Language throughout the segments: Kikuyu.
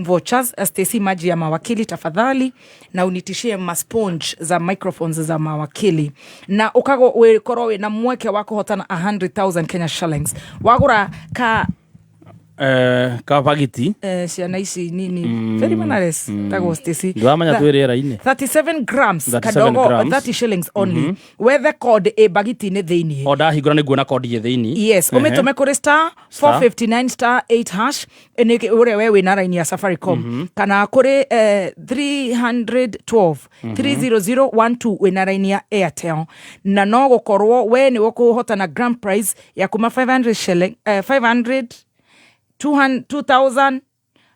Vouchers. Stacy, maji ya mawakili tafadhali, na unitishie ma sponge za microphones za mawakili, na ukago wikorwo wina mweke wa kuhotana 100,000 Kenya shillings wagura ka Kabagiti. Ciana ici nini, very mannerless, tagwo Stacy. Ndĩramenya twĩ rĩera-inĩ. 37 grams. 37 Kadogo. Grams. 30 shillings only, wethe code ĩ bagiti-inĩ thĩiniĩ. O ndahingũra nĩ nguona kondi ĩ thĩinĩ. Yes, ũmĩtũme kũrĩ star 459 star 8 hash, nĩ ũrĩa we wĩna raini ya Safaricom, kana kũrĩ 312 30012 wĩna raini ya Airtel, na no gũkorwo we nĩ ũkũhotana grand prize ya kuma 500 shilling, 500, 200, 2000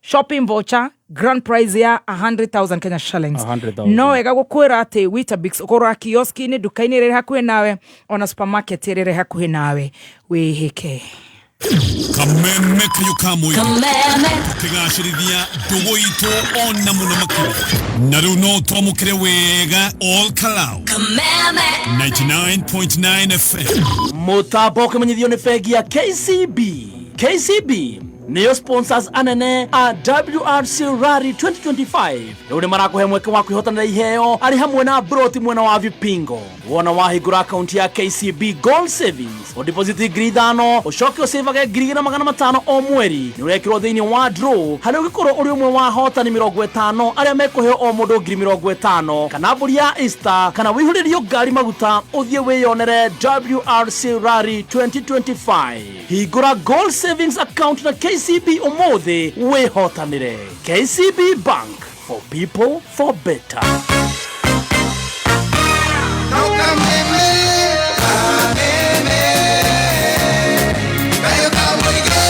shopping voucher, grand prize ya 100,000 Kenya shillings. 100,000. No wega gukwira ati Weetabix ũkũrora kioski-inĩ, nduka-inĩ ĩrĩa ĩrĩ hakuhĩ nawe, ona supermarket ĩrĩa ĩrĩ hakuhĩ nawe, wĩhĩke. Kameme kayo ka mũingĩ tũkĩgacĩrithia ndũgũ itũ ona mũno makĩria, na rĩu no twamũkĩre wega all Kalau 99.9 FM. Mũtambo ũkĩmenyithio nĩ bengi ya KCB. KCB nĩyo sponsors anene a WRC Rally 2025. Rĩu nĩ marakũhe mweke wa kwĩhotanĩra iheo arĩ hamwe na broti mwena wa Vipingo. Wona wahingũra akaunti ya KCB Gold Savings, ũdeposit 5,000, ũcoke ũcĩvage 2,500 o mweri, nĩ ũrekĩrwo thĩinĩ wa draw harĩa ũngĩkorwo ũrĩ ũmwe wa ahotani 50 arĩa mekũheo o mũndũ 50,000, kana mbũri ya Easter, kana wĩihũrĩrio ngari maguta ũthiĩ wĩyonere WRC Rally 2025. Hingũra Gold Savings account na KCB ũmũthĩ wĩhotanĩre. KCB Bank, for people, for better. Kameme, kameme, kayo kamũingĩ.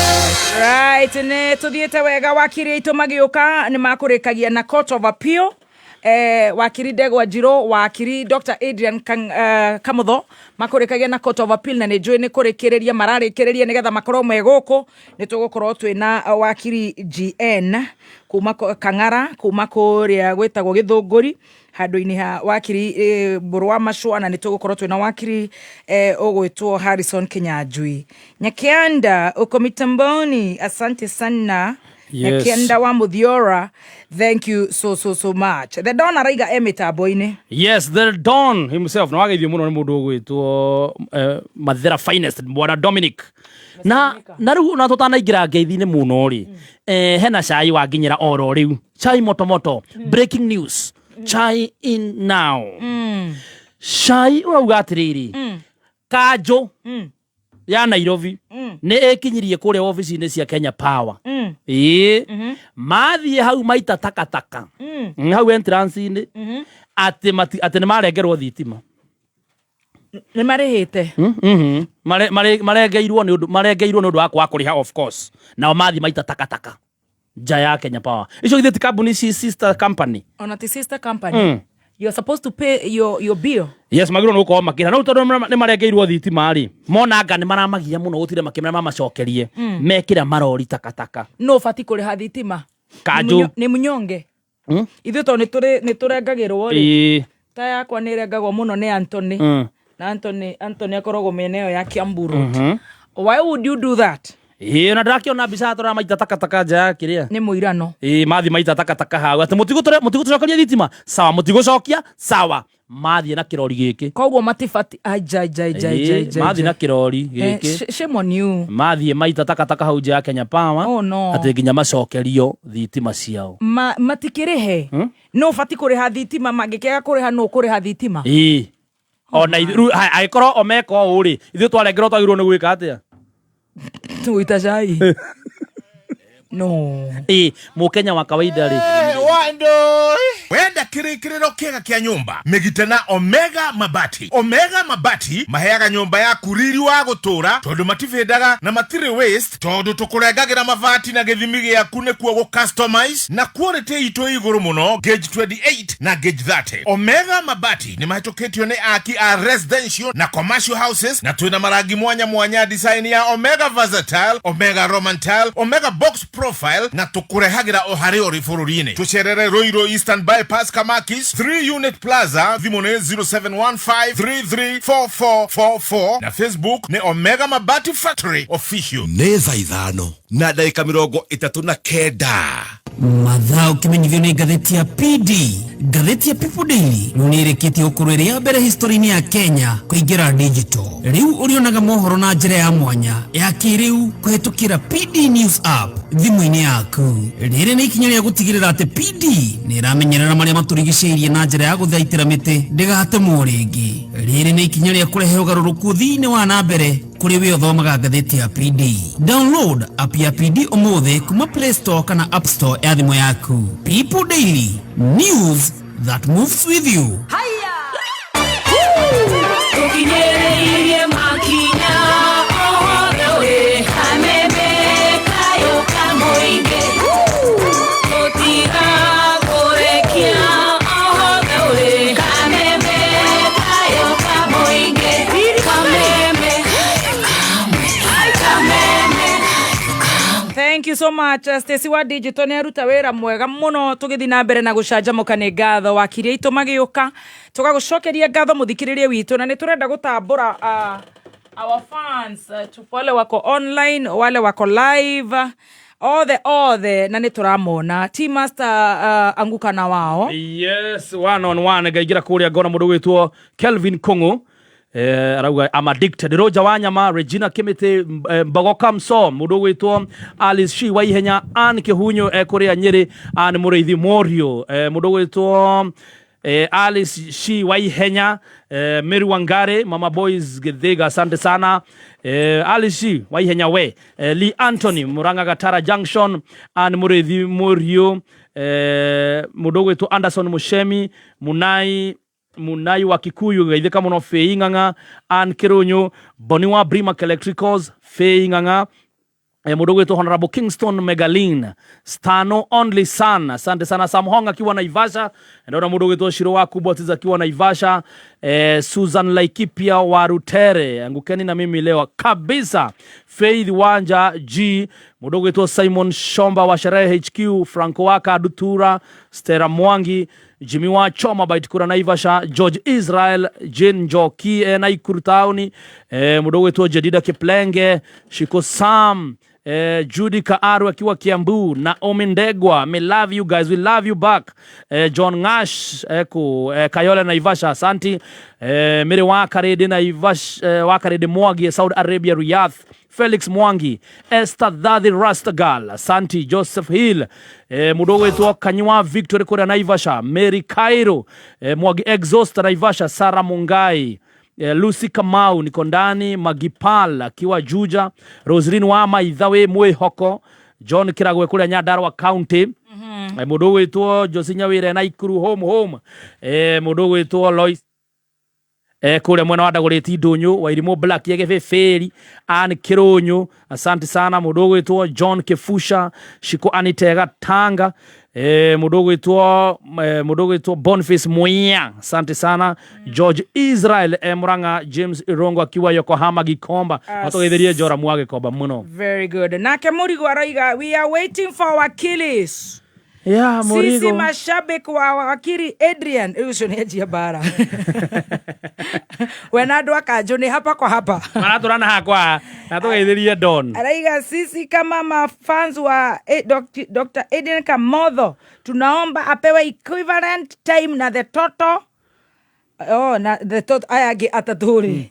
Right, nä tå thiä te wega. Wakiri aitå magä å ka nä makå rä kagia na Court of Appeal, wakiri Ndegwa Njirũ, wakiri Dr Adrian Kamutho makå rä kagia na Court of Appeal, na nä njå nä kå rä kä rä ria mararä kä rä ria nä getha makorwo me gå kå. Nä tå gå korwo twä na wakiri GN kuma Kang'ara, kuma kå rä a gwä tagwo Gä thå ngå ri, handå-inä ha wakiri Mbũrũ wa Macũa, na nä tå gå korwo twä na wakiri ũgwĩtwo Harrison Kinyanjui. Nyakianda, uko mitamboni, asante sana. Yes. Nyakianda wa Muthiora, thank you so so so much. The Don araiga e mĩtambo-inĩ. Yes, the Don himself. Na wageithio mũno nĩ mũndũ ũgwĩtwo Mathera Finest, bwana Dominic. Na rĩu na tũtanaingĩra ngeithi-inĩ mũno rĩ, hena cai wanginyĩra oro rĩu, cai moto moto. Breaking news, chai in now. Cai ũrauga atĩrĩrĩ, kanjũ ya Nairobi nĩ ĩkinyirie kũrĩa obici-inĩ cia Kenya Power. Ĩĩ, mathiĩ hau maita takataka hau entrance-inĩ atĩ nĩ marengerwo thitima. Nĩ marĩhĩte. Marengeirwo nĩ ũndũ wa kwaga kũrĩha, of course. Nao mathiĩ maita takataka nja ya Kenya Power. Icio githĩ ti kambuni ci sister company? Ona ti sister company. You're supposed to pay your bill. Yes, magĩrĩirwo nĩ gũkorwo makĩrĩha no tondũ nĩ marengeirwo thitima rĩ, mona anga nĩ maramagia mũno gũtire makĩmera mamacokerie, mekĩra marori takataka. No ũbati kũrĩha thitima. Kanjũ. Nĩ mũnyonge. Ithuĩ tondũ nĩ tũrengagĩrwo rĩ, ta yakwa nĩ ĩrengagwo mũno nĩ Anthony. Na Anthony akoragwo mĩena ĩyo ya Kiambu Road. Why would you do that? Ĩĩ, na ndĩrakĩona mbica tũra maita takataka nja ya kĩrĩa. Nĩ mũirano. Ĩĩ, mathiĩ maita takataka hau atĩ mũtigũtũcokeria thitima, sawa, mũtigũcokia, sawa, mathiĩ na kĩrori gĩkĩ. Koguo matibati aja. Mathiĩ na kĩrori gĩkĩ. Shame on you. Mathiĩ maita takataka hau nja ya Kenya Power. Oh, no. Atĩ nginya macokerio thitima ciao. Matikĩrĩhe, no ũbati kũrĩha thitima. Mangĩkĩaga kũrĩha, no ũkũrĩha thitima. Ĩĩ, ona rĩu haya, angĩkorwo o meka ũũ rĩ, ithuĩ twarengerwo twagĩrĩirwo nĩ gwĩka atĩa? Gũita cai no. Ĩĩ, mũkenya wa kawaida rĩ. Wenda kĩrĩkĩrĩro kĩega kĩa nyũmba, mĩgite na Omega Mabati. Omega Mabati maheaga nyũmba yaku riri wa gũtũũra tondũ matibĩndaga na matirĩ waste, tondũ tũkũrengagĩra mabati na gĩthimi gĩaku nĩkuo gũ customize, na quality itũ ĩ igũrũ mũno, gauge 28 na gauge 30. Omega Mabati nĩ mahĩtũkĩtio nĩ aki a residential na commercial houses, na twĩna marangi mwanya mwanya, design ya Omega Versatile, Omega Roman Tile, Omega Box Profile, na tũkũrehagĩra o harĩa ũrĩ bũrũri-inĩ. Tũcerere Ruiru Eastern Bypass, Kamakis 3 Unit Plaza. Thimũ nĩ 0715334444 na Facebook nĩ Omega Mabati Factory Official. Nĩ thaa 5 na ndagĩka 39. Mathaa ũkĩmenyithio nĩ ngathĩti ya PD. Ngathĩti ya People Daily rĩu nĩ ĩrĩkĩtie gũkorwo ĩrĩ ya mbere history-inĩ ya Kenya kũingĩra digital. Rĩu ũrĩonaga mohoro na njĩra ya mwanya ya kĩrĩu kũhetũkĩra PD News app thimũ-inĩ yaku. Rĩrĩ nĩ ikinya rĩa gũtigĩrĩra atĩ PD nĩ ĩramenyerera marĩa matũrigicĩirie na njĩra ya gũthaitĩra mĩtĩ ndĩgatemwo rĩngĩ. Rĩrĩ nĩ ikinya rĩa kũrehe ũgarũrũku thĩinĩ wa na mbere kũrĩ we ũthomaga ngathĩti ya PD. Download app ya PD ũmũthĩ kuma Play Store kana App Store ya thimũ yaku. People Daily, news that moves with you. Tũkinyĩrĩirie makinya othe wĩ kameme kayũ ka mũingĩ tũtigakũrekia othe wĩ kameme kayũ ka mũingĩ kameme kameme. Thank you so much, Stacy wa digital nĩ aruta wĩra mwega mũno. Tũgĩthiĩ na mbere na gũcanjamũka nĩ ngatho wakiri aitũ magĩũka, tũgagũcokeria ngatho mũthikĩrĩria witũ, na nĩ tũrenda gũtambũra our fans, wale wako online, wale wako live, othe othe, na nĩ tũramona T Master, anguka na wao. Yes, one on one ngaingĩra kũrĩa ngona mũndũ gwĩtwo Kelvin Kung'u, arauga, "I'm addicted." Roger Wanyama, Regina Kimiti, Mbogo Kamso, mũndũ gwĩtwo Alice Shi Waihenya, Ann Kihunyo kũrĩa Nyĩrĩ, Ann Mũrĩithi Morio, mũndũ gwĩtwo Alice Shi Waihenya, Mary Wangare, Mama Boys Githiga, asante sana. Alice Shi Waihenya we, Lee Anthony Muranga Gatara Junction, Ann Mũrĩithi Morio, mũndũ gwĩtwo Anderson Mushemi, Munai Munai wa Kikuyu, geithĩka mũno, Fei Ng'ang'a, Ann Kirunyu, Boni wa Brimac Electricals, Fei Ng'ang'a, mũndũ gwĩtwo Honorable Kingston Megalin, Stano Only Son, asante sana. Sam Hong akiwa Naivasha, ndona mũndũ gwĩtwo Shiro wa Kubwa akiwa Naivasha, Susan Laikipia wa Rutere, angukeni na mimi leo kabisa. Faith Wanja G, mũndũ gwĩtwo Simon Shomba wa Sherehe HQ, Franco Waka Dutura, Stera Mwangi, Jimmy wa Choma Baitkura Naivasha, George Israel, Jane Njoki Naikuru Town, mũndũ gwĩtwo Jedida Kiplenge, Shiko Sam, Judy Kaaru akiwa Kiambu, Naomi Ndegwa, we love you guys, we love you back. John Ngash ku Kayole Naivasha, asanti. Mary Wakarede Naivasha, Wakarede Mwangi, Saudi Arabia Riyadh. Felix Mwangi, Esther Dadhi Rastagal, asanti. Joseph Hill, mũndũ gwĩtwo Kanywa Victory kũrĩa Naivasha, Mary Cairo, Mwangi Exhaust Naivasha, Sarah Mungai, Lucy Kamau niko ndani, Magipal akiwa Juja, Roslyn wa Maithawe Mwihoko, John Kiragwe kũrĩa Nyandarua County, mũndũ gwĩtwo Josi Nyawire Naikuru home home, mũndũ gwĩtwo Lois kũrĩa mwena wa Ndagũrĩti Ndũnyũ, Wairimũ Black Yegebĩbĩri, Ann Kĩrũnyũ, asante sana. Mũndũ ũgwĩtwo John Kĩbusha, Shiko Anitega Tanga, mũndũ ũgwĩtwo Boniface Muia, asante sana. George Israel Murang'a, James Irongo akiwa Yokohama Gikomba, matũgeithirie Joramu wa Gĩkomba mũno. Very good. Nake Murigo araiga, "We are waiting for wakilis." Yeah. Sisi mashabiki wa wakiri Adrian, ũcio nĩ anjia mbara we na andũ a kanjũ nĩ hapa kwa hapa. Maratũrana hakwa na tũgeithirie Don. Araiga, "Sisi kama mafans wa Dr. Adrian Kamotho tunaomba apewe equivalent time na the total." Oh, na the total aya angĩ atatũ rĩ,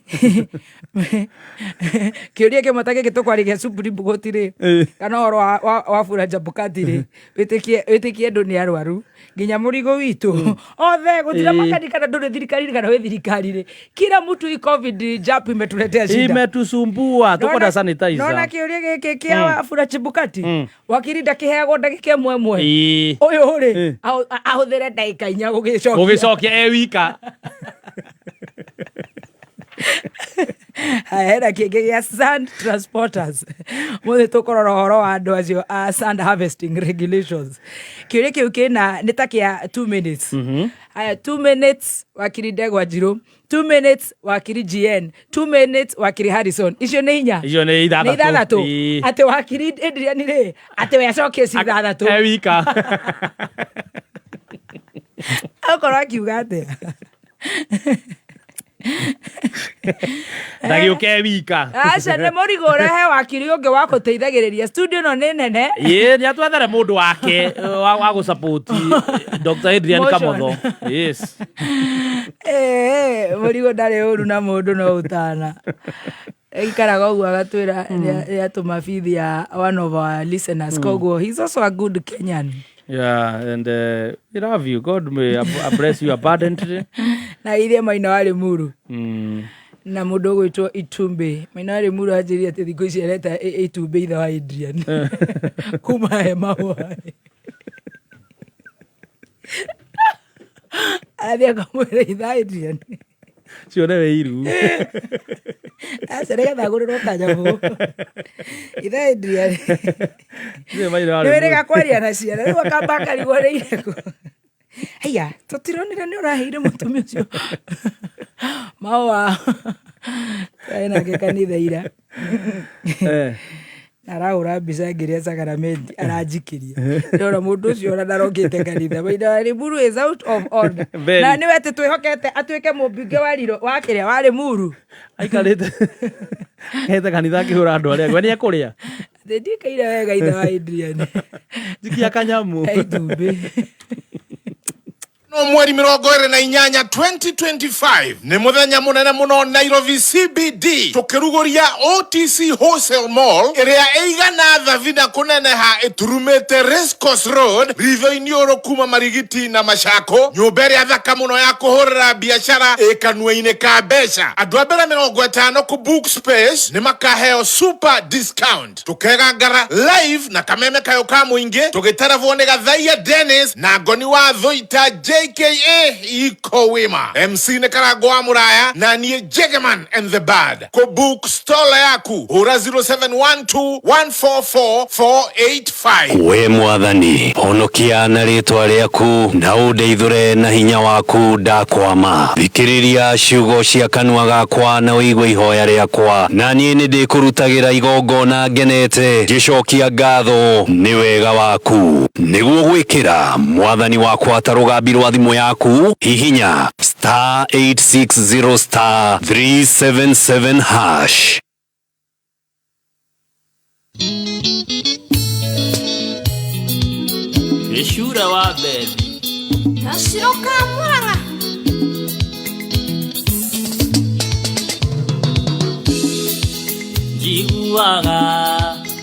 kĩũria kĩmwe ta gĩkĩ tũkwarĩria Supreme Court rĩ, kana ũhoro wa Wafula Chebukati rĩ, wĩtĩkie andũ nĩ arwaru nginya mũrigo witũ othe gũtira makani kana ndũrĩ thirikari kana wĩ thirikari rĩ, kila mtu hii COVID jab imetuletea shida. Imetusumbua, tukwenda Nona sanitizer. Kĩũria gĩkĩ kĩa Wafula Chebukati, wakiri ndakĩheagwo ndagĩka ĩmwe ĩmwe? Ĩĩ. Ũyũ rĩ, ahũthĩre ndagĩka 4 gũgĩcokia. Gũgĩcokia e wika. Haya, hena kĩngĩ gĩa sand transporters. Mũthĩ tũkũrora ũhoro wa andũ acio a sand harvesting regulations. Kĩũria kĩu kĩna nĩ ta kĩa 2 minutes. Haya, 2 minutes wakiri Ndegwa Njirũ, 2 minutes wakiri GN, 2 minutes wakiri Harrison. Icio nĩ inya. Icio nĩ ithathatũ. Nĩ ithathatũ. Ĩĩ. Atĩ wakiri Adrian rĩ, atĩ we acokie ci ithathatũ. E wika. Akorwo akiuga atĩa? Ndagĩũke wika. Aca nä må rigo å rehe wakiri å ngä wa kå teithagä rä ria studio ä no nä nene. Ĩ, nĩ atwethere mũndũ wake wa gũsupport Dr. Adrian Motion. Kamotho. Yes. Må rigo ndarä å ru na må ndå no å tana ikaraga å guo agatwä ra nä atå ma bithi ya one of our listeners, koguo he's also a good Kenyan. Yeah, and we love you. God may bless you abundantly. Na ithie maina warä muru na må ndå å gwä two itumbä maina warä muru anjä rire atä thikå ici areta itumbä ithe wa Adrian kuma he mahũa arathiĩ akamwĩra ithe Adrian. Cione wĩ iru. Aca nĩgetha agũrĩrwo kanyamũ ithe Adrian. Nĩ maina warĩ nĩ wĩrĩga muru. Kwaria na ciana rĩu akamba akarigwo nĩ irĩkũ aya tũtironire nĩ ũraheire mũtumia ũcio mahũa twarĩ nake kanitha ira. Na arahũra mbica ngĩrĩa sakaramenti aranjikĩria ndĩrona mũndũ ũcio ona ndarokĩte kanitha maina wa Limuru is out of order. Very. Na nĩwe atĩ twĩhokete atuĩke mũmbunge wa Riro wa kĩrĩa wa Limuru. Aikarĩte hete kanitha akĩhũra andũ arĩa angĩ. We nĩ ekũrĩa. Atĩ ndikaire wega ithe wa Adrian. Jikia kanyamu. Itumbĩ. No mweri 28 2025 nĩ mũthenya mũnene mũno Nairobi CBD tũkĩrugũria OTC Wholesale Mall ĩrĩa ĩigana thabina kũneneha ĩturumĩte Racecourse Road ritho-inĩ ũrũ kuma Marigiti na Machako nyũmba ĩrĩa thaka mũno ya kũhũrĩra biacara ĩ kanua-inĩ ka mbeca andũ a mbere 50 kũ book space nĩ makaheo super discount tũkegangara live na kameme kayũ ka mũingĩ tũgĩtarabwo nĩ Gathaia Dennis na Ngoni wa Thũita JKA Iko Wima MC nĩ Karango wa Mũraya na niĩ Jegeman and the Bad kũ book stall yaku hũra 0712144485. We mwathani honokia na rĩtwa rĩaku na ũndeithũre na hinya waku ndakwama thikĩrĩria ciugo cia kanua gakwa na ũigue ihoya rĩakwa na niĩ nĩ ndĩkũrutagĩra igongona ngenete ngĩcokia ngatho nĩ wega waku nĩguo gwĩkĩra mwathani wakwa ta rũgambi rwa thimũ yaku hihinya star 860 star 377 hash. Gĩcura wa bethi. Gaciro ka Mũrang'a. Njiguaga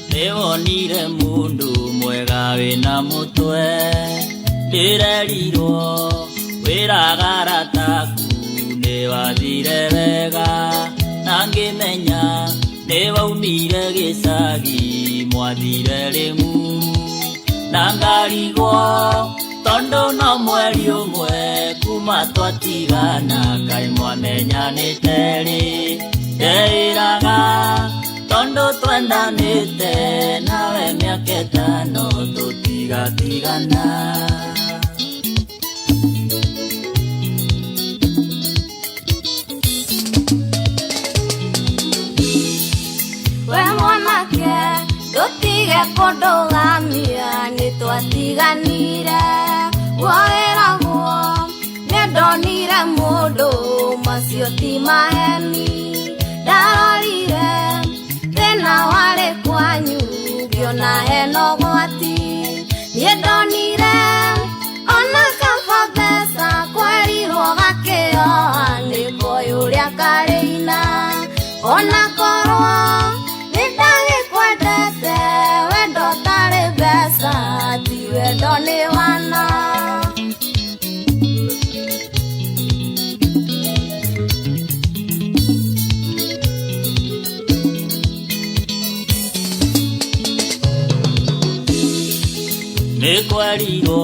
nĩwonire mũndũ mwega wĩna mũtwe ndĩrerirwo wĩraga arataku nĩwathire wega na ngĩmenya nĩwaumire gĩcagi mwathire rĩmuru na ngarigwo tondũ no mweri ũmwe kuma twatigana kaĩ mwamenyanĩte rĩ ndeĩraga tondũ twendanĩte nawe mĩaka ĩtano tũtigatigana. We mwanake ndũtige kũndũgamia nĩtwatiganire guoĩragwo nĩndonire mũndũ macio ti maheni ndarorire thĩna warĩ kwanyu ngĩona hena ũgwati niĩ ndonire ona kaba mbeca kwerirwo gakĩoa nĩ koĩ ũrĩa karĩina ona korwo nĩndagĩkwendete wendo tarĩ mbeca ti wendo nĩ wana. Nĩ kwerirwo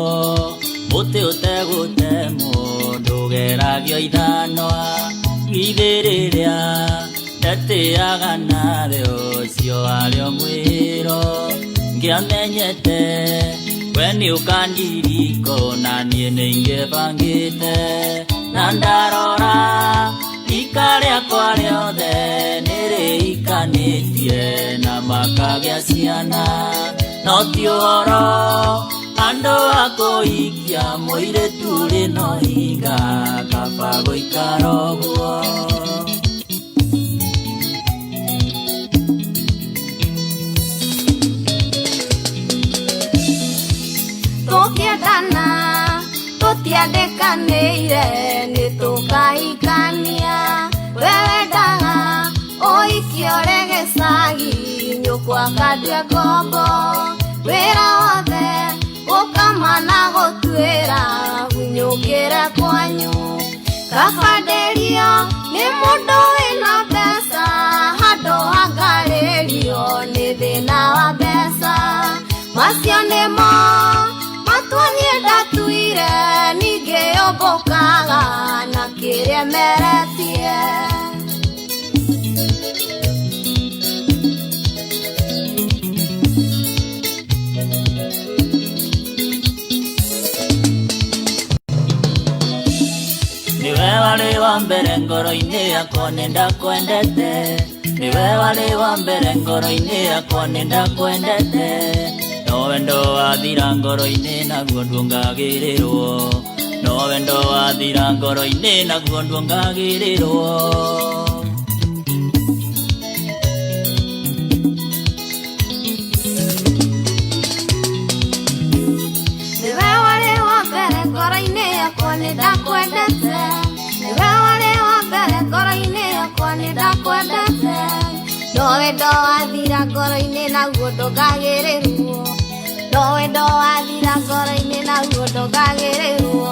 mũtĩ ũtegũtemwo ndũgeragio ithanwa githĩ rĩrĩa ndetĩaga nawe ũcio warĩ o mwĩro ngĩamenyete we nĩ ũkandiriko na niĩ nĩ ingĩbangĩte na ndarora rika rĩakwa rĩothe nĩrĩikanĩtie na makagĩa ciana no ti ũhoro andũ a kũhikia mũirĩtu ũrĩ na ũhinga kaba gũikara ũguo. Tũkĩendana tũtiandĩkanĩire nĩ tũkahikania. We wendaga ũhiki ũrĩ gĩcagi nyũkwa akandua ngombo. Wĩra wothe gũkama na gũtuĩra hunyũkĩre kwanyu. Kaba nderio nĩ mũndũ wĩna mbeca handũ hangarĩrio nĩ thĩna wa mbeca. Macio nĩmo matua niĩ ndatuire ningĩ ũmbũkaga na kĩrĩa meretie. Niwe warĩ wa mbere ngoro-inĩ yakwa nĩndakwendete. Niwe warĩ wa mbere ngoro-inĩ yakwa nĩndakwendete. No wendo wathira ngoro-inĩ naguo nduongagĩrĩrwo. No wendo wathira ngoro-inĩ naguo nduongagĩrĩrwo. Niwe warĩ wa mbere ngoro-inĩ yakwa nĩndakwendete. Niwe warĩ wa mbere ngoro-inĩ yakwa nĩndakwendete. No wendo wathira ngoro-inĩ naguo ndũngagĩrĩrwo. No wendo wathira ngoro-inĩ naguo ndũngagĩrĩrwo.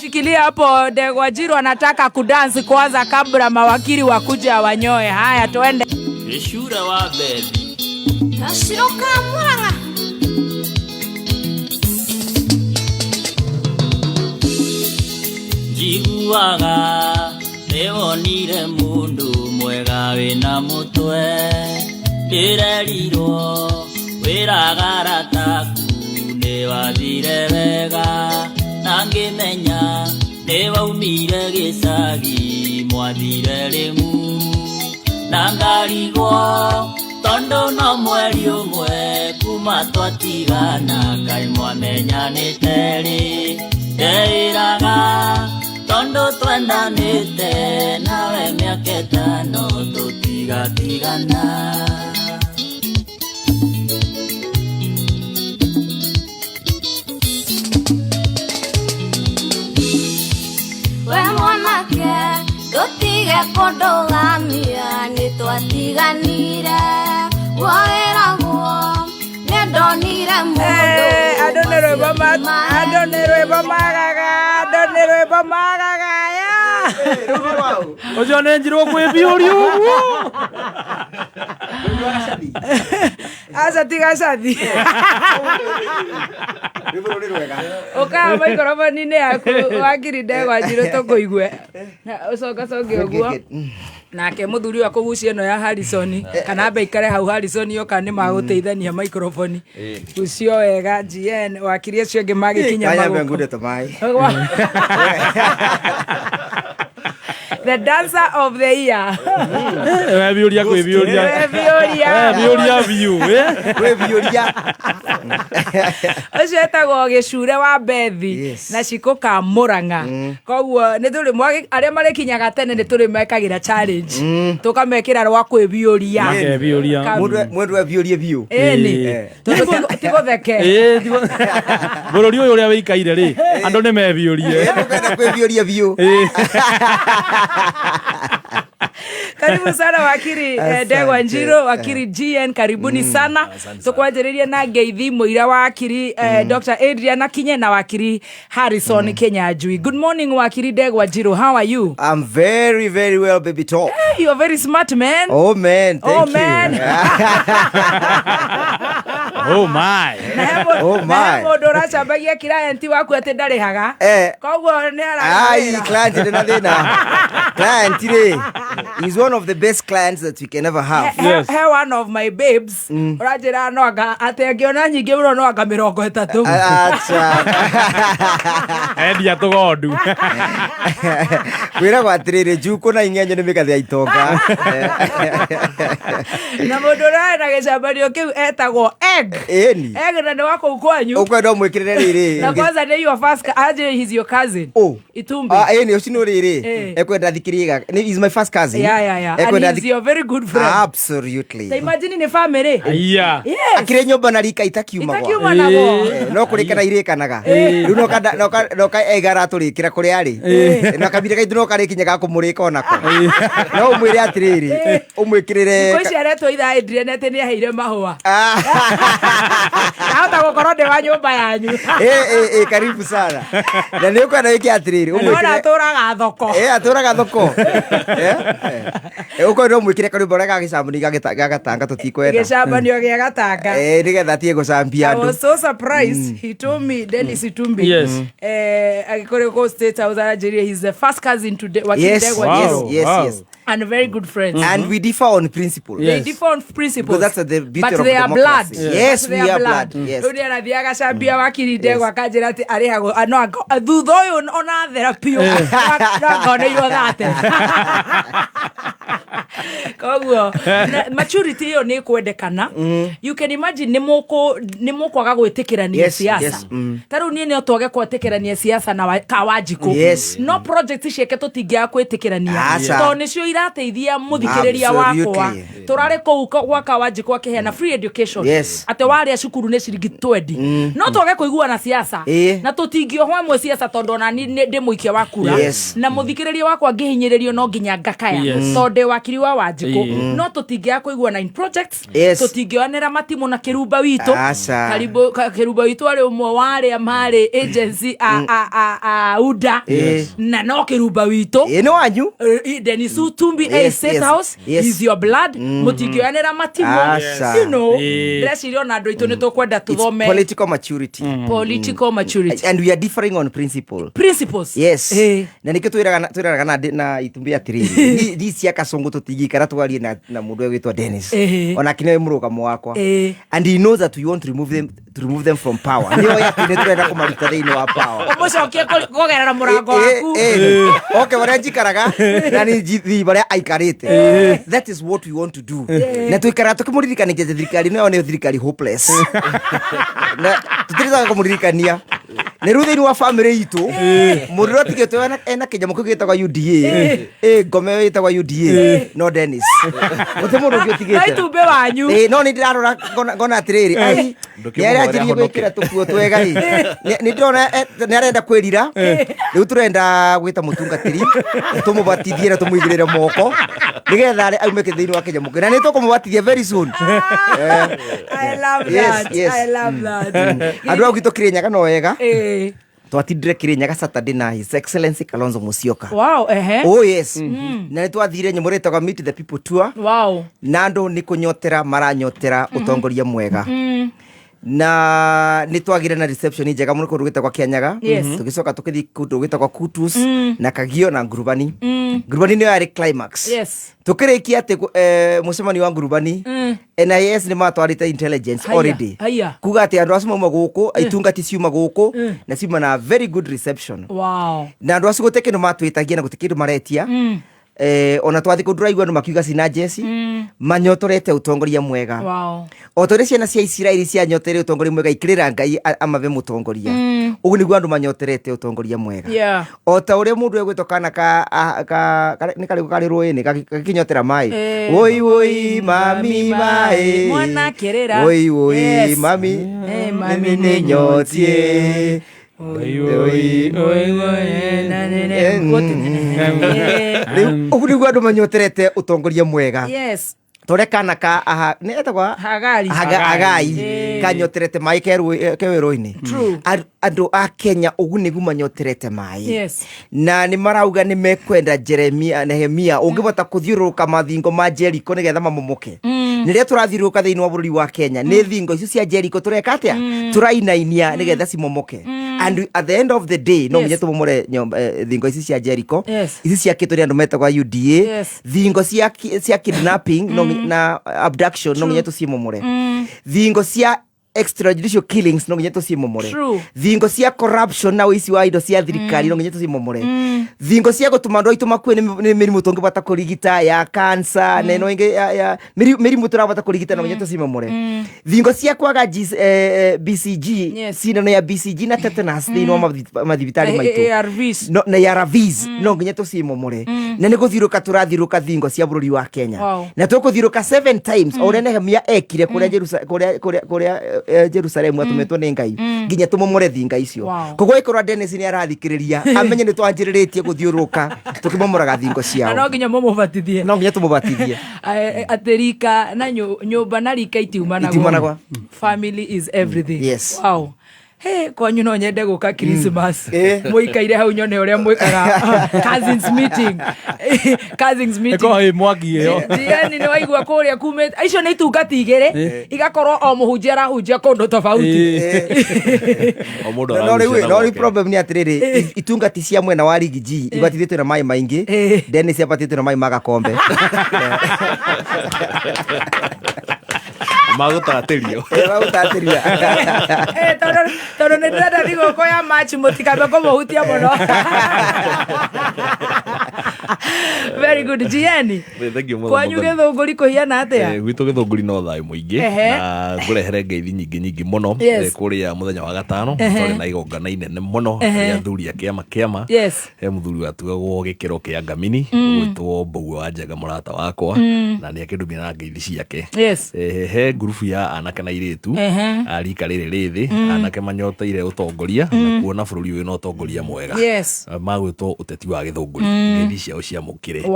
Shikilia hapo, Ndegwa Njiru anataka kudansi kwanza kabla mawakili wakuja wanyoe. Haya, tuende. Gĩcura wa bethi. Gacirũ ka Mũrang'a. Njiguaga nĩwonire mũndũ mwega wĩna mũtwe. Ndĩrerirwo wĩraga arata aku nĩwathire wega. Na ngĩmenya nĩwaumire gĩcagi mwathire rĩmuru. Na ngarigwo tondũ no mweri ũmwe kuma twatigana kaĩ mwamenyanĩte rĩ. Ndeĩraga tondũ twendanĩte nawe mĩaka ĩtano tũtigatigana. We mwanake ndũtige kũndũgamia nĩtwatiganire. Woeragwo nĩndonire mũndũ Andũ nĩ rwĩmbo andũ nĩ rwĩmbo magaga, andũ nĩ rwĩmbo magaga, ya. Ũcio nĩ njirwo kwĩbiũria ũguo. Aca tiga cathi. Ũkaga maikoroboni-inĩ yaku wakiri Ndegwa Njiru tũkũigue. Na ũcokacoke ũguo. Nake mũthuri ũyũ akũgucia ĩno ya Harrison kana ambe aikare hau Harrison oka nĩ magũteithania microphone. Gucio wega GN wakiri acio angĩ magĩkinya Kanyambe magũkũ. ngude tũmaĩ. The dancer of the year. We biũria kwĩbiũria. We biũria. We biũria biũ. Kwĩbiũria. Ũcio etagwo Gĩcure wa Bethi. Yes. Na Cikũ ka Mũrang'a. Koguo nĩ tũrĩ arĩa marĩkinyaga tene nĩ tũrĩ mekagĩra challenge. Tũkamekĩra rwa kwĩbiũria. Makebiũria. Mũndũ ebiũrie biũ. Ĩni. Eh. Tondũ ti gũtheke. Ĩĩ, bũrũri ũyũ ũrĩa wĩikaire rĩ, andũ nĩ mebiũrie. Ũkenda kwĩbiũria biũ. Karibu sana wakiri Ndegwa Njiro, wakiri GN, karibuni sana. Tukwanjĩrĩria na ngeithi mũira wakiri Dr. Adrian Akinye na wakiri Harrison Kinyanjui. Good morning wakiri Ndegwa Njiro, how are you? I'm very very well, baby top. Hey, you are very smart man. Oh man, thank Oh you. man. Oh my. Na he Oh na he my. mũndũ ũracambagia client waku atĩ ndarĩhaga. Eh. Koguo nĩ Ai, ararĩra. client ndĩ na thĩna. Client rĩ is one of the best clients that we can ever have. Yes. He one of my babes ũranjĩra no anga atĩ angĩona nyingĩ mũno no anga 30. Acha. Endia tũgondu. Kwĩragwo atĩrĩrĩ, njukũ na ing'enyo nĩ mĩgathĩ ya itonga. Na mũndũ ũrĩa na gĩcambanio kĩu etagwo egg. Ĩni. Egg na nĩ wa kũu kwanyu. Ũkwenda ũmwĩkĩrĩre rĩrĩ. Na kwanza nĩ your first anjĩre he's your cousin. Oh. Itumbi. Ah, ĩni ũcio nĩ rĩrĩ. Eh. Ekwenda thikĩrĩrie is my first cousin. Yeah. And Ekwenda he's your very good friend. Absolutely. Ta imagine nĩ family. Aya. Yes. Akĩrĩ nyũmba na rika itakiumagwo. Itakiuma nagwo. Eh, no kũrĩkana irĩkanaga rĩu noka ega aratũrĩkĩra kũrĩa arĩ na kabira gaitũ no karĩkinya ga kũmũrĩka onako no ũmwĩre atĩrĩrĩ ũmwĩkĩrĩre Thikũ ici aretwo ithaa Adrian atĩ nĩ aheire mahũa. Ah. Ahota gũkorwo ndĩ wa nyũmba yanyu. Eh, eh, eh, karibu sana na nĩ ũkwenda wĩke atĩrĩrĩ Nona ũmwĩkĩre atũraga thoko. Eh, atũraga thoko Eh, eh. Ũkwenda ũmwĩkĩre karwĩmbo karĩa gagĩcambani ga gatanga tũtikwenda. Gĩcambanio gĩa gatanga. Eh, nĩgetha atige gũcambia I andũ. was so surprised. He told me Dennis Itumbi. Yes. Agĩkorwo kũu State House aranjĩrire he's the first cousin to Wakili Yes, Ndegwa Wow. yes, Njiro. yes, Wow. yes. And very good friends. And we differ on principle. They Yes. differ on principles. Because that's the beauty but of they are blood. democracy. Yes, But they we are are blood. Yes. Rĩu nĩarathiĩ agacambia wakiri Ndegwa akanjĩra atĩ arĩhagwo no thutha ũyũ ona athera biũ no angoneirwo thate. Koguo maturity ĩyo nĩ ĩkwendekana. You can imagine nĩ mũkwaga gwĩtĩkĩrania Yes, siasa. yes. Ta rĩu niĩ no twage gwĩtĩkĩrania siasa na ka Wanjikũ. Yes. No project ciake tũtingĩaga gwĩtĩkĩrania. Aca. Tondũ nĩcio irateithia mũthikĩrĩria wakwa. Absolutely. Tũrarĩ kũu gwa ka Wanjikũ akĩheana free education. Yes. Atĩ warĩa cukuru nĩ ciringi 20. No twage kũiguana siasa. Ĩĩ. Na tũtingĩohwo ĩmwe siasa tondũ ona niĩ ndĩ mũikia wa kura. Yes. Na mũthikĩrĩria wakwa ngĩhinyĩrĩrio no nginya ngakaya. Yes. Tondũ ndĩ wakiri wa Wanjikũ. Ĩĩ. No tũtingĩaga kũiguana in projects. Yes. Tũtingĩoyanĩra matimũ na kĩrumba witũ. Aca. Karibu kĩrumba witũ arĩ ũmwe wa arĩa marĩ agency a UDA. Yes. Na no kĩrumba witũ. Ĩĩ nĩ wanyu. Dennis Utumbi Yes, State yes, House yes. is your blood. Mũtingĩoyanĩra matimũ. Aca. You know, Ĩĩ. ndĩreciria ona andũ aitũ nĩ tũkwenda It's tũthome political maturity. political maturity. And we are differing on principle. Principles. Yes. Ĩĩ. Na nikio twĩranaga na Itumbi atĩrĩrĩ ni cia Kasongo tũtingĩikara twarie na mũndũ ũgwĩtwo Dennis. Ĩĩ. Onake nĩwe mũrũgamo wakwa. Ĩĩ. And he knows that we want to remove them, to remove them from power. Nĩoĩ atĩ nĩ tũrenda kũmaruta thĩinĩ wa power. Ũmũcokie kũgerera mũrango waku. Oke barĩa njikaraga na nĩ njithi barĩa aikarĩte. That is what we want to do. Na tũikaraga tũkĩmũririkanagia atĩ thirikari ĩno nĩyo thirikari hopeless. Na tũtirĩcoka kũmũririkania. Na rĩu thĩinĩ wa family itũ mũndũ ũrĩa ũtigĩtwo ena kĩnyamũ kĩu gĩtagwo UDA ĩ ngome ĩyo ĩtagwo UDA no Dennis. Gũtirĩ mũndũ ũngĩ No ũtigĩte. itumbĩ wanyu. Ĩĩ, no nĩ ndĩrarora ngona atĩrĩrĩ ai nĩ aranjirie gwĩkĩra tũkuo twega ĩ. Nĩ ndĩrona nĩ arenda kwĩrira rĩu tũrenda gwĩta mũtungatĩri tũmũbatithie na tũmũigĩrĩre moko nĩgetha aume thĩinĩ wa kĩnyamũ kĩu na nĩ tũkũmũbatithia very soon. I love Yes, that. yes. I love that. Andũ au gwitũ Kĩrĩnyaga no wega Ĩĩ. twatindire Kĩrĩnyaga Saturday na His Excellency Kalonzo Musyoka. Wow, ehe. Oh yes. Na nĩ twathire nyamũ ĩtagwo Meet the People Tour. Wow. Na andũ nĩ kũnyotera maranyotera ũtongoria mwega. Na nĩ twagire na reception njega mũno kũndũ gwĩtagwo Kĩanyaga. Yes. Tũgĩcoka tũkĩthiĩ kũndũ gwĩtagwo Kutus na Kagio na Ngurubani. Ngurubani nĩyo yarĩ climax. Yes. Tũkĩrĩkia atĩ mũcemanio wa Ngurubani NIS nĩ matwarĩte intelligence Haya, already. haya. Kuga atĩ andũ acio mauma gũkũ itungati ciuma gũkũ na ciuma na very good reception. Wow. Na andũ acio gũtirĩ kĩndũ matwĩtagia na gũtirĩ kĩndũ maretia. Ona twathi kå ndå raigua andå makiuga cina jeci manyotorete ũtongoria mwega. O ta ũrĩa ciana cia Isiraeli cianyotere ũtongoria mwega ikĩrĩra Ngai amabe mũtongoria, ũguo nĩguo andũ manyoterete ũtongoria mwega. O ta ũrĩa mũndũ egwĩtwo kana ka nĩ karĩkũ karĩ rũĩ-inĩ gakĩnyotera maĩ, woi woi mami maĩ, Mwana akĩrĩra. Woi woi mami. Mami nĩ nyotie. Oi, oi, oi, oi, na, ne, ne, Rĩu ũguo nĩguo andũ manyoterete ũtongoria mwega. Ta ũrĩa kana ka aha nĩ etagwa Hagari. Hagai kanyoterete maĩ ke werũ-inĩ. Andũ a Kenya ũguo nĩguo manyoterete maĩ. Na nĩ marauga nĩ mekwenda Jeremia Nehemia ũngĩbota kũthiũrũrũka mathingo ma Jericho nĩgetha mamomoke. Rĩrĩa tũrathiũrũrũka thĩinĩ wa bũrũri wa Kenya, nĩ thingo icio cia Jericho tũreka atĩa? Tũrainainia nĩgetha cimomoke. And at the end of the day no nginya tũmomore thingo ici cia Jericho ici ciakĩtwo nĩ andũ metagwa UDA. Thingo cia kidnapping no na abduction no nginya tũcimomore. Thingo cia extrajudicial killings no nginya tũcimomore. Thingo cia corruption na ũici wa indo cia thirikari no nginya tũcimomore. Thingo cia gũtũma andũ aitũ makue nĩ mĩrimũ tũngĩbata kũrigita ya cancer na ĩno ĩngĩ ya mĩrimũ tũrabata kũrigita no nginya tũcimomore. Thingo cia kwaga BCG, cindano ya BCG na tetanus thĩinĩ wa mathibitarĩ maitũ ARVs. No, na ARVs no nginya tũcimomore. Na nĩ gũthiũrũka tũrathiũrũka thingo cia bũrũri wa Kenya. Na tũkũthiũrũka seven times o ũrĩa Nehemia ekire kũrĩa Jerusalemu atũmĩtwo nĩ Ngai nginya tũmomore thinga icio. Koguo ĩkorwo Dennis nĩ arathikĩrĩria amenye nĩ twanjĩrĩrĩtie gũthiũrũrũka tũkĩmomoraga thingo Na ciao. no nginya mũmũbatithie. No nginya tũmũbatithie. Atĩ rika na nyũmba na rika itiumanagwo. Itiumanagwo. Family is everything. Yes. Wow. Hey, kwanyu no nyende gũka Christmas. Mũikaire hau nyone ũrĩa mwĩkaga cousins meeting. Cousins meeting. Ĩkorwo ĩ mwaki ĩyo. Yani nĩ waigua kũrĩa kumĩte icio nĩ itungati igĩrĩ igakorwo o mũhunjia arahunjia kũndũ tofauti. O mũndũ No rĩu aragucia na no rĩu gwake. problem nĩ atĩrĩrĩ, itungati cia mwena wa Rigi G ibatithĩtio na maĩ maingĩ, Dennis abatithĩtio na maĩ ma gakombe. Magũtatĩrio. Magũtatĩrio. Tondũ nĩ ndĩrenda thigũkũ ya Machi mũtikambe kũmũhutia mũno. Very good. GN, Thank you mũno, kwanyu Mũthoni. gĩthũngũri kũhiana atĩa? Gwitũ gĩthũngũri no thayũ mũingĩ na ngũrehere ngeithi nyingĩ nyingĩ mũno. Kũrĩa mũthenya wa gatano twarĩ na igongona inene mũno rĩa athuri a kĩama. He mũthuri watuagwo gĩkĩro kĩa ngamini gwĩtwo Mbũguo wa Njenga mũrata wakwa na nĩ akĩndumire na ngeithi ciake. He ngurubu ya anake na airĩtu a rika rĩrĩ rĩthĩ, anake manyoteire ũtongoria na kuona bũrũri ũyũ na ũtongoria mwega. Magwĩtwo ũteti wa gĩthũngũri, ngeithi ciao ciamũkĩre.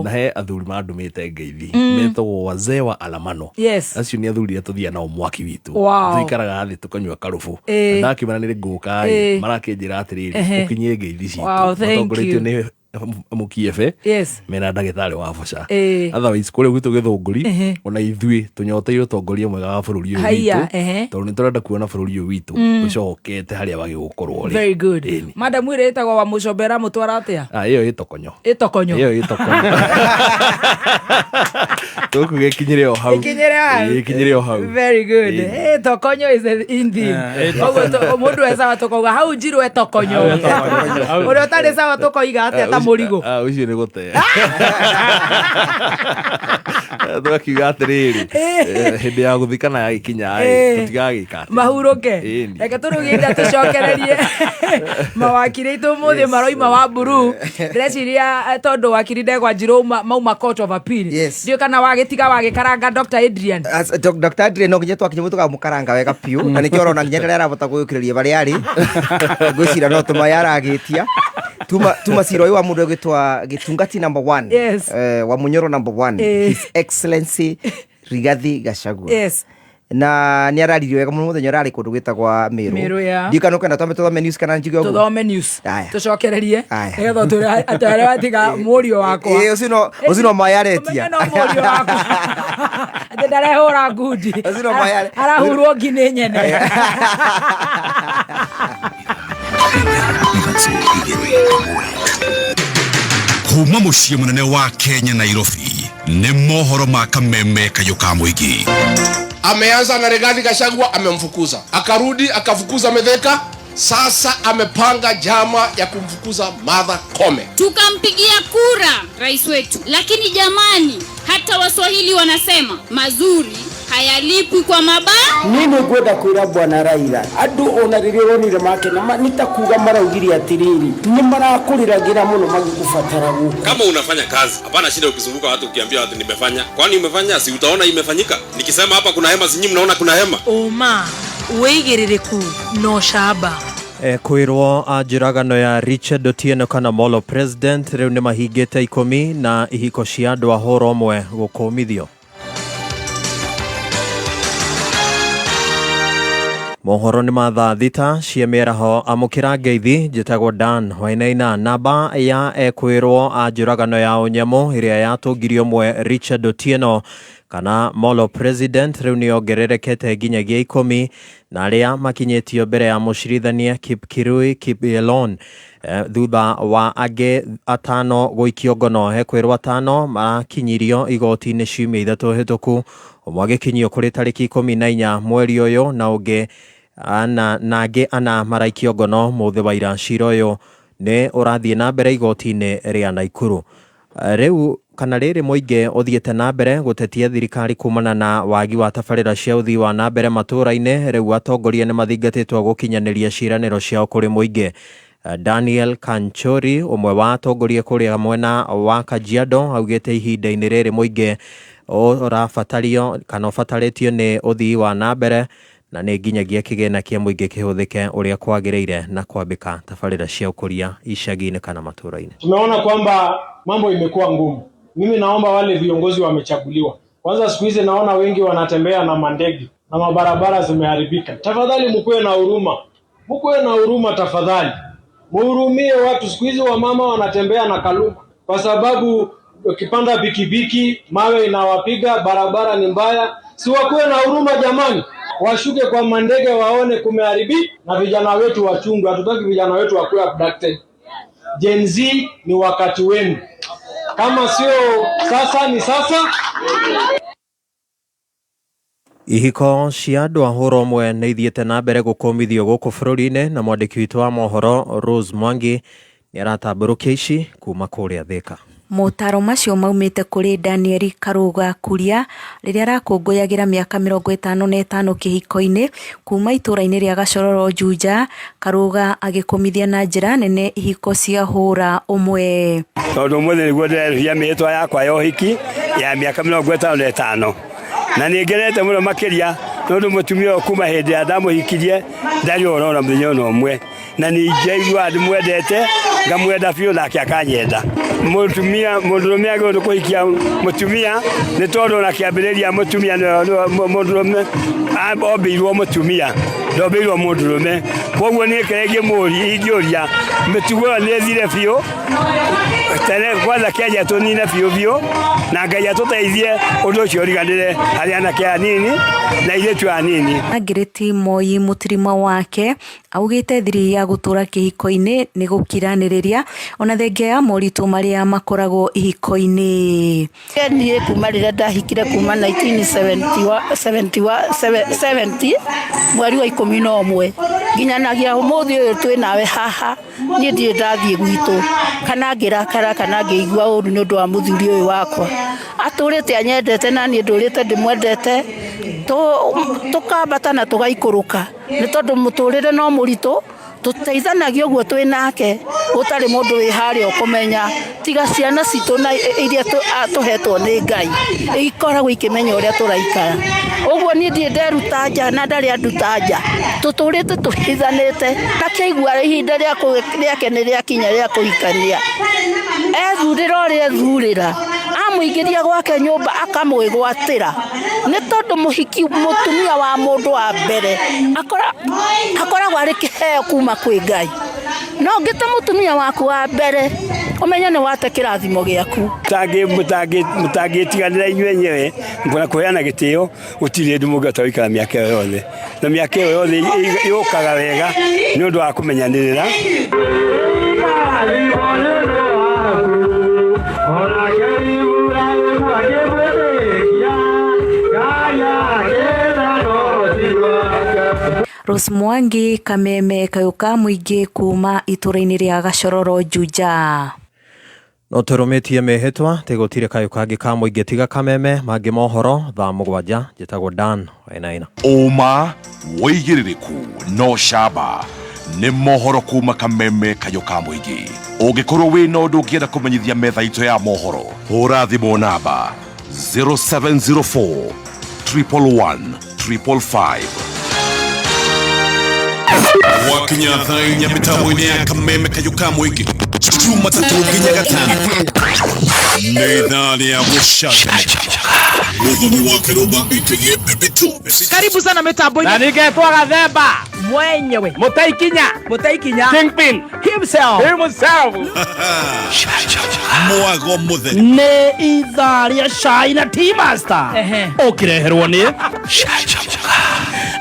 Na he athuri mandũmĩte ngeithi metagwo wazee wa alamano. Acio nĩ athuri arĩa tũthiaga nao mwaki witũ. Tũikaraga thĩ tũkanyua karũbũ. Na ndakiumĩra nĩ ngũka rĩ, marakĩnjĩra atĩrĩrĩ, ũkinyie ngeithi citũ. Wow, thank Matongoretio you. nĩ mũkiebe mena ndagĩtarĩ wa boca. Otherwise kũrĩa gwitũ gĩthũngũri ona ithuĩ tũnyoteire ũtongoria mwega wa bũrũri ũyũ Haiya, witũ tondũ nĩ tũrenda kuona bũrũri ũyũ witũ ũcokete harĩa wagĩ gũkorwo rĩ. Very good. Ĩni. Madam ĩrĩa ĩtagwo wa mũcombera mũtwara atĩa? Ĩyo ĩtokonyo. Ĩtokonyo. Ĩyo ĩtokonyo. Tũkuga ĩkinyĩre o hau. Ĩkinyĩre hau. Ĩkinyĩre o hau. Very good. Ĩni. Tokonyo is the in thing. Koguo mũndũ e sawa tũkauga hau njirũ etokonyo. Ũrĩa ũtarĩ sawa tũkoiga atĩa ta mũrigo. Ũcio nĩ gũte. Tũgakiuga atĩrĩrĩ, hĩndĩ ya gũthikana yagĩkinya rĩ, tũtigagĩka atĩa. Mahurũke. Ĩni. Reke tũrũgie tũcokererie mawakiri aitũ ũmũthĩ maroima wa mburu. Ndĩreciria tondũ wakiri Ndegwa Njirũ mauma court of appeal. Ndiũĩ kana wagĩtiga wagĩkaranga Dr. Adrian. Dr. Adrian no nginya twakinya tũkamũkaranga wega biũ na nĩkĩo ũrona nginya ndarĩa arabota gwĩũkĩrĩria barĩa arĩ ngwĩcira no tũmaĩ aragĩtia tuma cira ũyũ wa mũndũ ũgĩtwa gĩtungati number 1 wa Munyoro number 1 His Excellency Rigathi Gachagua. Na nĩ araririe wega mũno mũthenya ũrarĩ kũndũ gwĩtagwa Meru. Meru, yeah. Ndiũĩ kana ũkwenda twambe tũthome news kana njuge ũguo? Tũthome news. Aya. Tũcokererie. Aya. Nĩgetha ũtwĩre atĩ harĩa watiga mũriũ wakwa. Ũcio no maĩ aretia. Ũmenye no mũriũ wakwa. Atĩ ndarehũra ngundi. Ũcio no maĩ Arahurwo ngi nĩ nyene. Kuma mũciĩ mũnene wa Kenya Nairobi nĩ mohoro ma kameme kayũ ka mũingĩ. Ameanza na Rigathi Gachagua, amemfukuza, akarudi akafukuza Mithika, Sasa amepanga jama ya kumfukuza Martha Koome. Tukampigia kura rais wetu, lakini jamani, hata Waswahili wanasema mazuri hayalipwi kwa mabaya. Niĩ ngwenda kwĩra bwana Raila andũ ona rĩrĩa ũronire makena nĩ ta kuga maraugire atĩrĩrĩ nĩ marakũrĩragĩra mũno magĩkũbatara gũkũ. Kama unafanya kazi, hapana shida ukizunguka watu ukiambia watu nimefanya. Kwani umefanya? Si utaona imefanyika? Nikisema hapa kuna hema, si nyinyi mnaona kuna hema? Ũma, wĩigĩrĩrĩku na ũcamba. Kwĩrwo a njũragano ya Richard Otieno kana Molo President rĩu nĩ mahingĩte 10 na ihiko cia andũ a hũra ũmwe gũkũmithio. Mohoro nĩ ma thaa 6 cia mĩaraho. Amũkĩra ngeithi, njĩtagwo Dan Wainaina. Namba ya ekwĩrwo a njũragano ya ũnyamũ ĩrĩa yatũngirio ũmwe Richard Otieno kana Molo President rĩu nĩ yongererekete nginyagia 10 na arĩa makinyĩtio mbere ya mũcirithania Kipkirui Kipyelon thutha wa angĩ 5 gũikio ngono. Ekwĩrwo 5 marakinyirio igoti-inĩ ciumia 3 hĩtũku, ũmwe agĩkinyio kũrĩ tarĩki 14 mweri ũyũ na ũngĩ ana na angĩ 4 maraikio ngono mũthĩ wa ira. Cira ũyũ nĩ ũrathiĩ na mbere igoti-inĩ rĩa Naikuru. Rĩu kana rĩrĩ mũingĩ ũthiĩte na mbere gũtetia thirikari kumana na wagi wa tabarĩra cia ũthii wa na mbere matũũra-inĩ. Rĩu atongoria nĩ mathingatĩtwo gũkinyanĩria ciĩranĩro ciao kũrĩ mũingĩ. Daniel Kanchori ũmwe wa atongoria kũrĩa mwena wa Kajiado augĩte ihinda-inĩ rĩrĩ mũingĩ ũrabatario kana ũbatarĩtio nĩ ũthii wa na mbere na nĩ nginyagia kĩgĩna kĩa mũingĩ kĩhũthĩke ũrĩa kwagĩrĩire na kwambĩka tabarĩra cia ũkũria icagi-inĩ kana matũũra-inĩ. Tumeona kwamba mambo imekuwa ngumu. Mimi naomba wale viongozi wamechaguliwa. Kwanza siku hizi naona wengi wanatembea na mandege na mabarabara zimeharibika. Tafadhali mkuwe na huruma. Mkuwe na huruma tafadhali. Muhurumie watu. Siku hizi wamama wanatembea na kaluma kwa sababu ukipanda pikipiki mawe inawapiga, barabara ni mbaya. Si wakuwe na huruma jamani. Washuke kwa mandege waone kumeharibika, na vijana wetu wachungwe. Hatutaki vijana wetu wakuwe abducted. Gen Z ni wakati wenu. Kama sio sasa ni sasa. Ihiko cia andũ a hũra ũmwe nĩ ithiĩte na mbere gũkũmithio gũkũ bũrũri-inĩ na mwandĩki witũ wa mohoro Rose Mwangi nĩ aratambũrũkia ici kuma kũrĩa Thĩka. Motaro macio maumĩte kũrĩ Daniel Karũga Kuria rĩrĩa arakũngũyagĩra mĩaka 55 kĩhiko-inĩ kuma itũũra-inĩ rĩa Gachororo Juja. Karũga agĩkũmithia na njĩra nene ihiko cia hũra ũmwe. Tondũ ũmũthĩ nĩguo ndĩrerũhia mĩhĩtwa yakwa ya ũhiki ya mĩaka 55 na nĩ ngenete mũno makĩria tondũ mũtumia ũyũ kuma hĩndĩ ya ndamũhikirie ndarĩ ũrona mũthenya ona ũmwe, na ningĩ aiguaga ndĩmwendete ngamwenda biũ nake akanyenda. Mũtumia mũndũrũme agĩrĩirwo nĩ kũhikia mũtumia nĩ tondũ ona kĩambĩrĩria mũtumia mũndũrũme ombĩirwo mũtumia ndombĩirwo mũndũrũme. Koguo niĩ kĩrĩa ingĩũria mĩtugo ĩyo nĩ ĩthire biũ tene, kwanza Kenya tũnine biũ biũ na Ngai atũteithie ũndũ ũcio ũriganĩre harĩ anake anini na airĩtu anini. Margaret Moi mũtirima wake augĩte thiri ya gũtũra kĩhiko-inĩ nĩ gũkiranĩrĩria ona thengia ya moritũ marĩa makoragwo ihiko-inĩ. Niĩ kuma rĩrĩa ndahikire kuma 1970 mweri wa 11 nginyanagia ũmũthĩ ũyũ twĩ nawe haha, niĩ ndirĩ ndathiĩ gwitũ kana ngĩrakara kana ngĩigua ũru nĩ ũndũ wa mũthuri ũyũ wakwa. Atũrĩte anyendete na niĩ ndũrĩte ndĩmwendete, tũkambata na tũgaikũrũka nĩ tondũ mũtũrĩre no mũritũ. Tũteithanagia ũguo twĩ nake gũtarĩ mũndũ wĩ harĩa ũkũmenya tiga ciana citũ na iria tũhetwo nĩ Ngai ikoragwo ikĩmenya ũrĩa tũraikara. Ũguo niĩ ndirĩ nderuta nja na ndarĩ anduta nja, tũtũrĩte tũhithanĩte. Akĩigua ihinda rĩake nĩ rĩakinya rĩa kũhikania, ethurĩra ũrĩa ethurĩra, amũingĩria gwake nyũmba akamwĩgwatĩra nĩ tondũ mũhiki mũtumia wa mũndũ wa mbere akoragwo arĩ kĩheo kuma kwĩ Ngai. No ũngĩte mũtumia waku wa mbere ũmenye nĩ wate kĩrathimo gĩaku. Mũtangĩtiganĩra inyuĩ enyewe na kũheana gĩtĩo gũtirĩ hĩndĩ mũngĩhota gũikara mĩaka ĩyo yothe, na mĩaka ĩyo yothe yũkaga wega nĩ ũndũ wa kũmenyanĩrĩra. Rose Mwangi, Kameme kayũ ka mũingĩ kuma itũra-inĩ rĩa Gacororo, Juja. No tũrũmĩtie mĩhĩtwa atĩ gũtirĩ kayũ kangĩ ka mũingĩ tiga Kameme. Mangĩ mohoro thaa 7. Njĩtagwo Dan Wainaina. Ũma, wĩigĩrĩrĩku no camba nĩ mohoro kuma Kameme kayũ ka mũingĩ. Ũngĩkorwo wĩna ũndũ ũngĩenda kũmenyithia metha itũ ya mohoro, hũra thimũ namba 0704 111 555. Gwakinya thaa 4 mĩtambo-inĩ ya Kameme kayũ ka mũingĩ, Jumatatũ nginya Gatano, nĩ ithaa rĩa gũcanjamũka. Mũthoni wa Kĩrũma itigie bibitu. Karibu sana mitambo-inĩ. Na ningetwo Gathemba mwenyewe. Mũtaikinya. Mũtaikinya. Kingpin himself. Himself. Mwago mũtheri. Nĩ ithaa rĩa cai na tea master. Ũkĩreherwo nĩ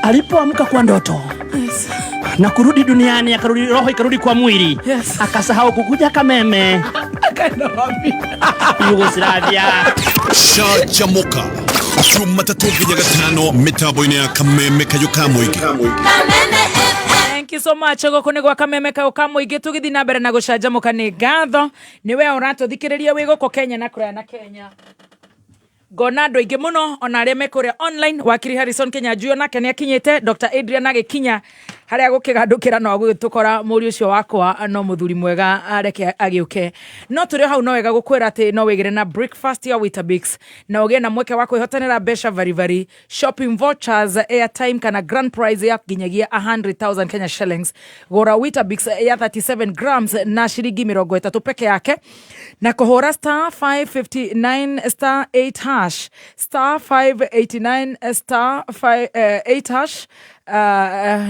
alipoamka kwa ndoto na kurudi duniani, akarudi roho ikarudi kwa mwili, akasahau kukuja Kameme. Yugoslavia. Canjamuka Jumatatũ nginya Gatano mĩtambo-inĩ ya Kameme kayũ ka mũingĩ. Thank you so much. Gũkũ nĩ gwa Kameme kayũ ka mũingĩ, tũgĩthiĩ na mbere na gũcanjamũka. Nĩ ngatho nĩ we ũratũthikĩrĩria wĩ gũkũ Kenya na kũraya na Kenya. Ngona andũ aingĩ mũno ona arĩa me kũrĩa online. Wakiri Harrison Kinyanjui onake nĩ akinyĩte, Dr Adrian agĩkinya harĩa gũkĩgandũkĩra no agũgĩtũkora mũriũ ũcio wakwa, no mũthuri mwega areke agĩũke. No tũrĩ o hau, no wega gũkwĩra atĩ no wĩgĩre na breakfast ya Weetabix na ũgĩe na mweke wa kwĩhotanĩra mbeca varibari, shopping vouchers, airtime kana grand prize ya nginyagia 100,000 Kenya shillings. Gũra Weetabix ya 37 grams na ciringi 30 peke yake na kũhũra star 559 star 8 hash, star 589 star 5, 8 hash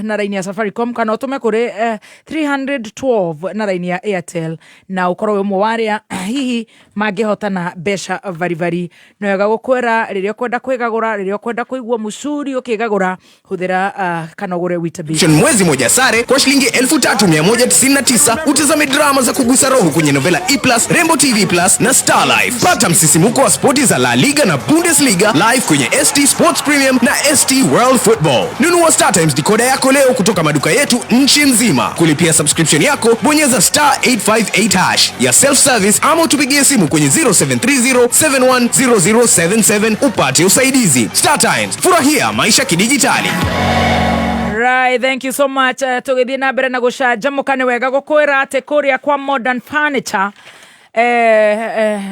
na raini ya Safaricom, kana ũtũme kũrĩ 312 na raini ya Airtel, na ũkorwo wĩ ũmwe wa arĩa hihi mangĩhotana mbeca varibari. No wega gũkwĩra, rĩrĩa ũkwenda kwĩgagũra, rĩrĩa ũkwenda kũigua mũcuri ũkĩgagũra, hũthĩra kana ũgũre Weetabix. Mwezi moja sare kwa shilingi 3199 utazame drama za kugusa roho kwenye Novela E Plus, Rainbow TV Plus na Star Life. Pata msisimuko wa spoti za La Liga na Bundesliga live kwenye ST Sports Premium na ST World Football. Nunua Star Times decoder yako leo kutoka maduka yetu nchi nzima. Kulipia subscription yako, bonyeza star 858 hash ya self service ama utupigie simu kwenye 0730 710077 upate usaidizi. Star Times, furahia maisha kidijitali. Right, thank you so much. Tũgĩthiĩ na mbere na gũcanjamũka, nĩ wega gũkwĩra atĩ kũrĩa kwa Modern Furniture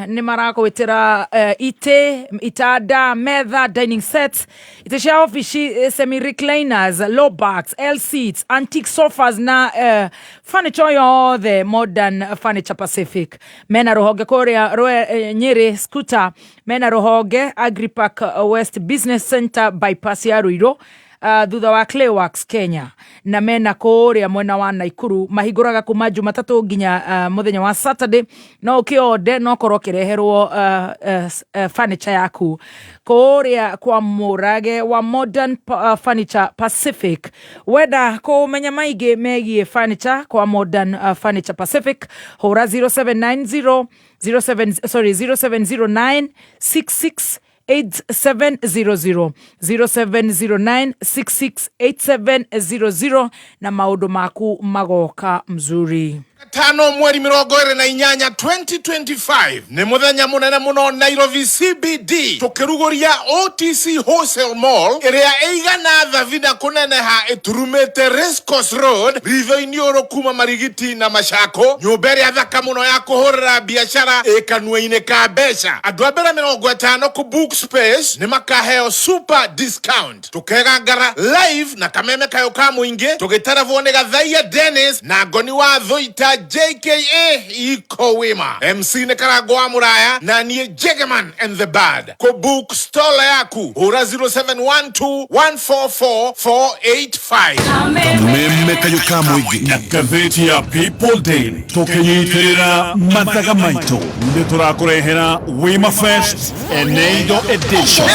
nĩ marakwĩtĩra itĩ, itanda, metha, dining sets, itĩ cia ofici, semi recliners, low backs, L seats, antique sofas na furniture yothe. Modern Furniture Pacific mena rũhonge kũrĩa Nyĩrĩ Scooter, mena rũhonge Agripark West Business Center, bypass ya Ruiru, thutha wa Clayworks Kenya, na mena kũrĩa mwena wa Naikuru. Mahingũraga kuma Jumatatũ nginya mũthenya wa Saturday. No ũkĩonde no korwo ũkĩreherwo furniture yaku kũrĩa kwa Mũrage wa Modern Furniture Pacific. Wenda kũmenya maingĩ megiĩ furniture kwa Modern Furniture Pacific, hũra 0790 07, sorry, 0709 66 8700, 0709 668700, na maũndũ maku magoka mzuri. 5 mweri 28 2025 nĩ mũthenya mũnene mũno Nairobi CBD, tũkĩrugũria OTC Wholesale Mall ĩrĩa ĩigana thabina kũneneha, ĩturumĩte Racecourse Road, ritho-inĩ ũrũ kuma Marigiti na Machako, nyũmba ĩrĩa thaka mũno ya kũhũrĩra biacara ĩ kanua-inĩ ka mbeca. Andũ a mbere 50 kũ book space nĩ makaheo super discount. Tũkegangara live na Kameme kayũ ka mũingĩ, tũgĩtarabwo nĩ Gathaia Dennis na Ngoni wa Thũita JKA Iko Wima. MC nĩ Karango wa Mũraya na niĩ Jegeman and the Bad. Kũ book stall yaku hũra 0712 144 485. Kameme kayũ ka mũingĩ na ngathĩti ya People Daily tũkĩnyitĩrĩra mathaga maitũ, nĩ tũrakũrehera Wima Fest Eneido Edition.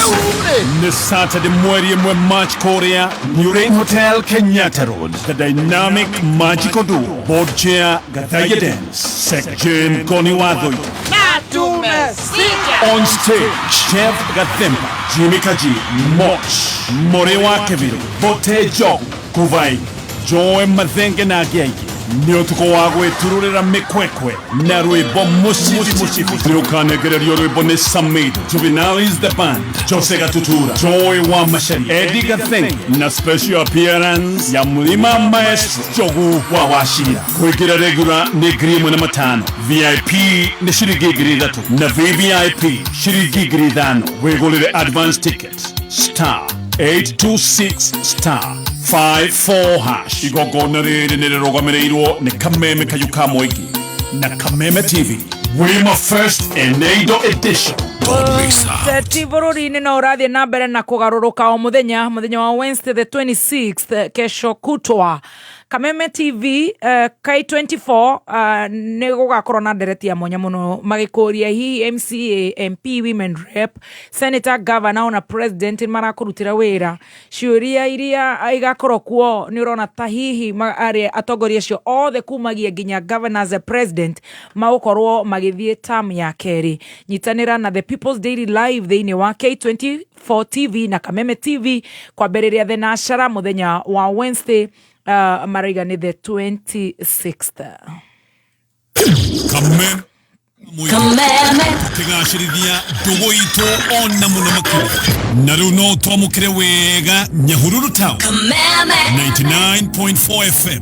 Nĩ Saturday mweri 1 March kũrĩa New Rain Hotel, Kenyatta Road. The dynamic magical duo, board chair Gathaiya Dance, Sec Jane Goni Wathoita. On stage, Chef Gathemba, Jimmy Kaji, Moch, Morewa Kevin, Bote Jogu, Kuvai, Joy Mathenge na angĩ aingĩ. Nĩ ũtukũ wa gwĩturũrĩra mĩkwekwe na rwĩmbo mũcibi. Nĩũkanengererio rwĩmbo nĩ Samido, Juvenalis the Band, Jose Gatutura, Joy wa Macharia, Eddie Gathenge na special appearance ya Mlima Maestro Njogu wa Wachira. Kwĩngĩra regular nĩ 1500, VIP nĩ ciringi 3000 na VVIP ciringi 5000. Wĩgũrĩre advance ticket star 826 star 54 hash. Igongona rĩrĩ nĩ rĩrũgamĩrĩirwo nĩ Kameme Kayũ ka Mũingĩ na Kameme TV. Wima First Eneido Edition. Teti bũrũri-inĩ no ũrathiĩ na mbere na kũgarũrũka o mũthenya, mũthenya wa Wednesday the 26th, kesho kutwa, Kameme TV, K24, nĩ gũgakorwo na ndereti ya mwanya mũno magĩkũria hihi MCA, MP, women rep, senator, governor ona president nĩ marakũrutĩra wĩra. Ciũria iria igakorwo kuo nĩ ũrona ta hihi arĩa atongoria acio othe kumagia nginya governors, president magũkorwo magĩthiĩ term ya kerĩ. Nyitanĩra na The People's Daily Live thĩinĩ wa K24 TV na Kameme TV kwambĩrĩria thenashara mũthenya wa Wednesday, maraiga nĩ the 26th. Kameme. Kameme. Tukigacĩrithia ndũgũ itũ ona mũno makĩria. Na rĩu no twamũkĩre wega Nyahururu Town. Kameme. 99.4 FM.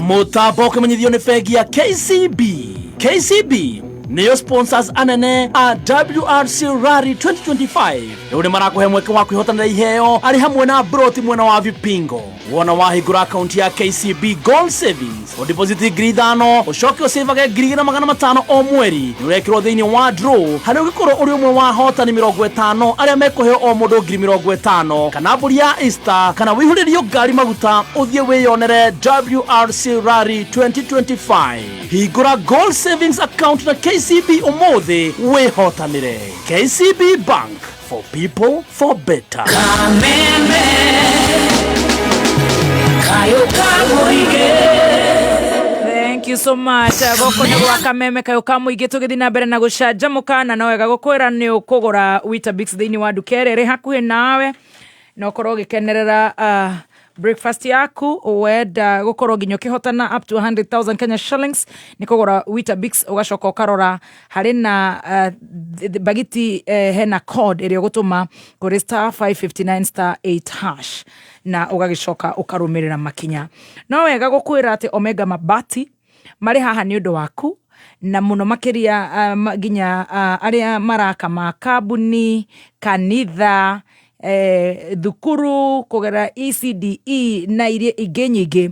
Mũtambo ũkĩmenyithio nĩ bengi ya KCB. KCB nĩyo sponsors anene a WRC Rally 2025. Rĩu nĩ marakũhe mweke wa kwĩhotanĩra iheo arĩ hamwe na broti mwena wa Vipingo. Wona wahingũra akaunti ya KCB Gold Savings, ũdeposit 5,000, ũcoke ũcĩvage 2,500 o mweri, nĩ ũrekĩrwo thĩinĩ wa draw harĩa ũngĩkorwo ũrĩ ũmwe wa ahotani 50 arĩa mekũheo o mũndũ 50,000, kana mbũri ya Easter, kana wĩihũrĩrio ngari maguta ũthiĩ wĩyonere WRC Rally 2025. Hingũra Gold Savings account na KCB ũmũthĩ wĩhotanĩre. KCB Bank, for people, for better. Kameme Kayo Kamuige. Thank you so much. Gũkũ nĩ gwa Kameme Kayũ ka Mũingĩ, tũgĩthiĩ na mbere na gũcanjamũka, na no wega gũkwĩra nĩ ũkũgũra Weetabix thĩinĩ wa nduka ĩrĩa ĩrĩ hakuhĩ nawe na ũkorwo ũgĩkenerera breakfast yaku. Wenda gũkorwo nginya ũkĩhotana up to 100,000 Kenya shillings nĩ kũgũra Weetabix, ũgacoka ũkarora harĩ na bagiti, hena code ĩrĩa ũgũtũma kũrĩ star 559 star 8 hash na ũgagĩcoka ũkarũmĩrĩra makinya. No wega gũkwĩra atĩ Omega Mabati marĩ haha nĩ ũndũ waku, na mũno makĩria nginya arĩa maraka makambuni, kanitha, thukuru kũgerera ECDE na iria ingĩ nyingĩ.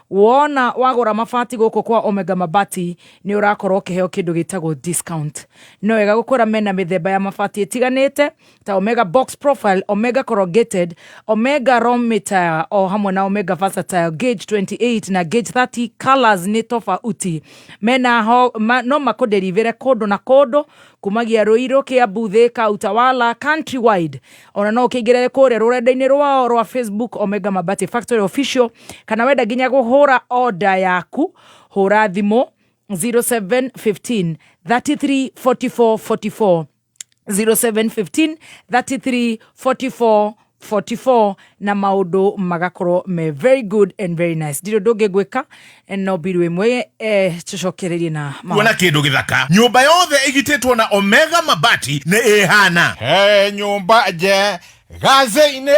Wona wagũra mabati gũkũ kwa Omega Mabati nĩ ũrakorwo ũkĩheo kĩndũ gĩtagwo discount. No wega gũkwĩra mena mĩthemba ya mabati ĩtiganĩte ta Omega Box Profile, Omega Corrugated, Omega Romita o hamwe na Omega Versatile Gauge 28 na Gauge 30. Colors nĩ tofauti mena ho ma, no makũderivere kũndũ na kũndũ kumagia Ruiru, Kiambu, Thika, Utawala, countrywide. Ona no ũkĩingĩre kũrĩa rũrenda-inĩ rwao rwa Facebook, Omega Mabati Factory Official, kana wenda nginya kũhũra order yaku, hũra thimũ 0715 33 44 44, 0715 33 44 44, na maũndũ magakorwo me very good and very nice. Ndirĩ ũndũ ũngĩ ngwĩka no mbiru ĩmwe, tũcokererie na maũndũ. Kuona kĩndũ gĩthaka, nyũmba yothe ĩgitĩtwo na Omega Mabati nĩ ĩhana he nyũmba nje gathĩ-inĩ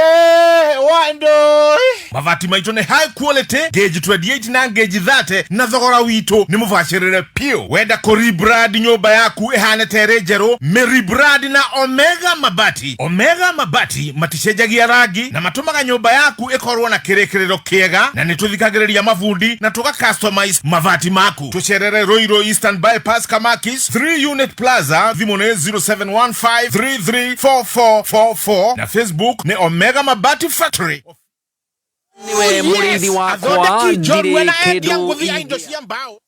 wa ndũi. Mabati maitũ nĩ high quality gauge 28 na gauge 30, na thogora witũ nĩ mũbacĩrĩre piũ. Wenda kũ rebrand nyũmba yaku ĩhane ta ĩrĩ njerũ, mĩ rebrand na Omega Mabati. Omega Mabati maticenjagia rangi na matũmaga nyũmba yaku ĩkorwo na kĩrĩkĩrĩro kĩega, na nĩ tũthikagĩrĩria mabundi na tũga customize mabati maku. Tũcerere Ruiru Eastern Bypass, Kamakis 3 Unit Plaza. Thimũ nĩ 0715334444 na Facebook nĩ Omega Mabati Factory. Niwe mũrĩithi wakwa. Athondeki njorua ndirĩ na endia kĩndũ ngũthi ya indo cia mbao.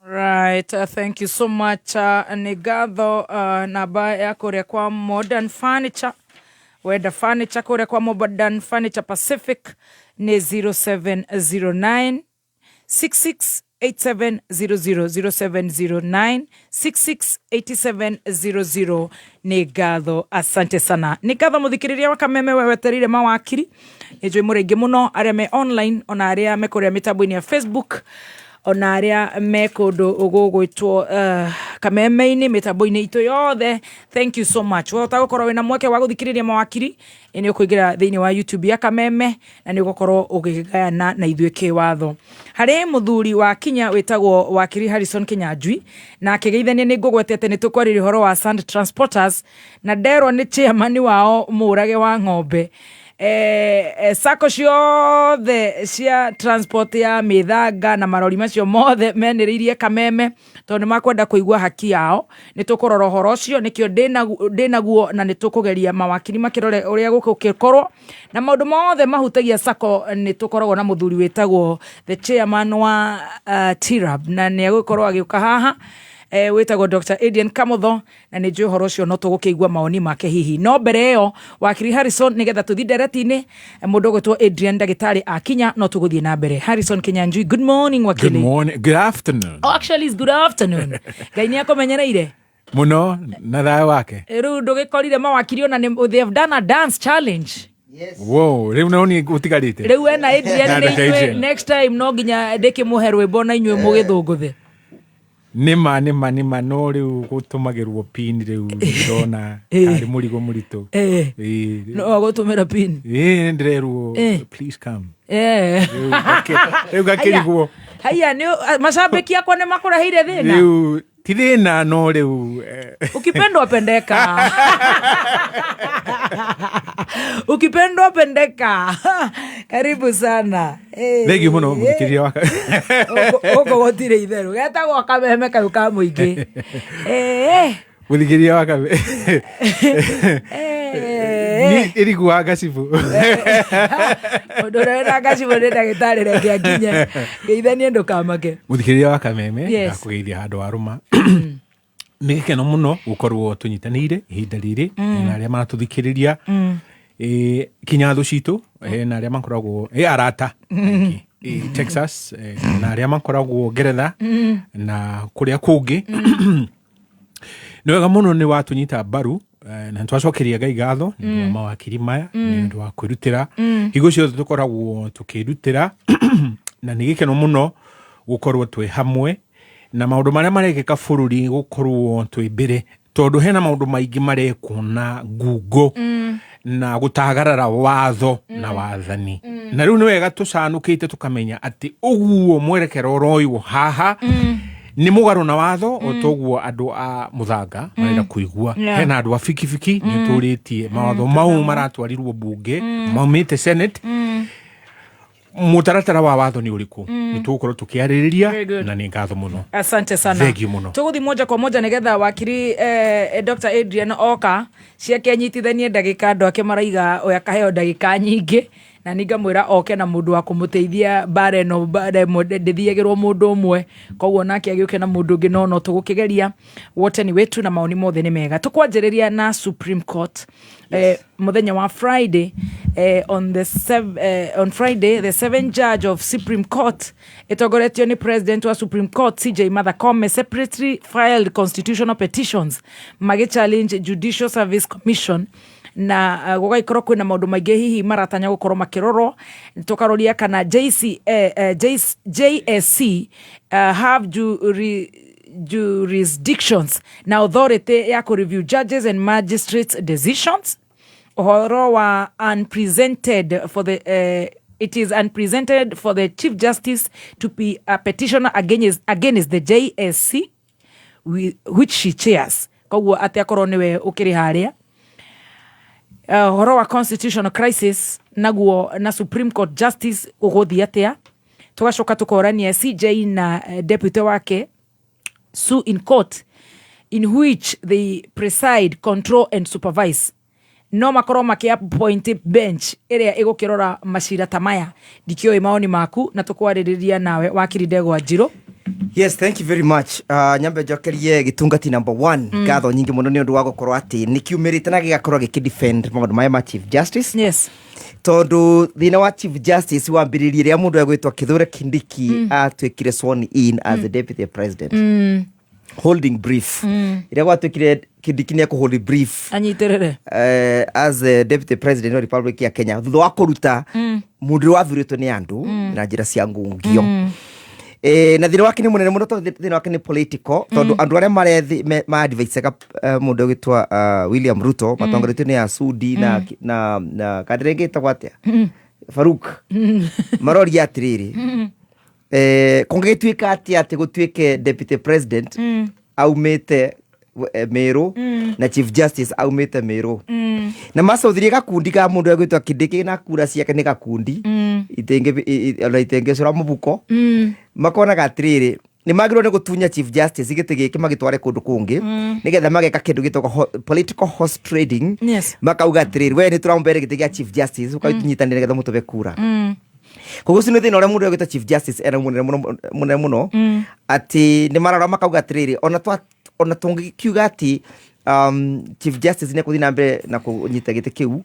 Right, thank you so much. Nĩ ngatho namba ya kũrĩa kwa Modern Furniture. Wenda furniture kũrĩa kwa Modern Furniture Pacific nĩ 0709 66 8700 0709 66 8700. Nĩ ngatho, asante sana, nĩ ngatho mũthikĩrĩria wa Kameme we wetereire mawakiri. Nĩ njũĩ mũrĩ aingĩ mũno arĩa me online, ona arĩa me kũrĩa mĩtambo-inĩ ya Facebook, ona arĩa me kũndũ gũgwĩtwo Kameme-inĩ, mĩtambo-inĩ itũ yothe. Thank you so much. Wahota gũkorwo wĩna mweke wa gũthikĩrĩria mawakiri, nĩ ũkũingĩra thĩinĩ wa YouTube ya Kameme na nĩ ũgũkorwo ũgĩgayana na ithuĩ kĩwatho. Harĩ mũthuri wa Kinya wĩtagwo wakiri Harrison Kinyanjui, na akĩgeithania nĩ ngũgwetete nĩ tũkwarĩria ũhoro wa sand transporters, na nderwo nĩ chairman wao mũrage wa ng'ombe. Sacco ciothe cia transport ya mĩthanga na marori macio mothe menĩrĩirie Kameme tondũ nĩ makwenda kũigua haki yao. Nĩ tũkũrora ũhoro ũcio, nĩkĩo ndĩnaguo, na nĩ tũkũgeria mawakiri makĩrore ũrĩa gũgũgĩkorwo na maũndũ mothe mahutagia sacco. Nĩ tũkoragwo na mũthuri wĩtagwo the chairman wa TIRAB, na nĩ egũkorwo agĩũka haha, wĩtagwo Dr. Adrian Kamotho, na nĩ njũĩ ũhoro ũcio no tũgũkĩigua maoni make hihi. No mbere ĩyo, wakiri Harrison, nĩgetha tũthiĩ ndereti-inĩ, mũndũ ũgwĩtwo Adrian ndagĩtarĩ akinya, no tũgũthiĩ na mbere. Harrison Kinyanjui, good morning, wakili. Good morning. Good afternoon. Oh, actually it's good afternoon. Ngai nĩ akũmenyereire. Muno na thayũ wake. Rĩu ndũgĩkorire mawakiri ona nĩ they have done a dance challenge. Wow, rĩu no niĩ gũtigarĩte. Rĩu ena Adrian Na nĩ Dr. inyuĩ Adrian. next time no nginya ndĩkĩmũhe rwĩmbo na inyuĩ mũgĩthũngũthe. Nĩma nĩma nĩma, no rĩu gũtũmagĩrwo pin, rĩu ndĩrona tarĩ mũrigo mũritũ. Ĩĩ. No agũtũmĩra pin. Ĩĩ, ndĩrerwo please come. Rĩu ngakĩrigwo. Haiya, nĩ macambĩki akwa nĩ makũreheire thĩna. Rĩu ti thĩna, no rĩu Ukipendwa pendeka, ukipendwa pendeka. Karibu sana. Thengiũ mũno, mũthikĩrĩria wa Gũkũ gũtirĩ itherũ, getagwo Kameme kayũ ka mũingĩ. Mũthikĩrĩria wa Kameme. Ĩriguaga ngacibũ. Mũndũ ũrĩa wĩna ngacibũ nĩ ndagĩtarĩ, reke akinye ngeithanie, ndũkamake. Mũthikĩrĩria wa Kameme, ndakũgeithia handũ wa rũma. Nĩ gĩkeno mũno gũkorwo tũnyitanĩire ihinda rĩrĩ na arĩa maratũthikĩrĩria. Kinya thũ citũ, na arĩa makoragwo arata aingĩ Texas, na arĩa makoragwo Ngeretha na kũrĩa kũngĩ. Nĩ wega mũno nĩ watũnyita mbaru, na nĩ twacokeria Ngai ngatho nĩ ũndũ wa mawakiri maya, nĩ ũndũ wa kwĩrutĩra. Hingo ciothe tũkoragwo tũkĩrutĩra, na nĩ gĩkeno mũno gũkorwo twĩ hamwe na maũndũ marĩa marekĩka bũrũri, gũkorwo twĩ mbere, tondũ hena maũndũ maingĩ marekwo na ngungo na gũtagarara watho na wathani. Na rĩu nĩ wega tũcanũkĩte tũkamenya atĩ ũguo mwerekero ũroywo haha nĩ mũgarũ na watho, o toguo andũ a mũthanga marenda kũigua. Hena andũ a bikibiki nĩ tũrĩtie mawatho mau maratwarirwo mbunge maumĩte Senate. Mũtaratara wa watho nĩ ũrĩkũ? Nĩ tũgũkorwo tũkĩarĩrĩria. Very good. Na nĩ ngatho mũno. Asante sana. Thank you mũno. Tũgũthiĩ moja kwa moja nĩgetha wakiri Dr. Adrian oka ciake anyitithanie ndagĩka. Andũ ake maraiga ũyũ akaheo ndagĩka nyingĩ, na ningamwĩra oke na mũndũ wa kũmũteithia mbara ĩno. Mbara ĩmwe ndĩthiagĩrwo mũndũ ũmwe, koguo nake agĩũke na mũndũ ũngĩ, no tũgũkĩgeria wote ni wetu na maoni mothe nĩ mega. Tũkwanjĩrĩria na Supreme Court. Mũthenya wa Friday, on Friday the seven judge of Supreme Court ĩtongoretio nĩ president wa Supreme Court CJ Martha Koome separately filed constitutional petitions magĩ challenge Judicial Service Commission, na gũgagĩkorwo kwĩna maũndũ maingĩ hihi maratanya gũkorwo makĩrorwo. Tũkaroria kana JC, JSC have jurisdictions na authority ya kũ review judges and magistrates decisions, ũhoro wa unprecedented for the it is unprecedented for the Chief Justice to be a petitioner against the JSC which she chairs, koguo atĩ akorwo nĩwe ũkĩrĩ harĩa. Ũhoro wa constitutional crisis naguo na Supreme Court justice ũgũthiĩ atĩa? Tũgacoka tũkorania CJ na deputy wake sue in court in which they preside, control and supervise. No makorwo makĩ appoint bench ĩrĩa ĩgũkĩrora macira ta maya. Ndikĩũĩ maoni maku na tũkwarĩrĩria nawe wakiri Ndegwa Njirũ. Yes, thank you very much. Nyambe njokerie gĩtungati number one ngatho nyingĩ mũno nĩ ũndũ wa gũkorwo atĩ nĩ kiumĩrĩte na gĩgakorwo gĩkĩ defend maũndũ maya ma Chief Justice. Tondũ thĩna wa Chief Justice wambĩrĩirie rĩrĩa mũndũ egwĩtwo Kithure Kindiki atuĩkire sworn in as the deputy president. Holding brief. Ĩrĩa gwatuĩkire Kindiki nĩ ekũhold brief anyitĩrĩre as the deputy president wa Republic ya Kenya thutha wa kũruta mũndũ ũrĩa wathurĩtwo nĩ andũ na njĩra cia ngũngio. Na thĩna wake nĩ mũnene mũno tondũ thĩna wake nĩ political, tondũ andũ arĩa marethi ma-advisaga mũndũ ũgĩtwa William Ruto matongoretio nĩ Asudi na kandĩra ĩngĩ ĩtagwo atĩa, Faruk, maroria atĩrĩrĩ, kũngĩgĩtuĩka atĩa atĩ gũtuĩke deputy president aumĩte Meru na chief justice aumĩte Meru na macauthirie gakundi ka mũndũ egwĩtwo Kindiki na kura ciake nĩ gakundi ona itengĩcũra mũbuko, makonaga atĩrĩrĩ, nĩ magĩrĩirwo nĩ gũtunya chief justice gĩtĩ gĩkĩ magĩtware kũndũ kũngĩ nĩgetha mageka kĩndũ gĩtagwo political horse trading. Makauga atĩrĩrĩ, we nĩ tũramũbere gĩtĩ gĩa chief justice, ũkatũnyitanĩra nĩgetha mũtũbe kura. Koguo ũcio nĩ thĩna ũrĩa mũndũ egwĩtwo chief justice ena mũnene mũno, mũnene mũno, atĩ nĩ marora makauga atĩrĩrĩ, ona tũngĩkiuga atĩ chief justice nĩ ekũthiĩ na mbere na kũnyita gĩtĩ kĩu,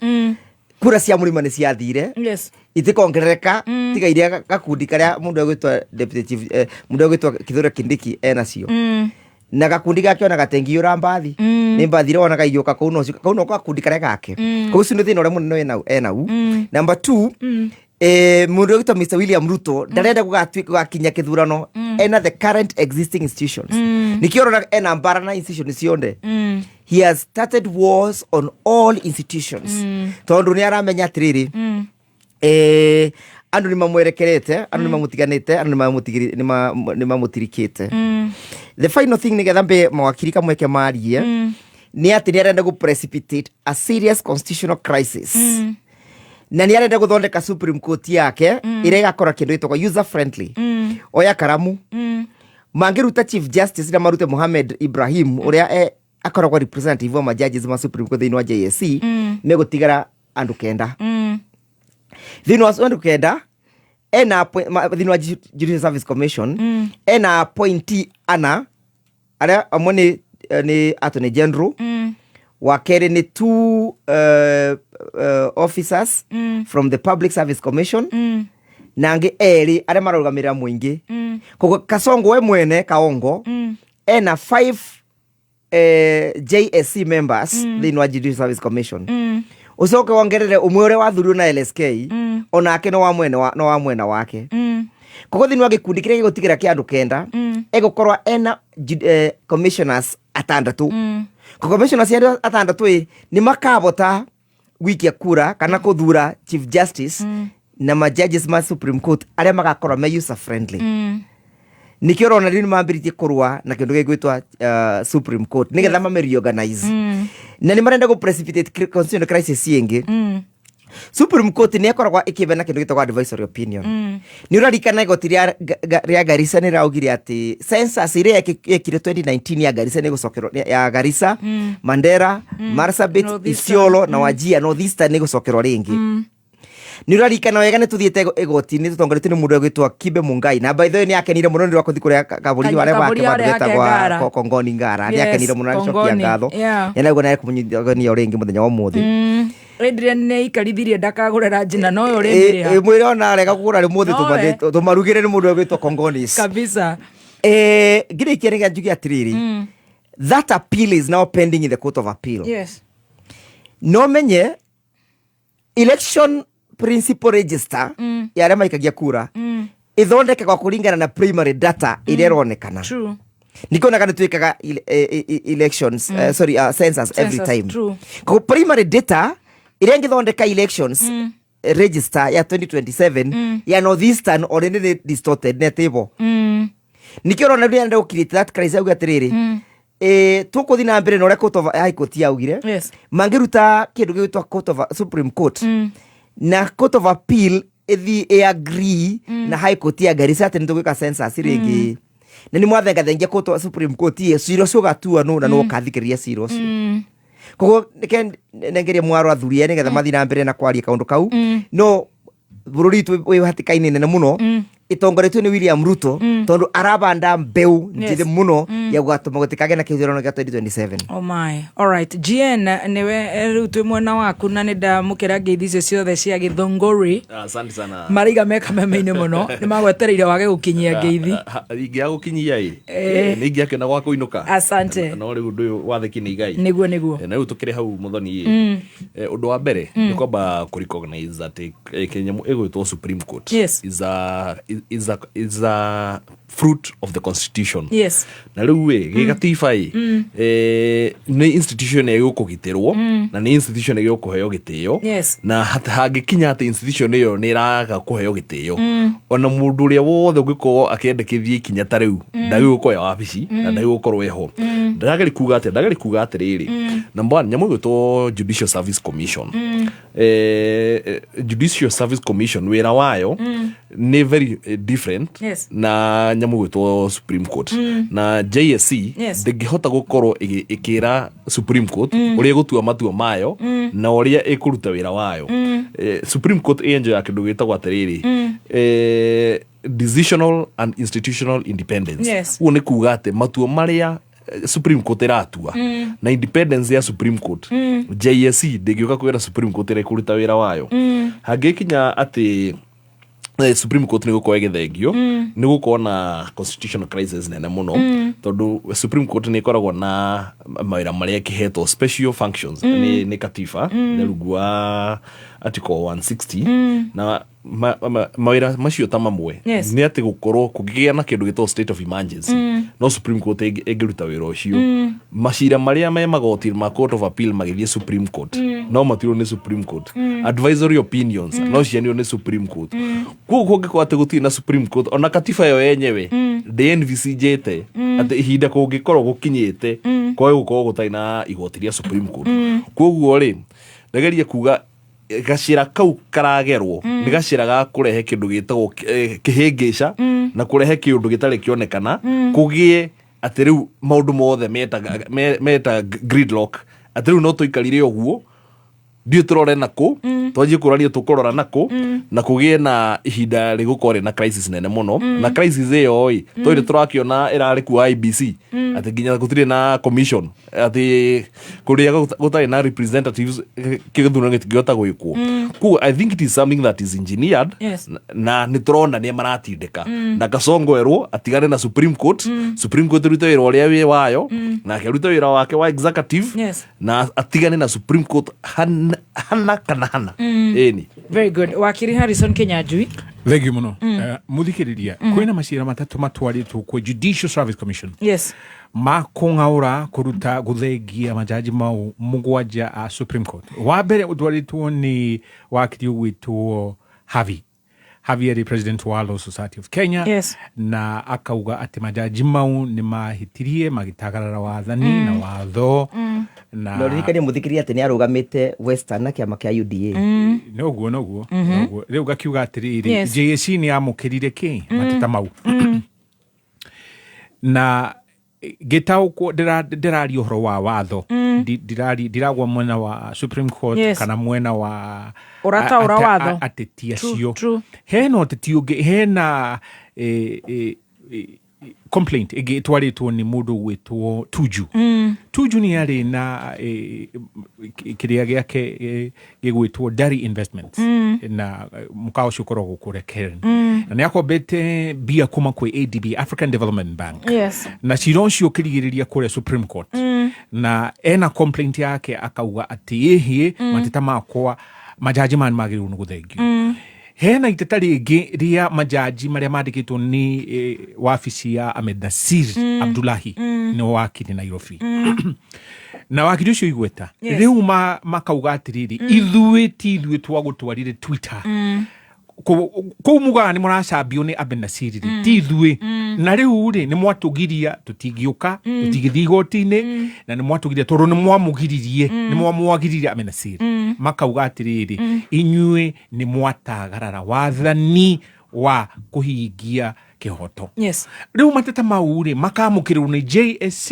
kura cia mũrĩma nĩ ciathire, itikongerereka tiga iria gakundi karĩa mũndũ egwĩtwo deputy chief, mũndũ egwĩtwo Kithure Kindiki enacio na gakundi gake ona gatengiũra mbathi nĩ mbathi iria wonaga igĩũka kũu no kau no gakundi karĩa gake. Koguo ũcio nĩ thĩna ũrĩa mũnene enau. Number two, mũndũ ũgwĩtwo Mr William Ruto ndarenda gũgatuĩka gũgakinya kĩthurano ena the current existing institutions. Nĩkĩo ũrona ena mbara na institutions ciothe. He has started wars on all institutions tondũ nĩ aramenya atĩrĩrĩ, andũ nĩ mamwerekerete, andũ nĩ mamũtiganĩte, andũ nĩ mamũtirikĩte. The final thing, nĩgetha mbe mawakiri kamweke marie, nĩ atĩ nĩ arenda gũ precipitate a serious constitutional crisis na nĩ arenda gũthondeka Supreme Court yake ĩrĩa ĩgakorwo kĩndũ gĩtagwo user friendly. Oya karamu, mangĩruta chief justice na marute Mohamed Ibrahim ũrĩa akoragwo representative wa majudges ma Supreme Court thĩinĩ wa JSC, megũtigara andũ 9. Thĩinĩ wa andũ 9 ena thĩinĩ wa Judicial Service Commission ena appointee ana arĩa amwe nĩ attorney general, wa kerĩ nĩ two officers from the Public Service Commission na angĩ erĩ arĩa marũgamĩrĩra mũingĩ. Koguo Kasongo we mwene Kaongo ena five JSC members thĩinĩ wa Judicial Service Commission. Ũcoke wongerere ũmwe ũrĩa wathurirwo na LSK, onake no wa mwena wake. Koguo thĩinĩ wa gĩkundi kĩrĩa gĩgũtigĩra kĩa andũ 9 egũkorwo ena commissioners 6. Koguo commissioners arĩa 6 ĩ nĩ makabota gwikia kura kana kũthura chief justice na ma judges ma Supreme Court arĩa magakorwo me user friendly. Nĩkĩo ũrona rĩu nĩ mambĩrĩtie kũrũa na kĩndũ gĩgwĩtwo Supreme Court nĩgetha mame reorganize na nĩ marenda gũ precipitate constitutional crisis ĩngĩ. Supreme Court nĩ ĩkoragwo ĩkĩheana kĩndũ gĩtagwo advisory opinion. Nĩ ũrarikana igoti rĩa Garissa nĩ raugire atĩ census ĩrĩa yekire 2019 ya Garissa nĩ ĩgũcokerwo, ya Garissa, Mandera, Marsabit, Northeastern. Isiolo na Wajir Northeastern nĩ ĩgũcokerwo rĩngĩ. Nĩ ũrarikana wega nĩ tũthiĩte igoti-inĩ tũtongoretio nĩ mũndũ ũgwĩtwo Kibe Mungai, na by the way nĩ akenire mũno nĩ ũndũ wa kũthiĩ kũrĩa kabũri warĩa wake kabũri bandũ harĩa hake getagwa Ngara. Kongoni Ngara. Nĩ akenire mũno na agĩcokia Kongoni. ngatho. Nĩ arauga nĩ ekũmũnyitithania o rĩngĩ mũthenya wa ũmũthĩ. Adrian nĩ aikarithĩrie ndakagũre njina no ũyũ ũrĩmĩrĩha. Mwĩre ona arega kũgũra rĩ mũthĩ. Nowe. Tũmarugĩre nĩ mũndũ ũgwĩtwo Kongonis kabisa. Ngĩrĩkia nĩgetha njuge atĩrĩrĩ, that appeal is now pending in the Court of Appeal. No menye election principal register ya arĩa maikagia kura ĩthondekagwo kũringana na primary data ĩrĩa ĩronekana. Nikionaga nĩ twĩkaga elections, sorry, census every Census, time. Koguo primary data ĩrĩa ĩngĩthondeka elections register ya 2027 ya Northeastern already nĩ distorted nĩ table. Nikio ũrona rĩrĩa arenda gũ create that crisis, auge atĩrĩrĩ, tũkũthiĩ na mbere na ũrĩa court of High Court yaugire. Mangĩruta kĩndũ gĩgwĩtwo court of Supreme Court na Court of Appeal ĩthiĩ ĩ agree na High Court ya Garissa atĩ nĩ tũgwĩka census rĩngĩ na nĩ mwathengathengia court of Supreme Court ĩ cira ũcio ũgatua nũ na nũ ũkathikĩrĩria cira ũcio. Koguo nike nengerie mwaro athuri aya nigetha mathi na mbere na kwaria kaundu kau. No bururi witũ wĩ hatĩka-inĩ nene mũno ĩtongoretio nĩ William Ruto, tondũ arabanda mbeu njĩthĩ mũno ya gũgatũma gũtikagĩe na kĩthurano gĩa 2027. Oh my. All right. GN niwe rĩu twĩ mwena waku na nĩ ndamũkĩra ngeithi icio ciothe cia gĩthũngũri. Asante sana. Maraiga me kameme-inĩ mũno nĩ magwetereire wage gũkinyia ngeithi. Ingĩaga gũkinyia ĩ, Eh. nĩ ingĩakena gwa kũinũka. Asante. No rĩu ũndũ ũyũ wathĩki nĩ igai. Nĩguo, nĩguo. Na rĩu tũkĩrĩ hau mũthoni ĩ, ũndũ wa mbere nĩ kwamba kũ recognize atĩ kĩnyamũ ĩgwĩtwo Supreme Court is a fruit of the constitution. Na rĩu ĩ gĩgatiba ĩ, nĩ institution ĩgũkũgitĩrwo na nĩ institution ĩgũkũheo gĩtĩo. Na hangĩkinya atĩ institution ĩyo nĩ ĩraga kũheo gĩtĩo, ona mũndũ ũrĩa wothe ũngĩkorwo akĩendekithia ikinya ta rĩu ndagĩrĩirwo gũkorwo e wabici na ndagĩrĩirwo gũkorwo eho. Ndagĩrĩ kuga atĩa? Ndagĩrĩ kuga atĩrĩrĩ, number one, nyamũ ĩgwĩtwo Judicial Service Commission, Judicial Service Commission wĩra wayo nĩ very different na nyamũ ĩgwĩtwo Supreme Court. Na JSC ndĩngĩhota gũkorwo ĩkĩra Supreme Court ũrĩa ĩgũtua matua mayo na ũrĩa ĩkũruta wĩra wayo. Supreme Court ĩenjoya kĩndũ gĩtagwo atĩrĩrĩ, decisional and institutional independence. Ũguo nĩ kuga atĩ matua marĩa Supreme Court ĩratua na independence ya Supreme Court, JSC ndĩngĩũka kwĩra Supreme Court ĩrĩa ĩkũruta wĩra wayo. Hangĩkinya atĩ Supreme Court nĩ gũkorwo ĩgĩthengio, nĩ gũkorwo na constitutional crisis nene mũno, tondũ Supreme Court nĩ ĩkoragwo na mawĩra marĩa ĩkĩhetwo special functions nĩ katiba nĩ rungu wa article 160, na mawĩra macio ta mamwe nĩ atĩ gũkorwo kũngĩgĩa na kĩndũ gĩtagwo state of emergency, no Supreme Court ĩngĩruta wĩra ũcio. Macira marĩa me magoti ma Court of Appeal magĩthiĩ Supreme Court no matirwo nĩ Supreme Court. Advisory opinions no cianirwo nĩ Supreme Court. Koguo kũngĩkorwo atĩ gũtirĩ na Supreme Court, ona katiba yo yenyewe ndĩ envisagĩte atĩ ihinda kũngĩkorwo gũkinyĩte kwage gũkorwo gũtarĩ na igoti rĩa Supreme Court. Koguo rĩ, ndageria kuga gacĩra kau karagerwo nĩ gacĩra ga kũrehe kĩndũ gĩtagwo kĩhĩngĩca na kũrehe kĩũndũ gĩtarĩ kĩonekana, kũgĩe atĩ rĩu maũndũ mothe meta gridlock, atĩ rĩu no tũikarire ũguo, ndiũ tũrore nakũ, twanjie kũrania tũkũrora nakũ, na kũgĩe na ihinda rĩgũkorwo rĩna crisis nene mũno. Na crisis ĩyo ĩ tũrĩ tũrakĩona ĩrarĩ kuo IEBC, atĩ nginya gũtirĩ na commission, atĩ kũrĩa gũtarĩ na representatives kĩthurano gĩtingĩhota gwĩkwo. Koguo I think it is something that is engineered. Na nĩ tũrona nĩ maratindĩka na Kasongo erwo atigane na Supreme Court, Supreme Court ĩrute wĩra ũrĩa wĩ wayo, nake arute wĩra wake wa executive na atigane na Supreme Court hana, hana kana hana. Ĩni. Very good. Wakiri Harrison Kinyanjui. Thank you muno. Muthikiriria, kwina macira matatũ matwarĩtwo kwĩ Judicial Service Commission ma kũng'aũra kũruta gũthengia majaji mau mũgwanja a Supreme Court. Wa mbere ũtwarĩtwo nĩ wakiri ũgwĩtwo Havi. Havi arĩ president wa Law Society of Kenya na akauga atĩ majaji mau nĩ mahĩtirie magĩtagarara wathani na watho na Na ũririkanie mũthikĩrĩria atĩ nĩ arũgamĩte Western na kĩama kĩa UDA. Noguo, noguo, noguo. Rĩu gakiuga atĩrĩrĩ, JSC nĩ yamũkĩrire kĩ mateta mau na ngĩtaũkwo ndĩraria ũhoro wa watho. Ndiragwa mwena wa Supreme Court kana mwena wa Ũrataũra watho. Ateti acio. Hena ũteti ũngĩ, hena complaint ĩngĩ ĩtwarĩtwo nĩ mũndũ ũgwĩtwo Tuju. Tuju nĩ arĩ na kĩrĩa gĩake gĩgwĩtwo Dari Investments na mũkawa ũcio ũkoragwo kũrĩa Karen, na nĩ akombete mbia kuma kwĩ ADB, African Development Bank, na cira ũcio ũkĩrigĩrĩria kũrĩa Supreme Court, na ena complaint yake akauga atĩ ĩhĩ mateta makwa majaji maya nĩ magĩrĩirwo nĩ gũthengio. Hena iteta rĩngĩ rĩa majaji marĩa mandĩkĩtwo nĩ wabici ya Ahmed Nasir Abdullahi, nĩ wakiri Nairobi, na wakiri ũcio igweta rĩu makauga atĩrĩrĩ, ithuĩ ti ithuĩ twagũtwarire Twitter kũu mugaga nĩ mũracambio nĩ Ahmed Nasir rĩ, ti ithuĩ, na rĩu rĩ nĩ mwatũgiria tũtingĩũka, tũtingĩthiĩ igoti-inĩ, na nĩ mwatũgiria tondũ nĩ mwamũgiririe, nĩ mwamwagiririe Ahmed Nasir. Makauga atĩrĩrĩ, inyuĩ nĩ mwatagarara wathani wa kũhingia. Kĩhoto. Yes. Rĩu mateta mau rĩ makamũkĩrwo nĩ JSC.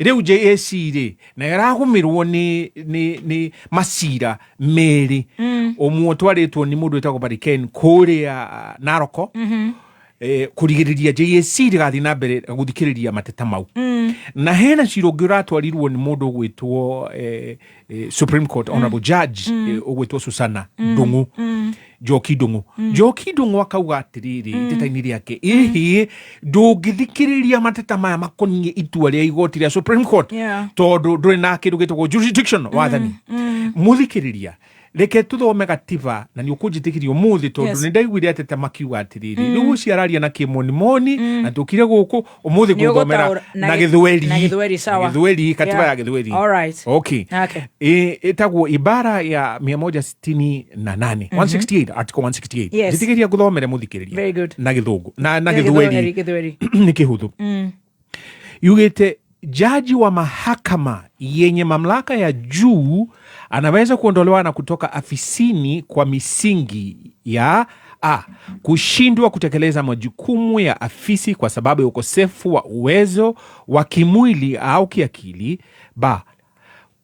Rĩu JSC rĩ na ĩragũmĩrwo nĩ macira merĩ. Ũmwe ũtwarĩtwo nĩ mũndũ wĩtagwo Bariken kũrĩa Naroko, kũrigĩrĩria JSC ndĩgathiĩ na mbere gũthikĩrĩria mateta mau. Na hena cira ũngĩ ũratwarirwo nĩ mũndũ ũgwĩtwo Supreme Court Honorable Judge, ũgwĩtwo Susana Ndung'u, Njoki Ndung'u. Njoki Ndung'u akauga atĩrĩrĩ iteta-inĩ rĩake, ĩhĩ ndũngĩthikĩrĩria mateta maya makoniĩ itua rĩa igoti rĩa Supreme Court tondũ ndũrĩ na kĩndũ gĩtagwo jurisdiction, wathani. Mũthikĩrĩria, reke tuthome gatiba na nĩ ũkũnjĩtĩkĩria ũmũthĩ tondũ nĩ ndaiguire ateta makiuga atĩrĩrĩ, rĩu ũcio araria na kĩmonimoni na tũkire gũkũ ũmũthĩ Nĩ ngũthomera ũgũtaũra- na gĩthweri. Na Gĩthweri, sawa. Na Gĩthweri, katiba ya Gĩthweri. All right. Okay. Okay. Ĩtagwo ibara ya 168, 168, article 168. Yes. Njĩtĩkĩria ngũthomere mũthikĩrĩria. Very good. Na gĩthũngũ na Na Gĩthweri. Gĩthweri, Gĩthweri. Nĩ kĩhũthũ. Yugĩte jaji wa mahakama yenye mamlaka ya juu anaweza kuondolewa na kutoka afisini kwa misingi ya a, kushindwa kutekeleza majukumu ya afisi kwa sababu ya ukosefu wa uwezo wa kimwili au kiakili; b,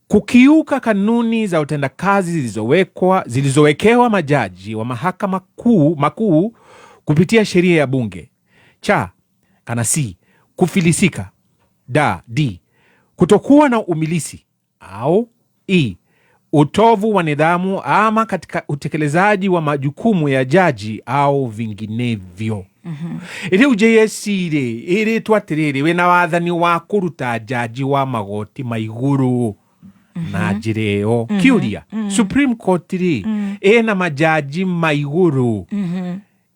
kukiuka kanuni za utendakazi zilizowekewa majaji wa mahakama makuu kupitia sheria ya bunge; cha kana c, kufilisika; d, kutokuwa na umilisi; au e, utovu wa nidhamu ama katika utekelezaji wa majukumu ya jaji au vinginevyo. Rĩu JSC rĩ ĩrĩtwo atĩrĩrĩ, wĩna wathani wa kũruta jaji wa magoti ma igũrũ na njĩra ĩyo. Kĩũria, Supreme Court rĩ ĩna majaji ma igũrũ?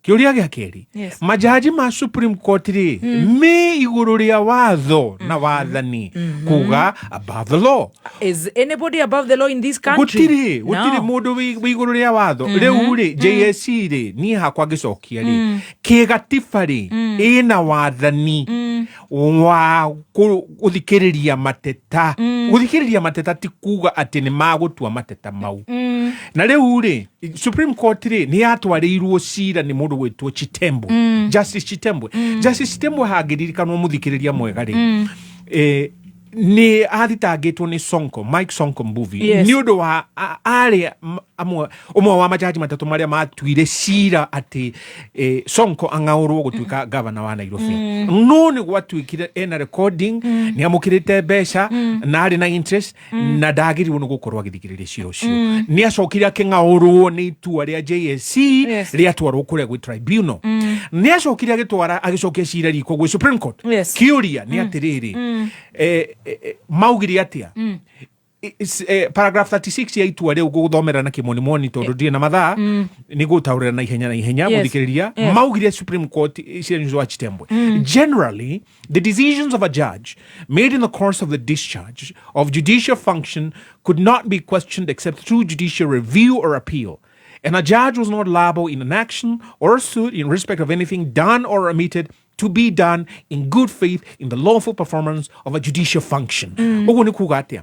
Kĩũria gĩa kerĩ, majaji ma Supreme Court rĩ me igũrũ rĩa watho na wathani, kuga above the law? Is anybody above the law in this country? Gũtirĩ No. mũndũ wĩ igũrũ rĩa watho. Rĩu rĩ JSC rĩ, niĩ hakwa ngĩcokia rĩ, kĩgatiba rĩ ĩna wathani wa gũthikĩrĩria mateta. Gũthikĩrĩria mateta ti kuga atĩ nĩ magũtua mateta mau. Na rĩu rĩ Supreme Court rĩ nĩ yatwarĩirwo cira nĩ mũndũ gwĩtwo Chitembwe, Justice Chitembwe. Justice Chitembwe hangĩririkanwo, mũthikĩrĩria mwega rĩ, nĩ athitangĩtwo nĩ Sonko, Mike Sonko Mbuvi, nĩ ũndũ wa arĩ amwe ũmwe wa majaji matatũ marĩa matuire cira atĩ Sonko ang'aũrwo gũtuĩka gavana wa Nairobi. No nĩ gwatuĩkire ena recording nĩ amũkĩrĩte mbeca na arĩ na interest na ndagĩrĩirwo nĩ gũkorwo agĩthikĩrĩria cira ũcio. Nĩ acokire akĩng'aũrwo nĩ itua rĩa JSC rĩatwarwo kũrĩa gwĩ tribunal. Nĩ acokire agĩtwara, agĩcokia cira riko gwĩ Supreme Court. Kĩũria nĩ atĩrĩrĩ, maugire atĩa? Paragraph 36 ya itua rĩu, ngũgũthomera na kĩmonimoni tondũ ndirĩ na mathaa, nĩ ngũtaũrĩra na ihenya na ihenya. Mũthikĩrĩria, maugire Supreme Court cira wa Chitembwe, generally the decisions of a judge made in the course of the discharge of judicial function could not be questioned except through judicial review or appeal, and a judge was not liable in an action or a suit in respect of anything done or omitted to be done in good faith in the lawful performance of a judicial function. Ũguo nĩ kuga atĩa?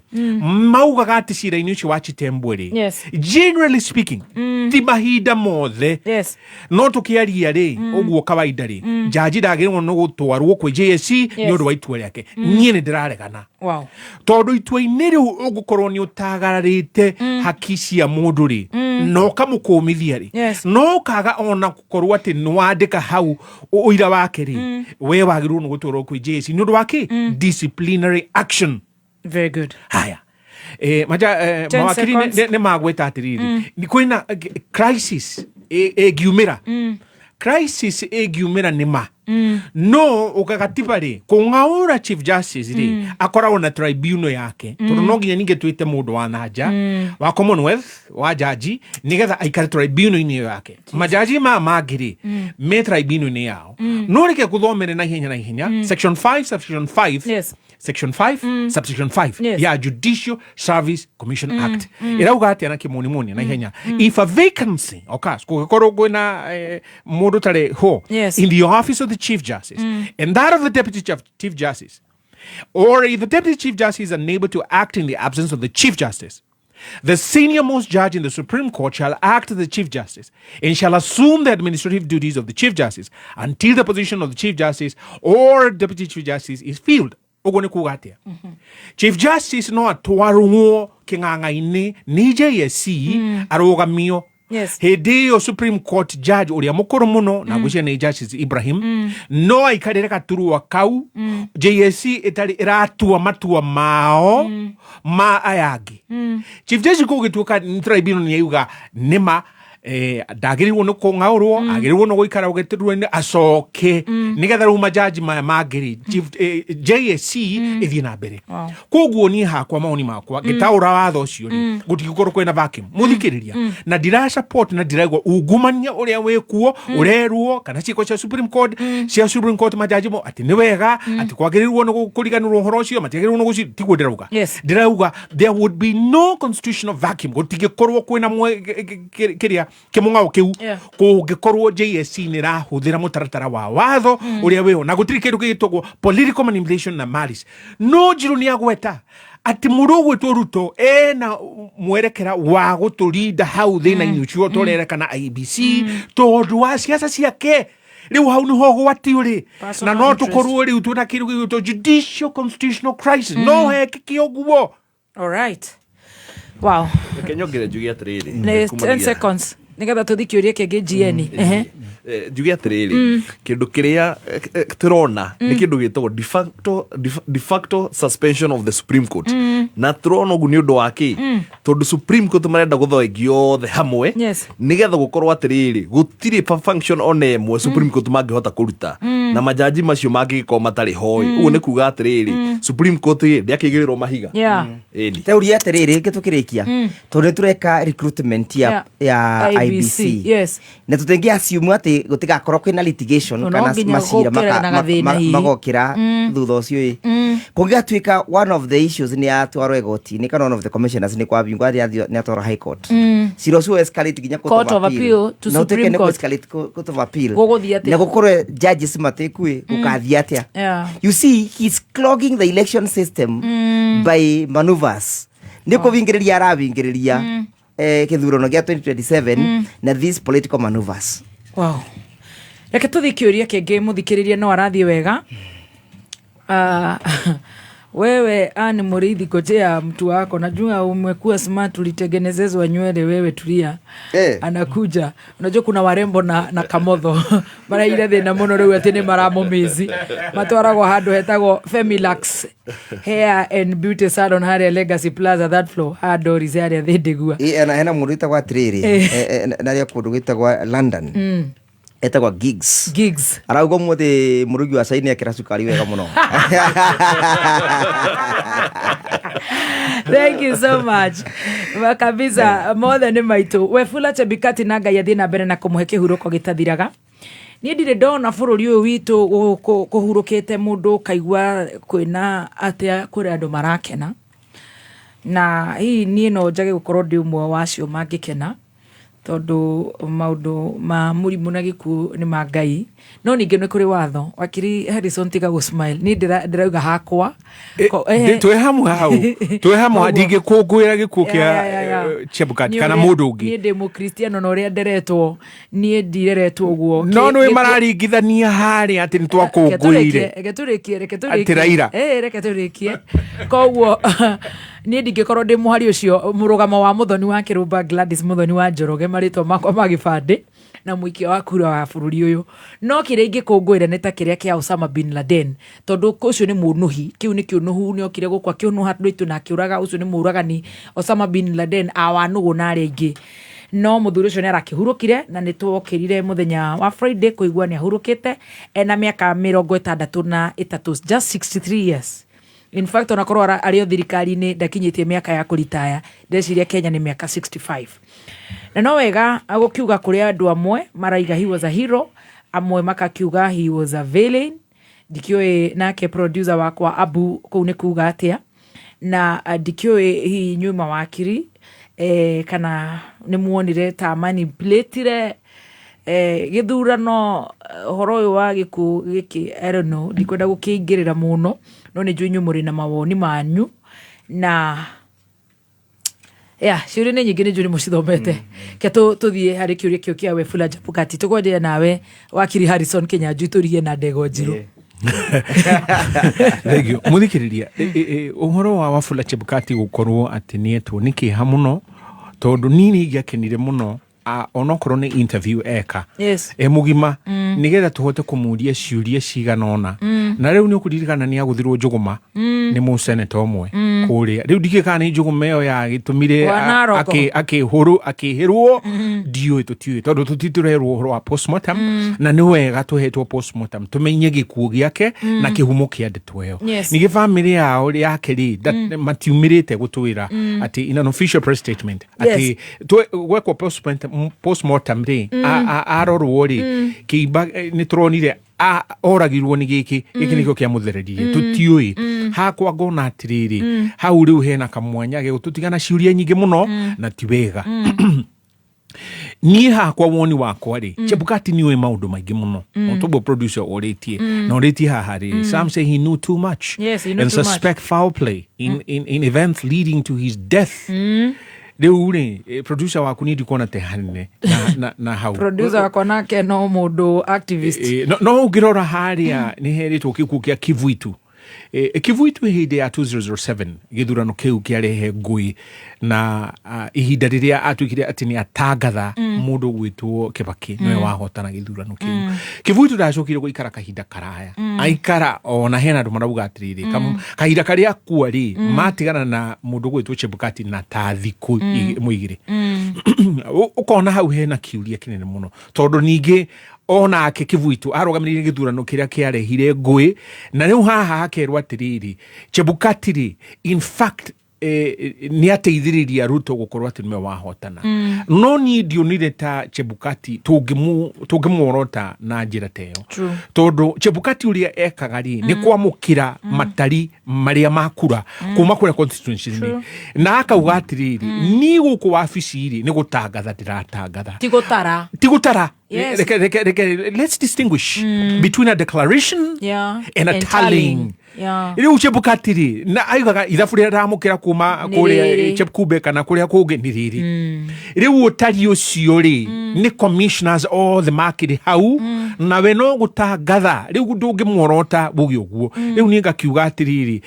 Maugaga atĩ cira-inĩ ũcio wa Chitembwe rĩ, generally speaking, ti mahinda mothe, no tũkĩaria rĩ ũguo kawaida rĩ, jaji ndagĩrĩirwo nĩ gũtwarwo kwĩ JSC nĩ ũndũ wa itua rĩake. Niĩ nĩ ndĩraregana tondũ itua-inĩ rĩu ũngũkorwo nĩ ũtagararĩte haki cia mũndũ rĩ na ũkamũkũmithia rĩ, no ũkaga ona gũkorwo atĩ nĩ wandĩka hau ũira wake rĩ, we wagĩrĩirwo nĩ gũtwarwo kwĩ JSC nĩ ũndũ wa kĩ? Disciplinary action. Very good. Haya, maja 10 mawakiri seconds. nĩ magweta atĩrĩrĩ, nĩ kwĩna crisis ĩngiumĩra. Crisis ĩngiumĩra nĩ ma no ũgagatiba rĩ kũng'aũra chief justice rĩ akoragwo na tribunal yake, tondũ no nginya ningĩ twĩte mũndũ wa nanja wa Commonwealth wa jaji nĩgetha aikare tribunal-inĩ ĩyo yake. Majaji maya mangĩ rĩ me tribunal-inĩ yao. No reke ngũthomere na ihenya na ihenya section 5 subsection 5, section 5 subsection 5 ya Judicial Service Commission Act ĩrauga atĩa na kĩmonimoni na ihenya? If a vacancy occurs, kũngĩkorwo kwĩna mũndũ ũtarĩ ho in the office of the chief justice and that of the deputy chief justice, or if the deputy chief justice is unable to act in the absence of the chief justice. The senior most judge in the Supreme Court shall act as the Chief Justice and shall assume the administrative duties of the Chief Justice until the position of the Chief Justice or Deputy Chief Justice is filled. Ũguo nĩ kuga atĩa? Chief Justice no atwarwo kĩng'ang'a-inĩ nĩ JSC arũgamio. Hĩndĩ ĩyo Supreme Court judge ũrĩa mũkũrũ mũno na ngwĩciria nĩ Justice Ibrahim no aikarĩre gaturwa kau JSC ĩtarĩ ĩratua matua mao ma aya angĩ. Chief Justice kũgĩtuĩka nĩ tribunal nĩ yauga nĩma ndagĩrĩirwo nĩ kũng'aũrwo, agĩrĩirwo nĩ gũikara gĩturwa-inĩ acoke nĩgetha rĩu majaji maya mangĩ rĩ, JSC ĩthiĩ na mbere. Koguo niĩ hakwa mawoni makwa ngĩtaũra watho ũcio rĩ, gũtingĩkorwo kwĩna vacuum mũthikĩrĩria, na ndira support na ndiraigua ungumania ũrĩa wĩkuo ũrerwo kana ciĩko cia Supreme Court, cia Supreme Court majaji mo atĩ nĩ wega atĩ kwagĩrĩirwo nĩ kũriganĩrwo ũhoro ũcio, matiagĩrĩirwo nĩ gũci, tiguo ndĩrauga. Ndĩrauga there would be no constitutional vacuum, gũtingĩkorwo kwĩna kĩrĩa kĩmũng'ao kĩu kũngĩkorwo JSC nĩ ĩrahũthĩra mũtaratara wa watho ũrĩa wĩho na gũtirĩ kĩndũ gĩgĩtagwo political manipulation na malice. No Njirũ nĩ agweta atĩ mũndũ ũgwĩtwo Ruto ena mwerekera wa gũtũrinda hau thĩna-inĩ ũcio tũrerekana IEBC tondũ wa ciaca ciake. Rĩu hau nĩho ũgwati ũrĩ na Personal no interest. tũkorwo rĩu twĩna kĩndũ gĩgwĩtwo judicial constitutional crisis, no hekĩke ũguo. All right. Wow. Reke nyongere njuge atĩrĩrĩ. Nĩ Kumanagia- 10 seconds nĩgetha tũthi kĩũria kĩngĩ GN. Ehe. Njuge atĩrĩrĩ, kĩndũ kĩrĩa tũrona nĩ kĩndũ gĩtagwo de facto suspension of the Supreme Court, na tũrona ũguo nĩ ũndũ wa kĩ? Tondũ Supreme Court marenda gũthoengio othe hamwe nĩgetha gũkorwo atĩrĩrĩ gũtirĩ function ona ĩmwe Supreme Court mangĩhota kũruta na majaji macio mangĩgĩkorwo matarĩ hoi. Ũguo nĩ kuga atĩrĩrĩ, Supreme Court ĩ ndĩakĩigĩrĩrwo mahiga. Ĩni. Teuria atiriri rĩngĩ tukirikia, tondu nĩ recruitment ya ya IBC. IBC na tũtingĩ assume atĩ gũtigakorwo kwĩna litigation No kana nginya macira gũkĩre na gathĩna hihi. magokĩra thutha ũcio ĩ kũngĩgatuĩka one of the issues nĩ yatwarwo igoti-inĩ kana one of the commissioners nĩ kwabingwo nĩ atwarwo high court, cira ũcio escalate nginya Court of Appeal to Na ũtuĩke Supreme nĩ Court. escalate court of appeal. Gũgũthiĩ atĩa? Na gũkorwo judges matikui gũkathiĩ atĩa? You see, he's clogging the election system by maneuvers, nĩ kũbingĩrĩria arabingĩrĩria kĩthurano gĩa 2027 na these political maneuvers. Wow. Reke tũthiĩ kĩũria kĩngĩ mũthikĩrĩria no arathiĩ wega. Ah, wewe ani Mũrĩithi, ngojea mtu wako, najua umekuwa smart, ulitengenezezwa nywele wewe, tulia. Anakuja. Unajua kuna warembo na kamotho maraire thĩna mũno rĩu atĩ nĩ maramũmici matwaragwo handũ hetagwo Femilax Hair and Beauty Salon harĩa Legacy Plaza, third floor, haha Doris harĩa Thĩndĩgua. Ĩ, hena mũndũ wĩtagwo atĩrĩrĩ, narĩa kũndũ gwĩtagwo London etagwo Gigs. Gigs. Arauga ũmũthĩ mũrugi wa cai nĩ ekĩra cukari wega mũno. Thank you so much. Kabisa mothe nĩ maitũ Wefula Chebikati na Ngai athiĩ na mbere na kũmũhe kĩhurũko gĩtathiraga. Niĩ ndirĩ ndona bũrũri ũyũ witũ kũhurũkĩte mũndũ ũkaigua kwĩna atĩa, kũrĩ andũ marakena, na hihi niĩ no njage gũkorwo ndĩ ũmwe wa acio mangĩkena tondũ maũndũ ma mũrimũ na gĩkuũ nĩ ma Ngai, no ningĩ nĩ kũrĩ watho. Wakiri Harrison, tiga gũ smile, niĩ ndĩrauga hakwa. Twĩ hamwe hau, twĩ hamwe. Koguo- Ndingĩkũngũĩra gĩkuũ kĩa Ya. Chebukati Niĩ kana mũndũ ũngĩ. Niĩ ndĩ mũkristiano na ũrĩa nderetwo, niĩ ndireretwo ũguo. No nĩ mararingithania harĩa atĩ nĩ twakũngũĩire Reke tũrĩkie, reke tũrĩkie. Atĩ Raila. Reke tũrĩkie. Koguo niĩ ndingĩkorwo ndĩ mũhari ũcio mũrũgamo wa Mũthoni wa Kĩrũmba, Gladys Mũthoni wa Njoroge, marĩtwa makwa ma gĩbandĩ na mũikia wa kura wa bũrũri ũyũ, no kĩrĩa ingĩkũngũĩra nĩ ta kĩrĩa kĩa Osama bin Laden, tondũ ũcio nĩ mũnũhi, kĩu nĩ kĩũnũhu, nĩ okire gũkũ akĩũnũha andũ aitũ na akĩũraga. Ũcio nĩ mũũragani Osama bin Laden, awanũgũ na arĩa aingĩ, no mũthuri ũcio nĩ arakĩhurũkire na nĩ twokĩrire mũthenya wa Friday kũigua nĩ ahurũkĩte ena mĩaka 63, just 63 years. In fact, onakorwo arĩ o thirikari-inĩ ndakinyĩtie mĩaka ya kũritaya, ndeciria Kenya nĩ mĩaka 65. Na no wega gũkiuga kũrĩ andũ amwe maraiga he was a hero, amwe makakiuga he was a villain. Ndikĩũĩ nake producer wakwa Abu kũu nĩ kuga atĩa, na ndikĩũĩ hihi inyuĩ mawakiri kana nĩ muonire ta manipulatire gĩthurano, ũhoro ũyũ wa gĩkuũ gĩkĩ. I don't know, ndikwenda gũkĩingĩrĩra mũno, no nĩ njũĩ inyuĩ mũrĩ na mawoni manyu na Ya ciũria nĩ nyingĩ, nĩ njũĩ nĩ mũcithomete. Ke tũthiĩ harĩ kĩũria kĩu kĩa Wafula Chebukati. Tũkwanjia nawe wakiri Harrison Kinyanjui, tũrigie na ndegwa njirũ. Thank you. Mũthikĩrĩria, ũhoro wa Wafula Chebukati gũkorwo atĩ nĩetwo nĩ kĩeha mũno, tondũ niĩ nĩ ingĩakenire mũno onokorwo nĩ interview eka e mũgima, nĩgetha tũhote kũmũria ciũria cigana ũna. Na rĩu nĩ ũkũririkana nĩ agũthirwo njũgũma nĩ mũseneta ũmwe kũrĩa. Rĩu ndikĩĩ kana nĩ njũgũma ĩyo yagĩtũmire Wa Naroko. Akĩhũrwo akĩhĩrwo, ndiũĩ, tũtiũĩ, tondũ tũtitũrerwo ũhoro wa postmortem, na nĩ wega tũhetwo postmortem tũmenye gĩkuũ gĩake na kĩhumo kĩa ndeto ĩyo. Ningĩ bamĩrĩ yao yake rĩ, matiumĩrĩte gũtwĩra atĩ in an official press statement atĩ gwekwo postmortem rĩ, arorwo rĩ, kĩimba, nĩ tũronire oragirwo nĩ gĩkĩ, gĩkĩ nĩkĩo kĩamũthereririe. Tũtiũĩ. Hakwa ngona atĩrĩrĩ, hau rĩu hena kamwanya gegũtũtigana ciũria nyingĩ mũno, na ti wega. Niĩ hakwa woni wakwa rĩ, Chebukati nĩ ũĩ maũndũ maingĩ mũno. Otoguo producer ũrĩtie na ũrĩtie haha rĩ, some say he knew too much Yes, he knew and too much. suspect foul play in events leading to his death. Rĩu rĩ, producer waku nĩ ndikuona te hanene na hau. Producer wakwa nake no mũndũ activist. No ũngĩrora harĩa nĩ herĩtwo gĩkuũ kĩa Kivuitu. Kivuitu hĩndĩ ya 2007 gĩthurano kĩu kĩarehe ngũĩ na ihinda rĩrĩa atuĩkire atĩ nĩ atangatha mũndũ ũgwĩtwo Kĩbakĩ nĩwe wahotana gĩthurano kĩu, Kivuitu ndacokire gũikara kahinda karaya. Aikara ona hena andũ marauga atĩrĩrĩ, kahinda karĩa akua rĩ, matigana na mũndũ ũgwĩtwo Chebukati na ta thikũ ĩmwe igĩrĩ. Ũkona hau hena kĩũria kĩnene mũno, tondũ ningĩ onake Kivuitu arũgamĩrĩire gĩthurano kĩrĩa kĩarehire ngũĩ, na rĩu haha hakerwo atĩrĩrĩ, Chebukati rĩ, in fact nĩ ateithĩrĩria Ruto gũkorwo atĩ nĩwe wahotana. No niĩ ndionire ta Chebukati tũngĩmuorota na njĩra ta ĩyo, tondũ Chebukati ũrĩa ekaga rĩ, nĩ kwamũkĩra matari marĩa makura kuma kũrĩa constituency-inĩ, na akauga atĩrĩrĩ, niĩ gũkũ wabici rĩ, nĩ gũtangatha ndĩratangatha. Ti gũtara. Ti gũtara. Reke, let's distinguish between a declaration and a And tallying. Rĩu Chebukati rĩ, na aigaga ithabu rĩrĩa ndamũkĩra kuma Nĩ kũrĩa rĩrĩ. Chepkube kana kũrĩa kũngĩ nĩ rĩrĩ. Rĩu ũtari ũcio rĩ, nĩ commissioners othe makĩrĩ hau, nawe no gũtangatha. Rĩu ndũngĩmuorota buge ũguo. Rĩu niĩ ngakiuga atĩrĩrĩ,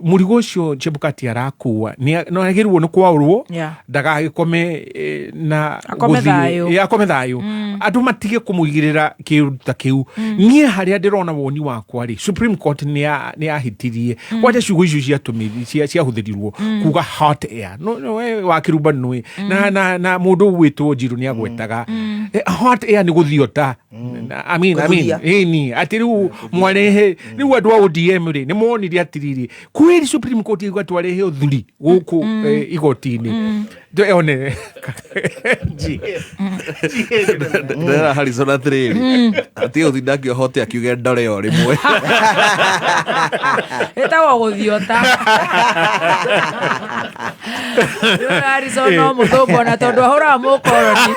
mũrigo ũcio Chebukati arakua no agĩrĩirwo nĩ kwaũrwo, ndagagĩkome na Akome thayũ. Akome thayũ, andũ matige kũmũigĩrĩra kĩũndũ ta kĩu. Niĩ harĩa ndĩrona woni wakwa rĩ, Supreme Court nĩ yahĩtirie kwanja ciugo icio ciahũthĩrirwo kuga hot air. No, we wakĩrumba nũĩ na mũndũ ũgwĩtwo Njirũ nĩ agwetaga hot air nĩ gũthiota. I mean, Gũthuria. Ĩni atĩ rĩu mwarehe, rĩu andũ a ODM rĩ, nĩ monire atĩrĩrĩ, kwĩri Supreme Court igua twarehe ũthuri gũkũ igoti-inĩ. One Ji. Ndĩrera Harrison atĩrĩrĩ, atige gũtinda akĩohote akiuge ndore o rĩmwe. Ĩtagwo gũthiota. Rĩu Harrison no mũthũngũ, ona tondũ ahũraga mũkoroni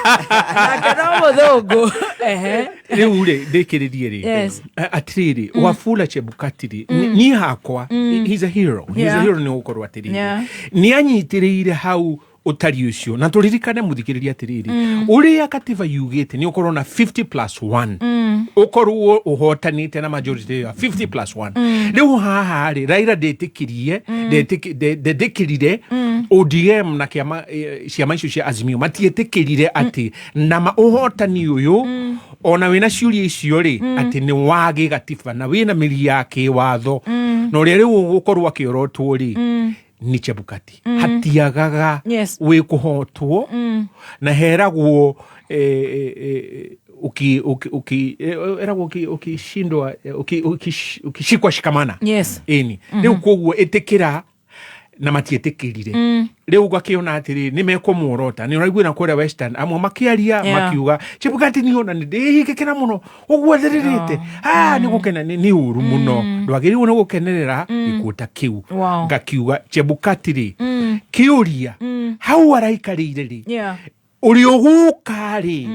nake no mũthũngũ. Ehe. Rĩu rĩ, ndĩkĩrĩrie rĩ, atĩrĩrĩ, Wafula Chebukati rĩ, niĩ hakwa he's a hero, he's a hero, nĩ gũkorwo atĩrĩrĩ, nĩ anyitĩrĩire hau ũtari ũcio. Na tũririkane mũthikĩrĩria atĩrĩrĩ, ũrĩa katiba yugĩte nĩ ũkorwo na 50 plus 1, ũkorwo ũhotanĩte na majority ya 50 plus 1. Rĩu haha rĩ, Raila ndetĩkirie, ndetĩkĩrire ODM na kĩama, ciama icio cia Azimio matiĩtĩkĩrire atĩ nama ũhotani ũyũ, ona wĩna ciũria icio rĩ, atĩ nĩ wa gĩgatiba na wĩna mĩri ya kĩwatho, na ũrĩa rĩu ũgũkorwo akĩorotwo rĩ, nĩ Chebukati. Hatiagaga wĩ kũhotwo na heragwo uki uki uki eragwo ukishindwa, ukishikwa shikamana. Ĩni rĩu koguo ĩtĩkĩra na matiĩtĩkĩrire. Rĩu ngakĩona atĩrĩ, nĩ mekũmuorota. Nĩ ũraiguĩra kũrĩa Western amwe makĩaria, makiuga Chebukati nĩ ona nĩ ndĩhingĩkĩra mũno ũguo thĩrĩrĩte. Nĩ gũkena nĩ ũru mũno, ndwagĩrĩirwo nĩ gũkenerera gĩkuũ ta kĩu. Ngakiuga Chebukati rĩ, kĩũria hau araikarĩire rĩ, Ũrĩa ũgũka rĩ,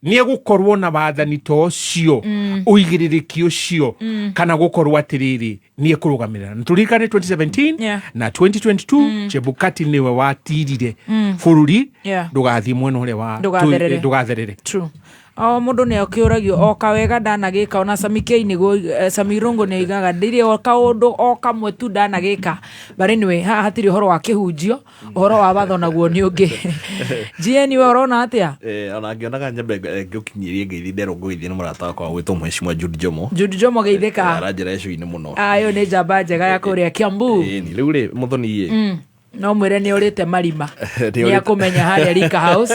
nĩ egũkorwo na wathani ta ũcio, ũigĩrĩrĩki ũcio, kana gũkorwo atĩrĩrĩ nĩ ekũrũgamĩrĩra. Na tũririkane 2017 na 2022 Chebukati nĩwe watirire bũrũri ndũgathiĩ mwena ũrĩa wa Ndũgatherere. Ndũgatherere. True. O mũndũ nĩ akĩũragio o kawega ndanagĩka, ona Sami K nĩguo, Sami Irũngũ nĩ oigaga ndirĩ o kaũndũ o kamwe tu ndanagĩka. But anyway, haha hatirĩ ũhoro wa kĩhunjio, ũhoro wa watho naguo nĩ ũngĩ. GN, we ũrona atĩa? Ona ngĩonaga nyambe ngũkinyĩrie ngeithi nderwo ngũgeithio nĩ mũrata wakwa gwĩtwo Mheshimiwa Jude Jomo. Jude Jomo, geithĩka. Aranjĩra ĩcui-inĩ mũno. Ayũ nĩ njamba njega ya kũrĩa Kiambu. Ĩni, rĩu rĩ mũthoni ĩ No mwĩre nĩ ũrĩte marima. Nĩ Nĩ ũrĩte- akũmenya harĩa Rika House.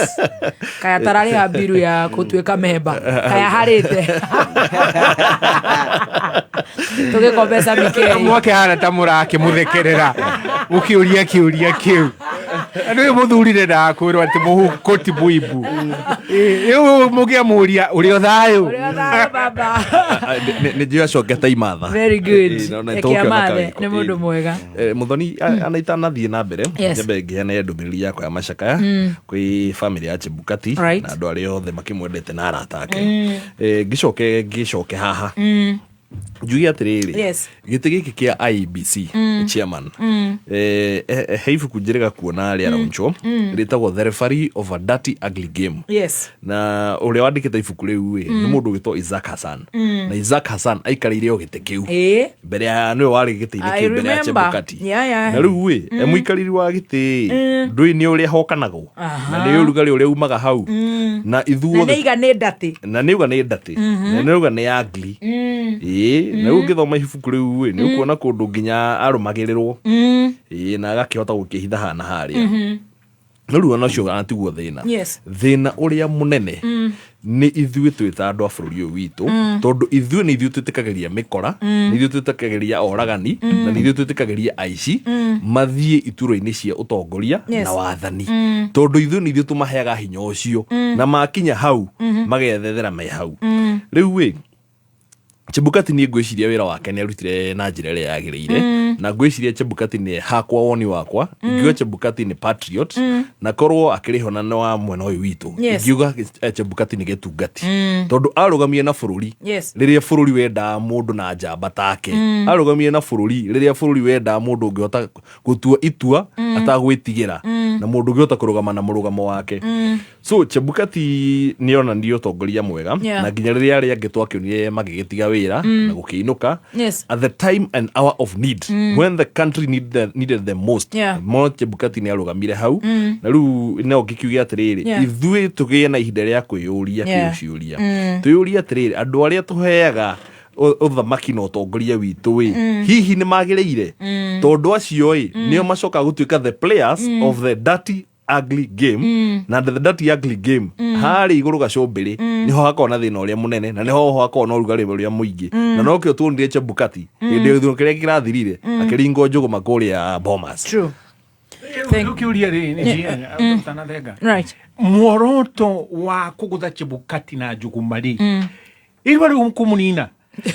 Kaya tararĩha mbiru ya gũtuĩka memba. Kaya harĩte. Tũgĩkombe Sami K. Mwake hana ta mũrakĩmũthekerera mũkĩũria kĩũria kĩu. Na nĩwe mũthurire ndakwĩrwo atĩ mũhuko ti mũimbu. Rĩu mũngĩamũria ũrĩ o thayũ. Ũrĩ o thayũ baba. Nĩ njũĩ acokete imatha. Very good. Ĩ, na Reke tũgũkĩona amathe, kawĩko. nĩ mũndũ Ĩ. mwega. Muthoni ana itanathiĩ na mbere, nyambe ngĩheane ndũmĩrĩri yakwa ya macakaya kwĩ family ya Chebukati na andũ arĩa othe makĩmwendete na arata ake. Ngĩcoke ngĩcoke haha njuge atĩrĩrĩ, gĩtĩ gĩkĩ kĩa IEBC chairman, he ibuku njĩrĩga kuona rĩa launchwo rĩtagwo The Referee of a Dirty Ugly Game. Na ũrĩa wandĩkĩte ibuku rĩu ĩ nĩ mũndũ ũgĩtwo Isaac Hassan, na Isaac Hassan aikarĩire o gĩtĩ kĩu mbere ya nĩwe warĩ gĩtĩ-inĩ I kĩu mbere ya remember. Chebukati. Yeah. Na rĩu ĩ e mũikarĩri wa gĩtĩ ĩ ndũĩ nĩ ũrĩa hokanagwo na nĩ ũrugarĩ ũrĩa umaga hau na Na ithuothe nĩ iga nĩ ndatĩ. Na nĩ uga nĩ ndatĩ, na nĩ uga nĩ ugly. Ĩĩ, na rĩu ũngĩthoma ibuku rĩu ĩ nĩ ũkuona kũndũ nginya arũmagĩrĩrwo, ĩĩ, na agakĩhota gũkĩhitha hana harĩa. No rĩu ona ũcio atiguo thĩna. Thĩna ũrĩa mũnene nĩ ithuĩ twĩ ta andũ a bũrũri ũyũ witũ, tondũ ithuĩ nĩ ithuĩ twĩtĩkagĩria mĩkora, nĩ ithuĩ twĩtĩkagĩria oragani, na nĩ ithuĩ twĩtĩkagĩria aici mathiĩ iturwa-inĩ cia ũtongoria na wathani, tondũ ithuĩ nĩ ithuĩ tũmaheaga hinya ũcio, na makinya hau magethethera me hau. Rĩu ĩ Chebukati niĩ ngwĩciria wĩra wake nĩ arutire na njĩra ĩrĩa yagĩrĩire, na ngwĩciria Chebukati nĩ hakwa woni wakwa ingiuga Chebukati nĩ patriot, na korwo akĩrĩ ho na nĩ wa mwena ũyũ witũ, ingiuga Chebukati nĩ gĩtungati, tondũ arũgamire na bũrũri rĩrĩa bũrũri wendaga mũndũ na njamba take. Arũgamire na bũrũri rĩrĩa bũrũri wendaga mũndũ ũngĩhota gũtua itua atagwĩtigĩra, na mũndũ ũngĩhota kũrũgama na mũrũgamo wake. So Chebukati nĩ onanirie ũtongoria mwega, na nginya rĩrĩa arĩa angĩ twakĩonire magĩgĩtiga wĩra na gũkĩinũka, at the time and hour of need, when the country needed them most, mo Chebukati nĩ arũgamire hau. Na rĩu no ngĩkiuge atĩrĩrĩ, ithuĩ tũgĩe na ihinda rĩa kwĩyũria kĩũciũria, twĩyũrie atĩrĩrĩ, andũ arĩa tũheaga ũthamaki na ũtongoria witũ ĩ hihi nĩ magĩrĩire? Tondũ acio ĩ nĩo macokaga gũtuĩka the players of the dirty ugly game. Na the dirty ugly game harĩa igũrũ gacũmbĩrĩ nĩho hakoragwo na thĩna ũrĩa mũnene, na nĩho hakoragwo na ũrugarĩ ũrĩa mũingĩ. Na nokĩo tuonire Chebukati hĩndĩ ya gĩthurano kĩrĩa kĩrathirire akĩringwo njũgũma kũrĩa Bomas. True. Rĩu kĩũria rĩ nĩ GN, ũtanathenga. Muoroto wa kũgũtha Chebukati na njũgũma rĩ, irua rĩu kũmũnina,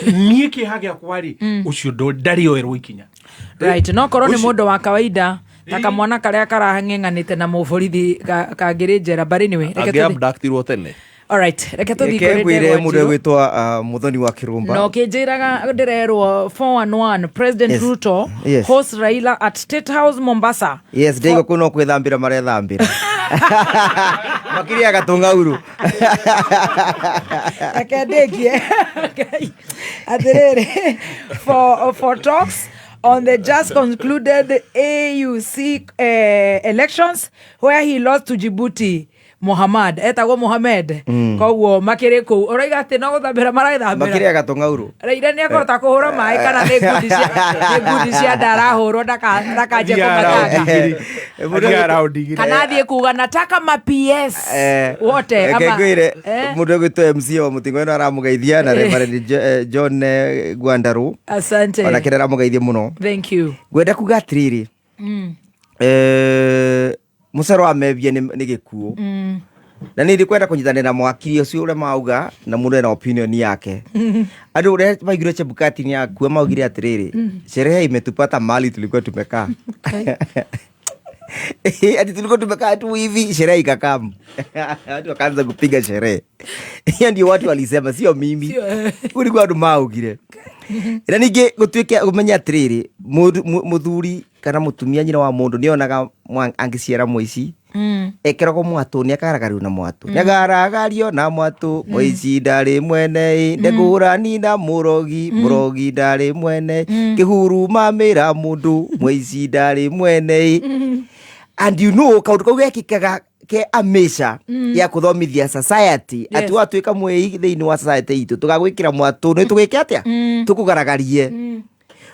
niĩ kĩeha gĩakwa rĩ, ũcio ndarĩ oerwo ikinya. Right, no korwo nĩ Ũcio- mũndũ wa kawaida ta kamwana karĩa karahang'eng'anĩte na mũborithi kangĩrĩ njera. But anyway, reke angĩ tũthiĩ. abductirwo tene. Alright, reke tũthiĩ Reke kũrĩ ngwĩre Ndegwa mũndũ Njirũ. egwĩtwo Muthoni wa Kĩrũmba. No kĩnjĩraga ndĩrerwo 411 President Ruto hosts Raila at State House Mombasa. Yes, ndaigua kũu no kwĩthambĩra marethambĩra, makĩrĩaga tũng'aurũ. Reke ndĩkie. Ngai. Atĩrĩrĩ, for talks on the just concluded AUC elections where he lost to Djibouti Mohamad, etagwo Mohamed. Koguo makĩrĩ kũu ũroiga atĩ no gũthambĩra marethambĩra. Makĩrĩaga tũng'aurũ. Raila nĩ akũhota kũhũra maĩ kana nĩ ngundi cia, nĩ ngundi cia nda arahũrwo ndakanjie kũmatanga? Athiaga raundi igĩrĩ. Kana athiĩ kuga nataka ma PS wote Reke ngwĩre, mũndũ ũgwĩtwo MC wa mũtingo ĩno aramũgeithia, na Reverend John Gwandarũ Asante. Onake nĩ aramũgeithia mũno. Thank you. Ngwenda kuga atĩrĩrĩ, mũcoro wa mebia nĩ gĩkuũ, na nĩ ndikwenda kũnyitanĩra na mwakiri ũcio ũrĩa mauga, na mũndũ ena opinion yake. Andũ ũrĩa maiguire Chebukati nĩ akua maugire atĩrĩrĩ, sherehe imetupata mali tulikuwa tumekaa. Ati tulikuwa tumekaa tu hivi, sherehe ikakamu, watu wakaanza kupiga sherehe. Hiyo ndio watu walisema, sio mimi. Ulikuwa andu maugire. Na ningĩ gũtuĩke ũmenye atĩrĩrĩ, mũthuri kana mũtumia, nyina wa mũndũ nĩonaga angĩciara mũici, ekeragwo mwatũ, nĩ akaragario na mwatũ, nĩ akaragario na mwatũ. Mũici ndarĩ mwene ĩ, ndekũrani na mũrogi, mũrogi ndarĩ mwene, kĩhuru mamĩra mũndũ, mũici ndarĩ mwene ĩ. And you know kaũndũ kau gekĩkaga ke a measure ya kũthomithia society atĩ watuĩka mwĩi thĩinĩ wa society itũ, tũgagwĩkĩra mwatũ, nĩ tũgwĩke atĩa? Tũkũgaragarie.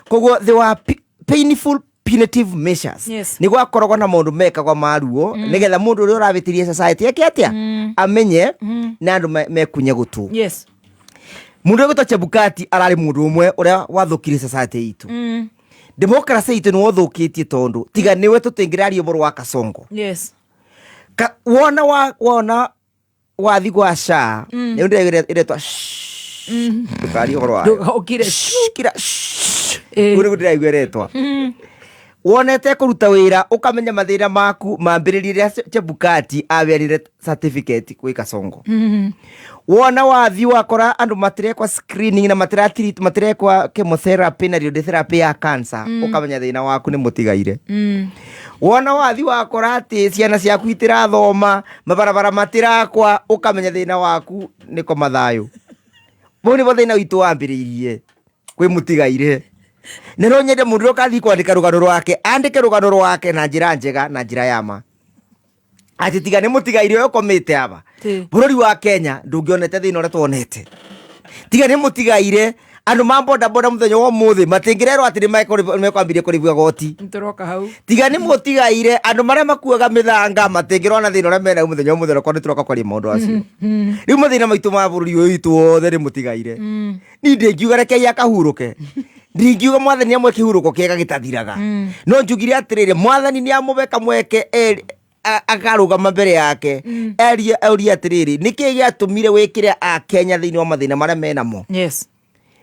Koguo they were painful punitive measures. Nĩ gwakoragwo na maũndũ mekagwo ma ruo, nĩgetha mũndũ ũrĩa ũravĩtĩria society eke atĩa? Amenye, na andũ mekunye gũtũ. Mũndũ ũrĩa ũgwĩtwo Chebukati ararĩ mũndũ ũmwe ũrĩa wathũkirie society itũ. Democracy itũ nĩ wothũkĩtie, tondũ tiga nĩwe tũtingĩraria ũhoro wa Kasongo. Wona wona wathi gwa SHA, nĩ ndĩraigua ĩretwa ndũkarie ũhoro wayo. Ndũgokire. Kira ũguo nĩguo ndĩraigua ĩretwa. Wonete kũruta wĩra, ũkamenya mathĩna maku mambĩrĩrie rĩrĩa Chebukati awerire certificate gwĩ Kasongo. Wona wathi wakora andũ matirekwa screening na matiratreat, matirekwa chemotherapy na radiotherapy ya cancer, ũkamenya thĩna waku nĩ mũtigaire. Wona wathi wakora atĩ ciana ciaku itirathoma, mabarabara matirakwa, ũkamenya thĩna waku nĩ koma thayũ. Bau nĩbo thĩna witũ wambĩrĩirie kwĩ mũtigaire. Na no nyende mũndũ ũrĩa ũkathiĩ kwandĩka rũgano rwake, andĩke rũgano rwake na njĩra njega na njĩra ya ma, atĩ tiga nĩ mũtigaire ũyũ ũkomĩte aba, bũrũri wa Kenya ndũngĩonete thĩna ũrĩa tuonete. Tiga nĩ mũtigaire, andũ ma bodaboda mũthenya wa ũmũthĩ matingĩrerwo atĩ nĩ mekwambirie kũrĩhia goti. Nĩtũroka hau. Tiga nĩ mũtigaire, andũ marĩa makuaga mĩthanga matingĩrona thĩna ũrĩa mena mũthenya wa ũmũthĩ, onakorwo nĩ tũroka kwaria maũndũ acio. Rĩu mathĩna maitũ ma bũrũri ũyũ witũ wothe nĩ mũtigaire. Niĩ ndingiuga rekei akahurũke, ndingiuga mwathani amwe kĩhurũko kĩega gĩtathiraga, no njugire atĩrĩrĩ, mwathani nĩ amũbe kamweke akarũgama mbere yake, erie, orie atĩrĩrĩ, nĩkĩ gĩatũmire wĩkĩre akenya thĩinĩ wa mathĩna marĩa menamo?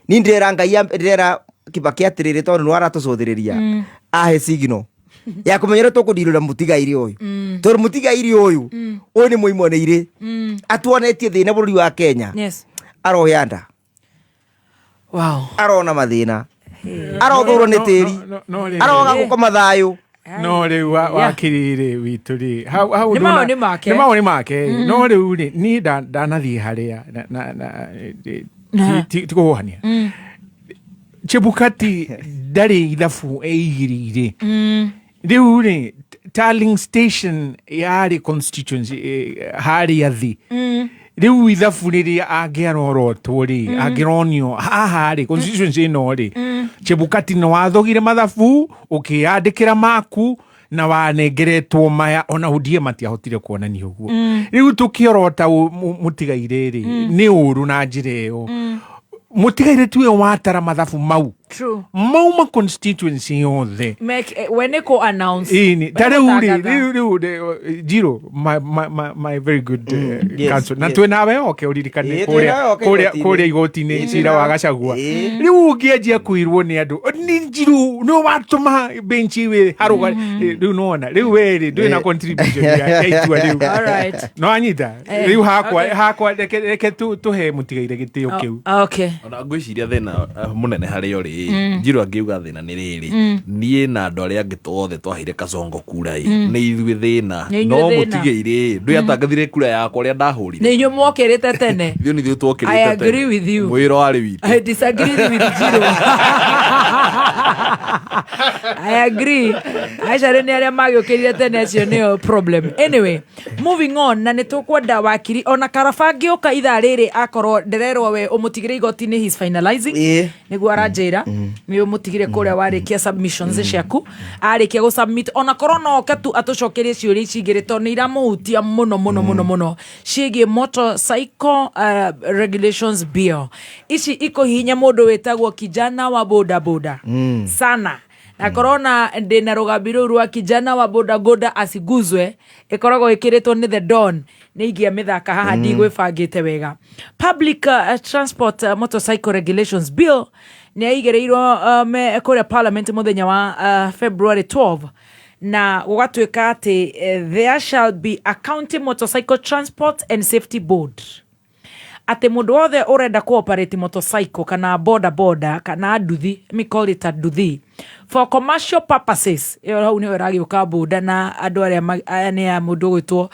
Ni ndĩrera Ngai, ndĩrera Kibaki atĩrĩrĩ, tondũ nĩ aratũcũthĩrĩria, ahe signal ya kũmenya ũrĩa tũkũndirũra mũtigairĩ ũyũ, tondũ mũtigairĩ ũyũ ũyũ nĩ mũimoneire, atuonetie thĩna bũrũri wa Kenya. Arohĩa nda, arona mathĩna, arothũrwo nĩ tĩri, aroga gũkoma thayũ. No rĩu wakiri-rĩ witũ rĩ, hau Nĩ mawoni make. Nĩ mawoni make. No rĩu rĩ, niĩ ndanathiĩ harĩa ti kũhũhania. Chebukati ndarĩ ithabu eigirire. Rĩu rĩ, tallying station yarĩ constituency harĩa thĩ. Rĩu ithabu rĩrĩa angĩarorotwo rĩ, angĩronio haha rĩ, constituency ĩno rĩ, Chebukati nĩ wathogire mathabu, ũkĩyandĩkĩra maku na wanengeretwo maya, ona ũndie matiahotire kuonania ũguo. Rĩu tũkĩorota mũtigaire rĩ, nĩ ũru na njĩra ĩyo. Mũtigaire tiwe watara mathabu mau mauma constituency yothe. We nĩ kũ announce. Ĩni, ta rĩu rĩ, Gũtangatha. rĩu Jiro, my very good counsel, na twĩ nawe oke ũririkane Twĩ nawe oke kũrĩa igoti-inĩ. kũrĩa igoti-inĩ, cira twĩ wa nawe. Gachagua. Rĩu ũngĩanjia kũirwo nĩ andũ nĩ Njiru nĩ watũma benchi wĩ harũga rĩu, nĩwona rĩu we rĩ, ndũrĩ na contribution ya itua rĩu. All right. No anyita rĩu hakwa hakwa, reke tũhe mũtigaire gĩtĩo kĩu. Ona ngwĩciria thĩna mũnene harĩ o rĩ, Njirũ angĩuga thĩna nĩ rĩrĩ, niĩ na andũ arĩa angĩ othe twaheire Kasongo kura ĩ, nĩ ithuĩ thĩna. Nĩ inyuĩ No thĩna. mũtigairĩ ndũĩ atangathire kura yakwa ũrĩa ndahũrire. Nĩ inyuĩ mwokĩrĩte tene. Ithuĩ nĩ ithuĩ twokĩrĩte I agree with you. Mwĩra warĩ witũ. I disagree with Jiro. I agree. Aca rĩ, nĩ arĩa magĩũkĩrire tene, acio nĩo problem. Anyway, moving on, na nĩ tũkwenda wakiri ona karaba ngĩũka ithaa rĩrĩ, akorwo ndĩrerwo we ũmũtigĩre igoti-inĩ, he's finalizing, nĩguo aranjĩra nĩ ũmũtigire kũrĩa warĩkia submissions ciaku, arĩkia gũ submit, ona korwo no oke tu atũcokerie ciũria ici igĩrĩ, tondũ nĩ iramũhutia mũno mũno mũno mũno, ciĩgiĩ motorcycle regulations bill. Ici ikũhihinya mũndũ wĩtagwo kijana wa boda boda sana, na korona ndĩna rũgambi rũu rwa kijana wa boda boda asiguzwe, ĩkoragwo ĩkĩrĩtwo nĩ The Don, nĩ ingĩa mĩthaka haha ndigwĩbangĩte wega. Public transport motorcycle regulations bill nĩ yaigĩrĩirwo kũrĩa parliament mũthenya wa February 12. Na gũgatuĩka atĩ there shall be a county motorcycle transport and safety board, atĩ mũndũ wothe ũrenda kũ operate motorcycle kana boda boda kana nduthi, let me call it a nduthi, for commercial purposes. Ĩyo hau nĩyo ĩragĩũka boda na andũ arĩa aya nĩ ya mũndũ ũgwĩtwo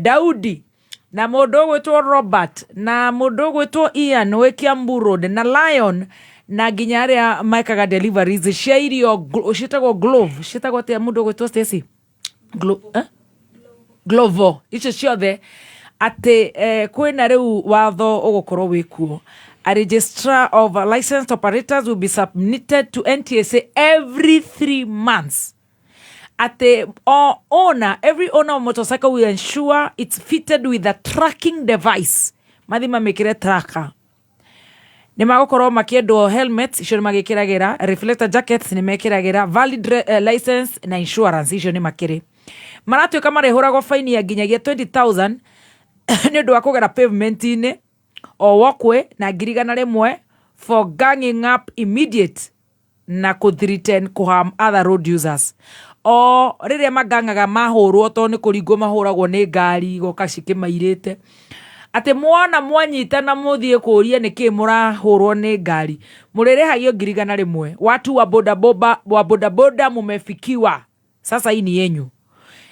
Daudi na mũndũ ũgwĩtwo Robert na mũndũ ũgwĩtwo Ian wĩ Kiambu Road na Lion na nginya arĩa mekaga deliveries cia irio ciĩtagwo Glove, ciĩtagwo atĩa, mũndũ ũgwĩtwo Stacy? Eh? Glovo icio ciothe, atĩ kwĩna rĩu watho ũgũkorwo wĩ kuo. A registrar of licensed operators will be submitted to NTSA every 3 months, atĩ o owner every owner of motorcycle will ensure it's fitted with a tracking device, mathi mamĩkĩre tracker. Nĩ magũkorwo makĩendwo helmets, icio nĩ magĩkĩragĩra, reflector jackets nĩ mekĩragĩra, valid license na insurance, icio nĩ makĩrĩ. Maratuĩka marĩhũragwo faini ya nginyagia 20,000 nĩ ũndũ wa kũgera pavement-inĩ o walkway, na 100,000 for ganging up immediate na kũ threaten kũ harm other road users. O rĩrĩa magangaga mahũrwo, tondũ nĩ kũringwo mahũragwo nĩ ngari igoka cikĩmairĩte, atĩ mwona mwanyitana mũthiĩ kũria nĩkĩ mũrahũrwo nĩ ngari, mũrĩrĩhagio 100,000. Watu wa bodaboda, wa bodaboda, mumefikiwa sasa, hii ni yenyu.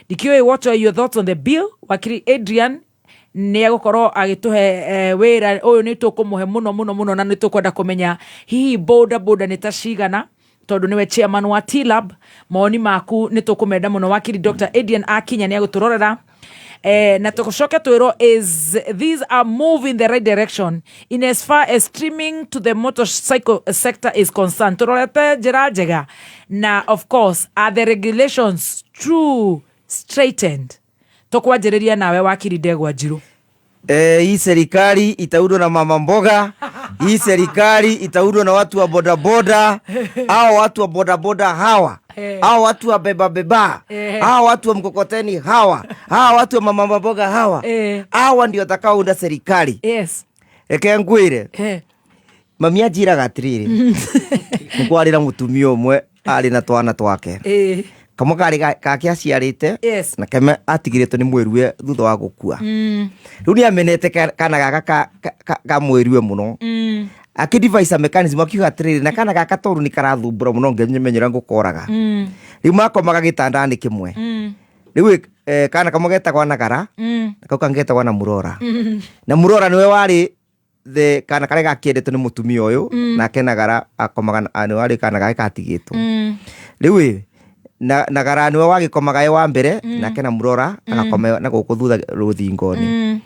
Ndikiũĩ, what are your thoughts on the bill? Wakiri Adrian nĩ egũkorwo agĩtũhe wĩra ũyũ nĩ tũkũmũhe mũno mũno mũno, na nĩ tũkwenda kũmenya hihi boda boda nĩ ta cigana, tondũ nĩwe chairman wa T-Lab. Mawoni maku nĩ tũkũmenda mũno. Wakiri Dr. Adrian akinya nĩ agũtũrorera na tũcoke twĩrwo, is this a move in the right direction in as far as streaming to the motorcycle sector is concerned? Tũrorete njĩra njega? Na of course, are the regulations true straightened? Tũkwanjĩrĩria nawe, wakiri Ndegwa Njirũ. Hii serikali itaundwa na mama mboga, hii serikali itaundwa na watu wa bodaboda, hao watu wa bodaboda hawa, hao watu wa beba beba, hao watu wa mkokoteni hawa, hawa watu wa mama mboga hawa, hawa ndio watakaounda serikali. Reke ngwire, mami anjiraga atiriri, nĩ kwarĩ na mũtumia ũmwe arĩ na twana twake, kamwe karĩ kake aciarĩte na kamwe atigĩrĩtwo nĩ mwĩrue thutha wa gũkua. Rĩu nĩ amenete kana gaka ka mwĩrue mũno, akĩ devise a mechanism, akiuga atĩrĩrĩ, na kana gaka tondũ nĩ karathumbũra mũno, ngĩmenyera ngũkoraga. Rĩu makomaga gĩtanda-inĩ kĩmwe. Rĩu kana kamwe getagwo Nagara, na kau kangĩ getagwo na Murora. Na Murora nĩwe warĩ the kana karĩa gakĩendetwo nĩ mũtumia ũyũ, nake Nagara akomaga nĩwe warĩ kana gake katigĩtwo. Rĩu ĩ na Nagara nĩwe wagĩkomaga e wa mbere, nake na Murora agakoma na gũkũ thutha rũthingo-inĩ.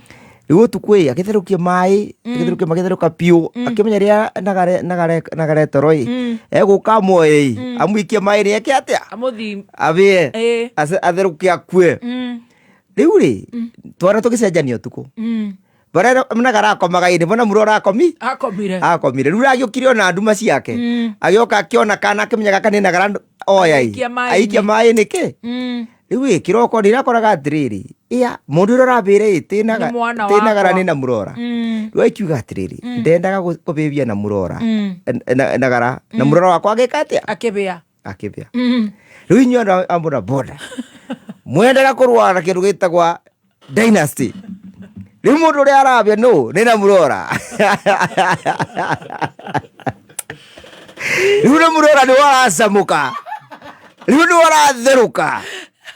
Rĩu ũtukũ ĩ agĩtherũkia maĩ, agĩtherũkia, magĩtherũka biũ, akĩmenya rĩrĩa Nagare toro ĩ, egũka amuoe ĩ, amũikie maĩ nĩ eke atĩa? Amũthi. Abĩe, atherũke akue. Rĩu rĩ, twana tũgĩcenjania ũtukũ, barĩa Nagara akomaga ĩ nĩbo na Murora akomi akomire. Akomire. Rĩu agĩũkire ona nduma ciake, agĩoka akĩona kana, akĩmenya gaka nĩ Nagara oya ĩ. Aikia maĩ-inĩ. Aikia maĩ nĩkĩ. Rĩu ĩ kĩroko ndĩrakoraga atĩrĩrĩ, ĩa mũndũ ũrĩa ũrabĩre ĩ Nĩ mwana tĩ Nagara wakwa. nĩ na Murora. Rĩu akiuga atĩrĩrĩ, ndendaga kũbĩbia na Murora, Nagara na Murora wakwa agĩka atĩa? Akĩbĩa. Akĩbĩa. Rĩu inyuĩ andũ a boda boda mwendaga kũrũa na kĩndũ gĩtagwa dynasty. Rĩu mũndũ ũrĩa arabĩa nũ? Nĩ na Murora. Rĩu nĩ Murora nĩ waracamũka, rĩu nĩ waratherũka,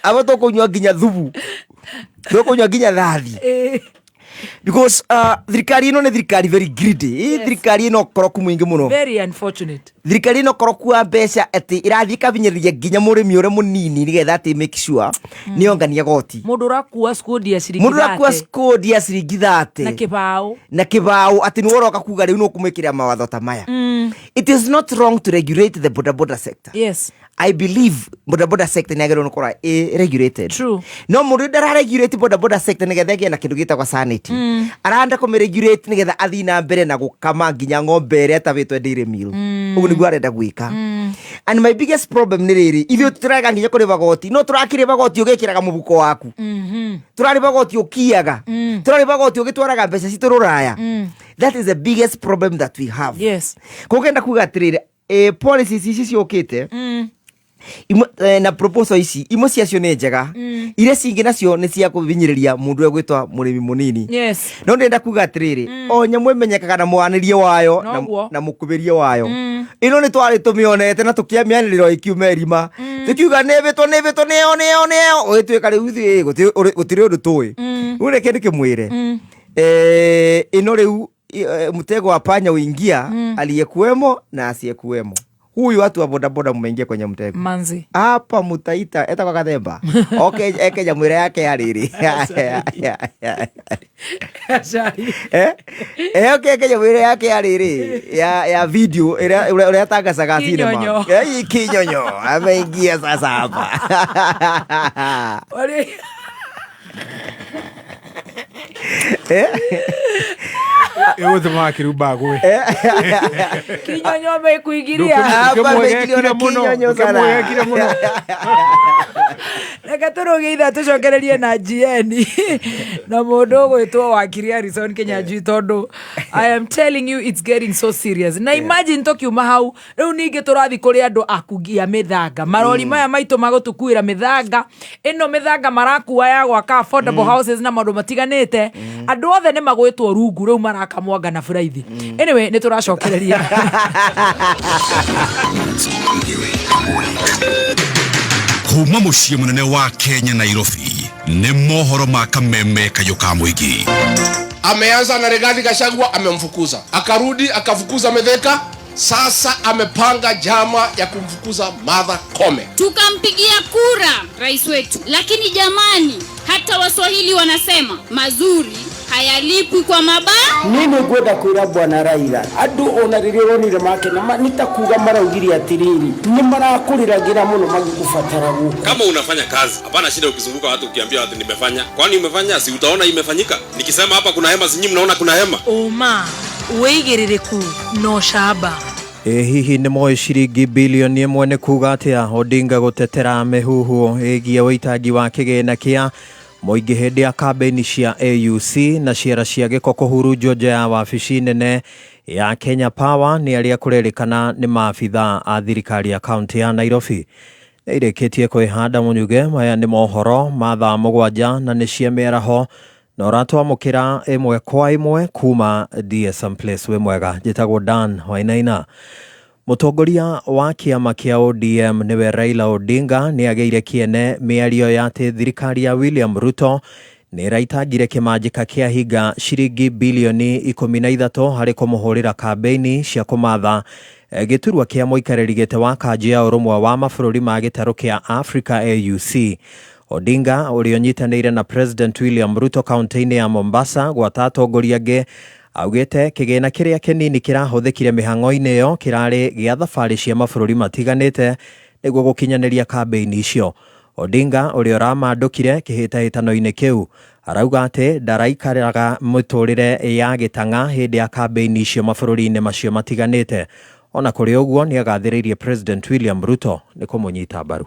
aba tũkũnyua nginya thubu, tũkũnyua nginya thathi, because thirikari ĩno nĩ thirikari very greedy. Ĩ thirikari ĩno ũkoroku mũingĩ mũno. Very unfortunate. Thirikari ĩno ũkoroku wa mbeca atĩ ĩrathiĩ ĩkabinyĩrĩria nginya mũrĩmi ũrĩa mũnini nĩgetha atĩ make sure nĩongania goti. Mũndũ ũrakua skundi ya ciringi Mũndũ ũrakua 30. skundi ya ciringi 30 na kĩbaũ. Na kĩbaũ, atĩ nĩwe ũroka kuga rĩu nĩũkũmwĩkĩrĩra mawatho ta maya. It is not wrong to regulate the boda boda sector. I believe boda boda sector nĩ yagĩrĩirwo nĩ gũkorwo ĩ regulated. True. No mũndũ ndara regulate boda boda sector nĩgetha ĩgĩe na kĩndũ gĩtagwo sanity. Arenda kũmĩ regulate nĩgetha athiĩ na mbere na gũkama nginya ng'ombe ĩrĩa ĩtabĩtwo dairy meal. Ũguo nĩguo arenda gwĩka. And my biggest problem nĩ rĩrĩ, ithuĩ tũtirarega nginya kũrĩba goti, no tũrakĩrĩba goti ũgĩkĩraga mũhuko waku, tũrarĩba goti ũkiaga, tũrarĩba goti ũgĩtwaraga mbeca citũ rũraya. That is the biggest problem that we have. Kũgenda kuga atĩrĩrĩ, policies ici ciũkĩte, Imwe, na proposal ici imwe ciacio nĩ njega, iria cingĩ nacio nĩ cia kũhinyĩrĩria mũndũ ũrĩa gwĩtwa mũrĩmi mũnini. No ndĩrenda kuga atĩrĩrĩ, o nyamũ ĩmenyekaga na mwanĩrie wayo na, Noguo. na mũkubĩrie wayo. Ĩno nĩ twarĩ tũmĩonete na tũkĩamĩanĩrĩra ĩkiuma ĩrima, tũkiuga nĩ ĩbĩtwo nĩ ĩbĩtwo nĩyo nĩyo nĩyo, ũgĩtuĩka rĩu ithuĩ gũtirĩ ũndũ tũĩ. Rĩu reke ndĩkĩmwĩre, ĩno rĩu mtego wa panya uingia aliyekuwemo na asiyekuwemo. Huyu watu wa bodaboda mmeingia kwenye mtego. Manzi. Hapa mutaita etagwo Gathemba, okay, eke nyamwĩra yake ya rĩrĩ. Okay, eke nyamwĩra yake ya rĩrĩ ya video ĩrĩa ũrĩa atangacaga cinema. Kinyonyo. Kinyonyo ameingia sasa hapa. Ĩgũtũma akĩrumba agwe. Kinyonyo amekuingiria. Hapa ameingiliwa na kinyonyo sana. Ndũkĩmwegekire mũno. Reke tũrũge ithaa tũcokererie na GN na mũndũ ũgwĩtwo wakiri Harrison Kinyanjui, tondũ I am telling you it's getting so serious. Na imagine tũkiuma hau rĩu ningĩ tũrathiĩ kũrĩ andũ akungia mĩthanga, marori maya maitũ magũtũkuĩra mĩthanga ĩno, mĩthanga marakua ya gwaka affordable houses na maũndũ matiganĩte. Andũ othe nĩ magwĩtwo rungu rĩu maraka mwanga na buraithi. Anyway, nĩ tũracokereria. Kuma muciĩ mũnene wa Kenya, Nairobi, nĩ mohoro ma kameme kayũ ka mũingĩ. Ameanza na Rigathi Gachagua, amemfukuza, akarudi akafukuza Mithika, sasa amepanga jama ya kumfukuza Martha Koome. Tukampigia kura rais wetu, lakini jamani, hata Waswahili wanasema mazuri hayalipwi kwa mabaya. Niĩ nĩ ngwenda kwĩra bwana Raila, andũ ona rĩrĩa ũronire makena nĩ ta kuga maraugire atĩrĩrĩ, nĩ marakũrĩragĩra mũno magĩkũbatara gũkũ. Kama unafanya kazi, hapana shida ukizunguka watu ukiambia watu nimefanya. Kwani umefanya? Si utaona imefanyika? Nikisema hapa kuna hema, si nyinyi mnaona kuna hema? Ũma, wĩigĩrĩrĩku na ũcamba. Ĩ hihi nĩ moĩ ciringi bilioni 1 nĩ kuga atĩa? Odinga gũtetera mĩhuhu ĩgiĩ ũitangi wa kĩgĩna kĩa mũingĩ hĩndĩ ya kambĩini cia AUC, na ciara cia gĩko kũhurunjwo nja ya wabici nene ya Kenya Power nĩ arĩa kũrerĩkana nĩ maabitha a thirikari ya kaunti ya Nairobi. Nĩ irĩkĩtie kwĩhanda mũnyuge. Maya nĩ mohoro ma thaa 7 na nĩ cia mĩaraho, na ũratwamũkĩra ĩmwe kwa ĩmwe kuma DSM Place. Wĩ mwega, njĩtagwo Dan Wainaina. Mũtongoria wa kĩama kĩa ODM nĩwe Raila Odinga nĩ agĩire kĩene mĩario ya atĩ thirikari ya William Ruto nĩ ĩraitangire kĩmanjĩka kĩa hinga ciringi bilioni 13 harĩ kũmũhũrĩra kambĩini cia kũmatha gĩturwa kĩa mũikarĩri gĩtĩ wa kanjũ ya ũrũmwe wa mabũrũri ma gĩtarũ kĩa Africa AUC. Odinga ũrĩa ũnyitanĩire na President William Ruto kaunti-inĩ ya Mombasa gwata atongoria angĩ augĩte kĩgĩna kĩrĩa kĩnini kĩrahũthĩkire mĩhang'o-inĩ ĩyo kĩrarĩ gĩa thabarĩ cia mabũrũri matiganĩte nĩguo gũkinyanĩria kambĩini icio. Odinga ũrĩa ũramandũkire kĩhĩtahĩtano-inĩ kĩu arauga atĩ ndaraikaraga mĩtũrĩre ya gĩtang'a hĩndĩ ya kambĩini icio mabũrũri-inĩ macio matiganĩte. Ona kũrĩ ũguo nĩ agathĩrĩirie President William Ruto nĩ kũmũnyita mbaru.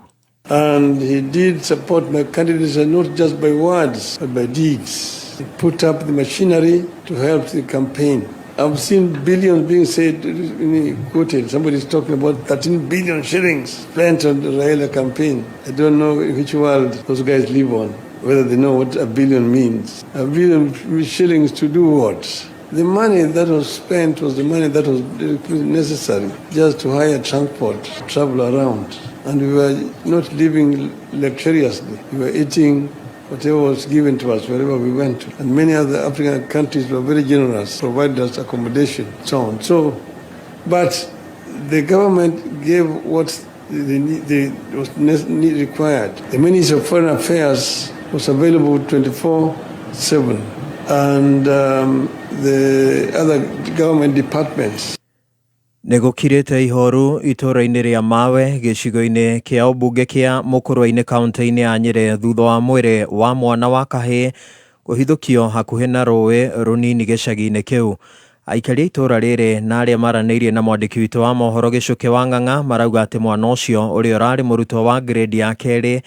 And he did support my candidacy not just by words, but by deeds. He put up the machinery to help the campaign. I've seen billions being said, quoted. Somebody's talking about 13 billion shillings spent on the Raila campaign. I don't know which world those guys live on, whether they know what a billion means. A billion shillings to do what? The money that was spent was the money that was necessary just to hire transport, to travel around. And we were not living luxuriously. We were eating whatever was given to us wherever we went to. And many other African countries were very generous, provided us accommodation, so on. But the government gave what was required. The Ministry of Foreign Affairs was available 24/7, and the other government departments. Nĩ gũkirĩte ihoru itũũra-inĩ rĩa Mawe gĩcigo-inĩ kĩa ũmbunge kĩa Mũkũrwe-inĩ kaunti-inĩ ya Nyĩrĩ thutha wa mwĩrĩ wa mwana wa kahĩĩ kũhithũkio hakuhĩ na rũĩ rũnini gĩcagi-inĩ kĩu. Aikari a itũũra rĩrĩ na arĩa maranĩirie na mwandĩki witũ wa mohoro Gĩcũkĩ wa Ng'ang'a marauga atĩ mwana ũcio ũrĩa ũrarĩ mũrutwo wa grade ya kerĩ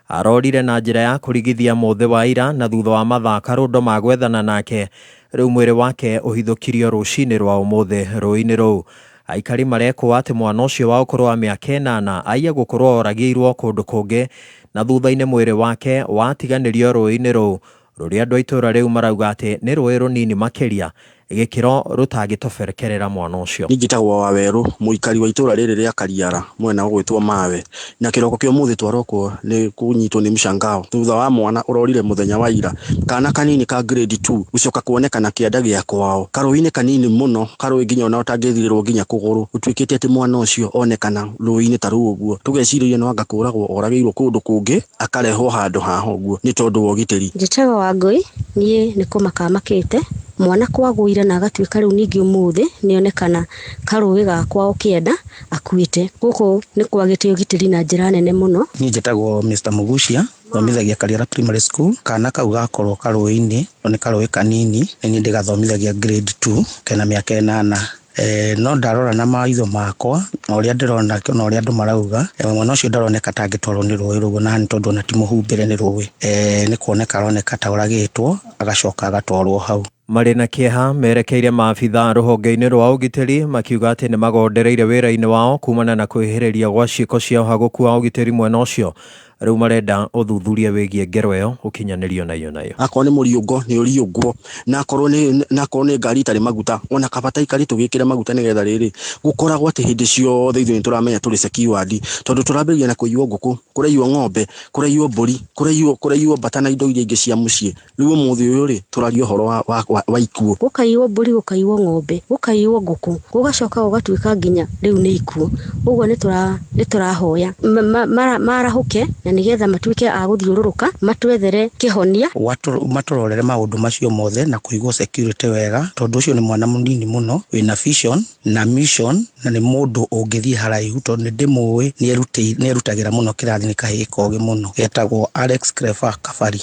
arorire na njĩra ya kũrigithia mũthĩ wa ira, na thutha wa mathaa karũndo ma gwethana nake rĩu mwĩrĩ wake ũhithũkirio rũcinĩ rwa ũmũthĩ rũĩ-inĩ rũu. Aikari marekwo atĩ mwana ũcio wa ũkũrũ wa mĩaka 8 aiya gũkorwo oragĩirwo kũndũ kũngĩ na thutha-inĩ mwĩrĩ wake watiganĩrio rũĩ-inĩ rũu rũrĩa andũ a itũũra rĩu marauga atĩ nĩ rũĩ rũnini makĩria gĩkĩro rũtangĩtoberekerera mwana ũcio. Niĩ njĩtagwo Wawerũ, mũikari wa itũra rĩrĩ rĩa Kariara mwena ũgwĩtwo Mawe, na kĩroko kĩa ũmũthĩ twarokwo nĩ kũnyitwo nĩ mshangao thutha wa mwana ũrorire mũthenya wa ira, kana kanini ka grade 2 gũcoka kuonekana kĩanda gĩa kwao, karũĩ-inĩ kanini mũno, karũĩ nginya ona ũtangĩthirĩrwo nginya kũgũrũ, gũtuĩkĩte atĩ mwana ũcio onekana rũĩ-inĩ ta rũu ũguo, tũgecirĩria no anga kũragwo oragĩirwo kũndũ kũngĩ akarehwo handũ haha ũguo nĩ tondũ wa ũgitĩri. Njĩtagwo Wangũi, niĩ nĩ kũmaka makĩte mwana kwagũire na agatuĩka rĩu ningĩ ũmũthĩ nĩonekana karũĩ ga kwao kĩenda akuĩte. Gũkũ nĩ kwagĩte ũgitĩri na njĩra nene mũno. Niĩ njĩtagwo Mr Mugucia, thomithagia Kariara Primary School. Kana kau gakorwo karũĩ-inĩ, no nĩ karũĩ kanini, nĩ niĩ ndĩgathomithagia grade 2, kena mĩaka 8. No ndarora na maitho makwa na ũrĩa ndĩrona na ũrĩa andũ marauga, mwana ũcio ndaroneka ta angĩtwarwo nĩ rũĩ rũu, na nĩ tondũ ona ti mũhumbĩre nĩ rũĩ. Nĩ kuoneka aroneka ta ũragĩtwo agacoka agatwarwo hau. Marĩ na kĩeha merekeire maabitha rũhonge-inĩ rwa ũgitĩri makiuga atĩ nĩ magondereire wĩra-inĩ wao kumana na kwĩhĩrĩria gwa ciĩko cia ũhagũku wa ũgitĩri mwena ũcio. Rĩu marenda ũthuthuria wĩgiĩ ngero ĩyo ũkinyanĩrio nayo nayo. Akorwo nĩ mũriũngo nĩ ũriũngwo, na akorwo nĩ na akorwo nĩ ngari itarĩ maguta, ona kaba ta ikari tũgĩkĩre maguta nĩgetha rĩrĩ gũkoragwo atĩ hĩndĩ ciothe ithuĩ nĩtũramenya tũrĩ secured, tondũ tũrambĩrĩria na kũiywo ngũkũ, kũraiywo ng'ombe, kũraiywo mbũri, kũraiywo mbata na indo iria ingĩ cia mũciĩ. Rĩu ũmũthĩ ũyũ rĩ tũraria ũhoro wa ikuũ. Gũkaiywo mbũri, gũkaiywo ng'ombe, gũkaiywo ngũkũ, gũgacoka gũgatuĩka nginya rĩu nĩ ikuũ. Ũguo nĩtũrahoya marahũke na nĩgetha matuĩke a gũthiũrũrũka matwethere kĩhonia. Matũrorere maũndũ macio mothe na kũigwo security wega, tondũ ũcio nĩ mwana mũnini mũno wĩna vision na mission, na nĩ mũndũ ũngĩthiĩ haraihu, tondũ nĩ ndĩmũĩ, nĩerutagĩra mũno kĩrathi, nĩ kahĩĩ kogĩ mũno, getagwo Alex Clever Kabari.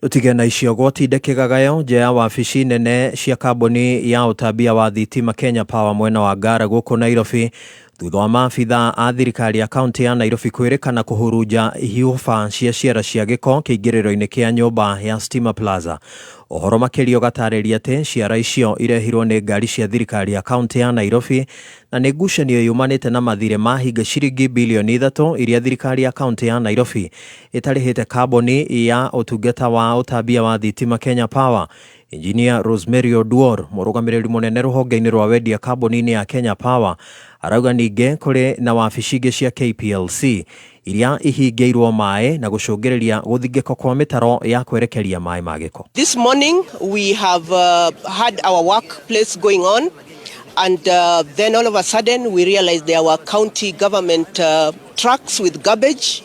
Ũtige na icio gwatinde kĩgagayo nja ya wabici nene cia kambuni ya ũtambia wa thitima Kenya Power mwena wa Ngara gũkũ Nairobi, thutha wa maabitha a thirikari ya kaunti ya Nairobi kwĩrĩkana kũhurunja hũba cia ciara cia gĩko kĩingĩrĩro-inĩ kĩa nyũmba ya Stima Plaza. Ũhoro makĩria ũgatarĩria atĩ ciara icio irehirwo nĩ ngari cia thirikari ya kaunti ya Nairobi na nĩ ngucanio yumanĩte na mathirĩ ma hinga ciringi bilioni 3 iria thirikari ya kaunti ya Nairobi ĩtarĩhĩte kambuni ya ũtungata wa ũtambia wa thitima Kenya Power. Engineer Rosemary Oduor, mũrũgamĩrĩri mũnene rũhonge-inĩ rwa wendia kambuni-inĩ ya Kenya Power, arauga ningĩ kũrĩ na wabici ingĩ cia KPLC iria ihingĩirwo maĩ na gũcũngĩrĩria gũthingĩka kwa mĩtaro ya kwerekeria maĩ ma gĩko. This morning we have had our workplace going on, and then all of a sudden we realized there were county government trucks with garbage,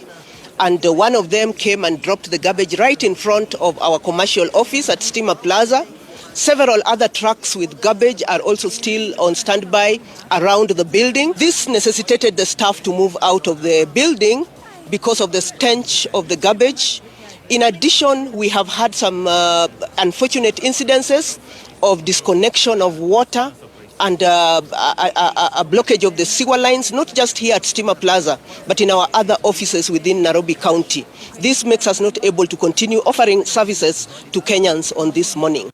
and one of them came and dropped the garbage right in front of our commercial office at Stima Plaza. Several other trucks with garbage are also still on standby around the building. This necessitated the staff to move out of the building because of the stench of the garbage. In addition, we have had some unfortunate incidences of disconnection of water and a blockage of the sewer lines, not just here at Stima Plaza, but in our other offices within Nairobi County. This makes us not able to continue offering services to Kenyans on this morning.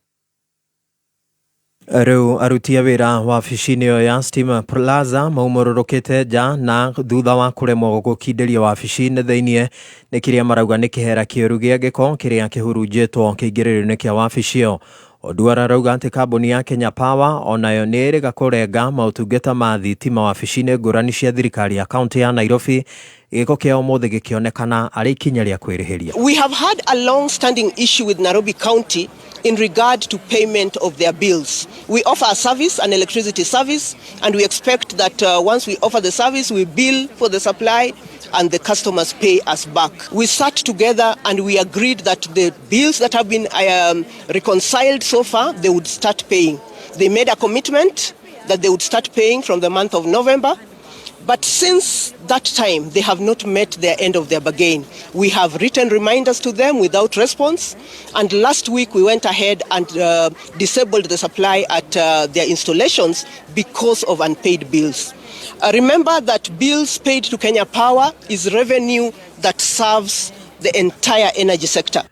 Rĩu aruti a wĩra wabici-inĩ ĩyo ya Stima Plaza maumũrũrũkĩte nja na thutha wa kũremwo gũkindĩria wabici-inĩ thĩiniĩ nĩ kĩrĩa marauga nĩ kĩhera kĩũru gĩa gĩko kĩrĩa kĩhurunjĩtwo kĩingĩrĩro-inĩ kĩa wabici ĩyo. Oduor arauga atĩ kambuni ya Kenya Power onayo nĩ ĩrĩga kũrenga maũtungata ma thitima wabici-inĩ ngũrani cia thirikari ya kaunti ya Nairobi, gĩko kĩa ũmũthĩ gĩkĩonekana arĩ ikinya rĩa kwĩrĩhĩria. We have had a long-standing issue with Nairobi County in regard to payment of their bills. We offer a service, an electricity service, and we expect that once we offer the service, we bill for the supply and the customers pay us back. We sat together and we agreed that the bills that have been reconciled so far, they would start paying. They made a commitment that they would start paying from the month of November. But since that time, they have not met their end of their bargain. We have written reminders to them without response. And last week, we went ahead and disabled the supply at their installations because of unpaid bills. Remember that bills paid to Kenya Power is revenue that serves the entire energy sector.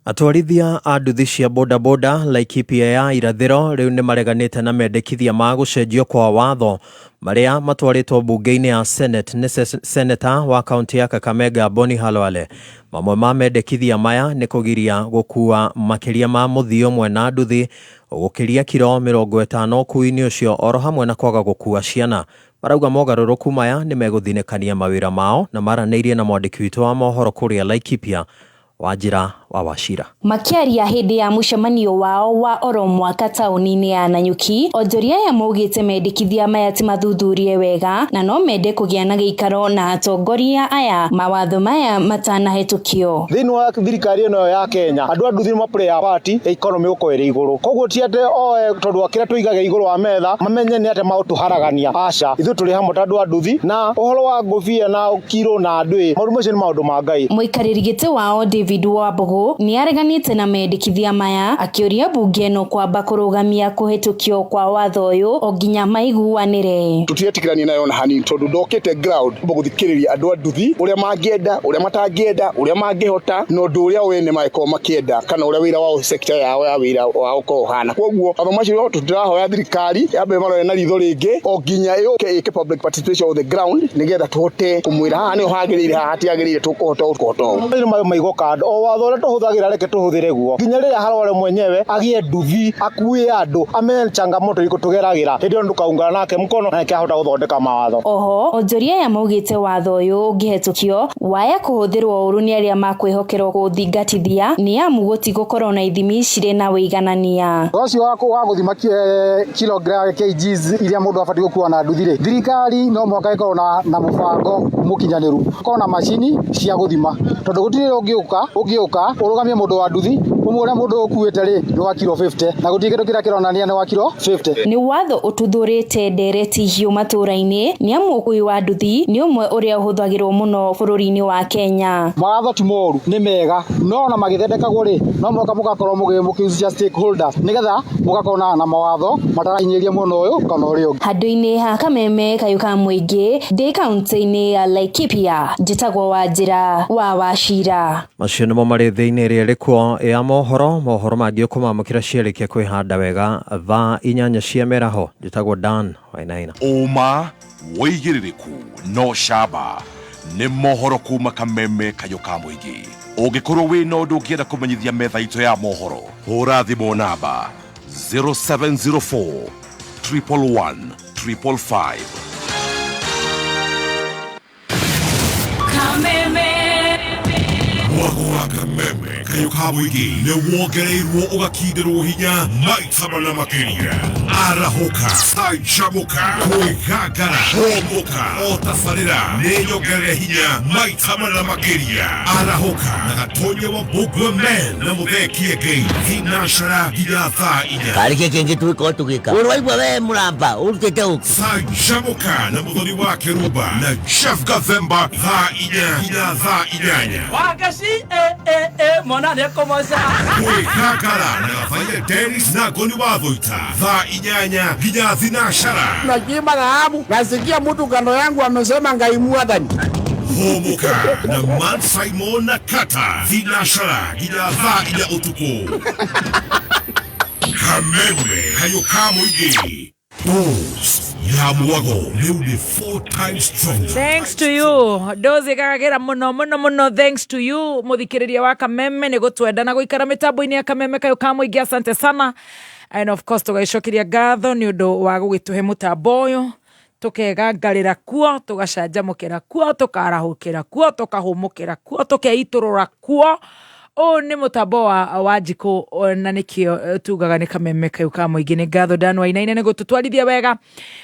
Atwarithia a nduthi cia bodaboda Laikipia ya irathĩro rĩu nĩ mareganĩte na mendekithia ma gũcenjio kwa watho marĩa matwarĩtwo mbunge-inĩ ya Senate nĩ seneta wa kaunti ya Kakamega Boni Khalwale. Mamwe ma mendekithia maya nĩ kũgiria gũkua makĩria ma mũthii ũmwe na nduthi gũkĩria kiro 50 ũkuui-inĩ ũcio oro hamwe na kwaga gũkua ciana. Marauga mogarũrũku maya nĩ megũthinĩkania mawĩra mao na maranĩirie na mwandĩki witũ wa mohoro kũrĩa Laikipia Wanjĩra wa Wachira. Makĩaria hĩndĩ ya mũcemanio wao wa oro mwaka taũni-inĩ ya Nanyuki, onjoria aya maugĩte mendekithia maya ti mathuthurie wega na no mende kũgĩa na gĩikaro na atongoria aya mawatho maya matanahĩtũkio. Thĩinĩ wa thirikari ĩno ya Kenya andũ a nduthi nĩ play a part ya economy gũkorwo ĩrĩ igũrũ, koguo ti atĩ oe tondũ wa kĩrĩa tũigaga igũrũ wa metha mamenye nĩ atĩa magũtũharagania, aca, ithuĩ tũrĩ hamwe ta andũ a nduthi, na ũhoro wa ngũbia na kiro na ndũĩ, maũndũ macio nĩ maũndũ ma Ngai. Mũikarĩri gĩtĩ wao David Wambugu nĩ areganĩte na mendekithia maya akĩũria mbunge ĩno kwamba kũrũgamia kũhĩtũkio kwa watho ũyũ o nginya maiguanĩre. Tũtiretĩkĩrania nayo ona hanini tondũ ndokĩte ground gũthikĩrĩria andũ a nduthi ũrĩa mangĩenda, ũrĩa matangĩenda, ũrĩa mangĩhota na ũndũ ũrĩa o ene mangĩkorwo makĩenda kana ũrĩa wĩra wao sector yao ya wĩra wao ũkorwo ũhana. Koguo watho macio tũtirahoya thirikari yambe marore na ritho rĩngĩ o nginya yũke ĩke public participation on the ground nĩgetha tũhote kũmwĩra haha nĩho hagĩrĩire, haha hatiagĩrĩire, tũkũhota ũũ, tũkũhota ũũ. Nĩ maũndũ maigwo kando, o watho ũrĩa tũhũthagĩra reke tũhũthĩre guo nginya rĩrĩa Khalwale mwenyewe agĩe nduthi akue andũ amenye changamoto irĩkũ tũgeragĩra, hĩndĩ ĩyo nĩtũkaungana nake mkono na nĩkĩo ahota gũthondeka mawatho. Oho onjoria aya maugĩte watho ũyũ ũngĩhetũkio waya kũhũthĩrwo ũru nĩ arĩa makwĩhokerwo gũthingatithia nĩ amu gũtigũkorwo na ithimi cirĩ na wĩiganania. Ũhoro ũcio wa gũthima kilogram kgs iria mũndũ abatiĩ gũkua na nduthi rĩ, thirikari no mũhaka ĩkorwo na mũbango mũkinyanĩru, ĩkorwo na macini cia gũthima, tondũ gũtirĩ ũngĩũka ũrũgamie mũndũ wa nduthi ũmwĩre mũndũ ũkuĩte rĩ nĩ wa kiro 50 na gũtirĩ kĩndũ kĩrĩa kĩronania nĩ wa kiro 50. Nĩ watho ũtuthũrĩte ndereti hiũ matũũra-inĩ nĩ amu ũkui wa nduthi nĩ ũmwe ũrĩa ũhũthagĩrwo mũno bũrũri-inĩ wa Kenya. Mawatho ti moru, nĩ mega, no ona magĩthondekagwo rĩ no mũhaka mũgakorwo mũkĩhusisha stakeholders nĩgetha mũgakorwo na mawatho matarahinyĩrĩria mwena ũyũ kana ũrĩa ũngĩ. Handũ-inĩ ha Kameme kayũ ka mũingĩ ndĩ kaunti-inĩ ya Laikipia, njĩtagwo Wanjĩra wa Wachira. Macio nĩmo marĩ thĩinĩ ĩrĩa ĩrĩ kuo ya mohoro. Mohoro mangĩ ũkũmamũkĩra ciarĩkia kwĩhanda wega thaa 8 cia mĩaraho. Njĩtagwo Dan Wainaina. Ũma, wĩigĩrĩrĩku na ũcamba nĩ mohoro kuma Kameme kayũ ka mũingĩ. Ũngĩkorwo wĩna ũndũ ũngĩenda kũmenyithia metha itũ ya mohoro, hũra thimũ namba 0704 111 555. Kameme. Mwago wa Kameme kayũ ka mũingĩ nĩ wongereirwo ũgakindĩrwo hinya maita mana makĩria. Arahũka, canjamũka, kwĩgangara, hũmũka, o tabarĩra nĩ nyongerere hinya maita mana makĩria. Arahũka na Gatonya wa Mbũngwe Men na Mũthee Kĩengei thinacara nginya thaa 4. Karĩ kĩ kĩngĩ tũgĩkorwo tũgĩka? Ũrĩ waigua we mũramba ũrutĩte ũkĩ? Canjamũka na Mũthoni wa Kĩrumba na Jeff Gathemba thaa 4 nginya thaa 8. Wagaci, mwana nĩ ekũmoca. Kwĩgangara na Gabaia Dennis na Ngoni wa Thũita thaa 8 nginya thinacara. Nakiimba dhahabu, nasikia mtu kando yangu amesema Ngai mwathani. Hũmũka na Man Simon na Kata thinacara nginya thaa 4 ũtukũ. Kameme kayũ ka mũingĩ. Dose ya mwago rĩu nĩ 4 times stronger. Thanks to you. Dose ĩkagagĩra mũno mũno mũno. Thanks to you mũthikĩrĩria wa Kameme nĩ gũtwenda na gũikara mĩtambo-inĩ ya Kameme kayũ ka mũingĩ. Asante sana. And of course tũgagĩcokeria ngatho nĩ ũndũ wa gũgĩtũhe mũtambo ũyũ, tũkegangarĩra kuo, tũgacanjamũkĩra kuo, tũkarahũkĩra kuo, tũkahũmũkĩra kuo, tũkeitũrũra kuo. Ũyũ nĩ mũtambo wa njikũ na nĩkĩo tugaga nĩ Kameme kayũ ka mũingĩ. Nĩ ngatho Dan Wainaina nĩ gũtũtwarithia wega.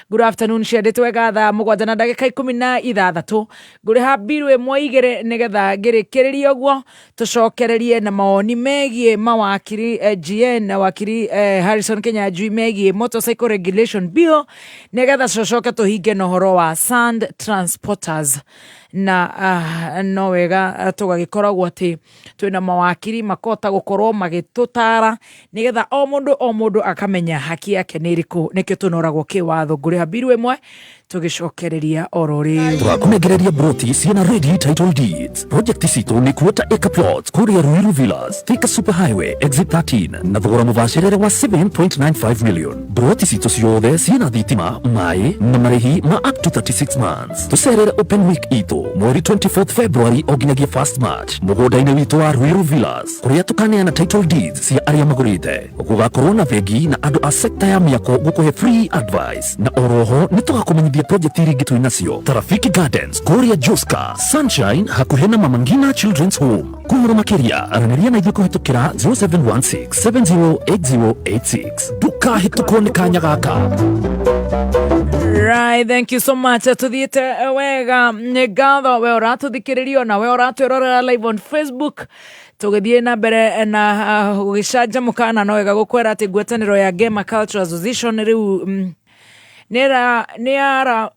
Good afternoon ciandĩtwo wega thaa 7 na ndagĩka 16. Ngũrĩha mbiru ĩmwe igĩrĩ nĩgetha ngĩrĩkĩrĩrie ũguo tũcokererie na mawoni megiĩ mawakiri GN na wakiri Harrison Kinyanjui megiĩ motorcycle regulation bill nĩgetha tũcoke tũhinge na ũhoro wa sand transporters. Na no wega tũgagĩkoragwo atĩ twĩna mawakiri makota gũkorwo magĩtũtara nĩgetha o mũndũ o mũndũ akamenya haki yake nĩ ĩrĩkũ. Nĩkĩo tũnoragwo kĩwatho. Ngũrĩha mbiru ĩmwe Tũgĩcokereria oro rĩu. Tũrakũnengereria broti ciĩna ready title deeds. Project citũ nĩ quarter acre plots kũrĩa Ruiru Villas, Thika Super Highway exit 13 na thogora mũbacĩrĩre wa 7.95 million. Broti citũ ciothe ciĩna thitima, maĩ na marĩhi ma up to 36 months. Tũcerere open week itũ mweri 24 February o nginyagia 1st March mũgũnda-inĩ witũ wa Ruiru Villas kũrĩa tũkaneana title deeds cia arĩa magũrĩte. Gũgakorwo na bengi na andũ a sekta ya mĩako gũkũhe free advice, na oroho nĩ tũgakũmenyithia project iria ingĩ twĩ nacio ta Rafiki Gardens kũrĩa Joska Sunshine hakuhĩ na Mama Ngina Children's Home. Kũhoro makĩria aranĩria na ithuĩ kũhĩtũkĩra 0716708086. Ndũkahĩtũkwo nĩ kanya gaka. Right, thank you so much. Tuthiĩte wega, nĩ ngatho we ũratũthikĩrĩria na we ũratwĩrorera live on Facebook. Tũgĩthiĩ na mbere na gũgĩcanjamũka, na no wega gũkwĩra atĩ ngwatanĩro ya Gema Cultural Association rĩu nĩ yara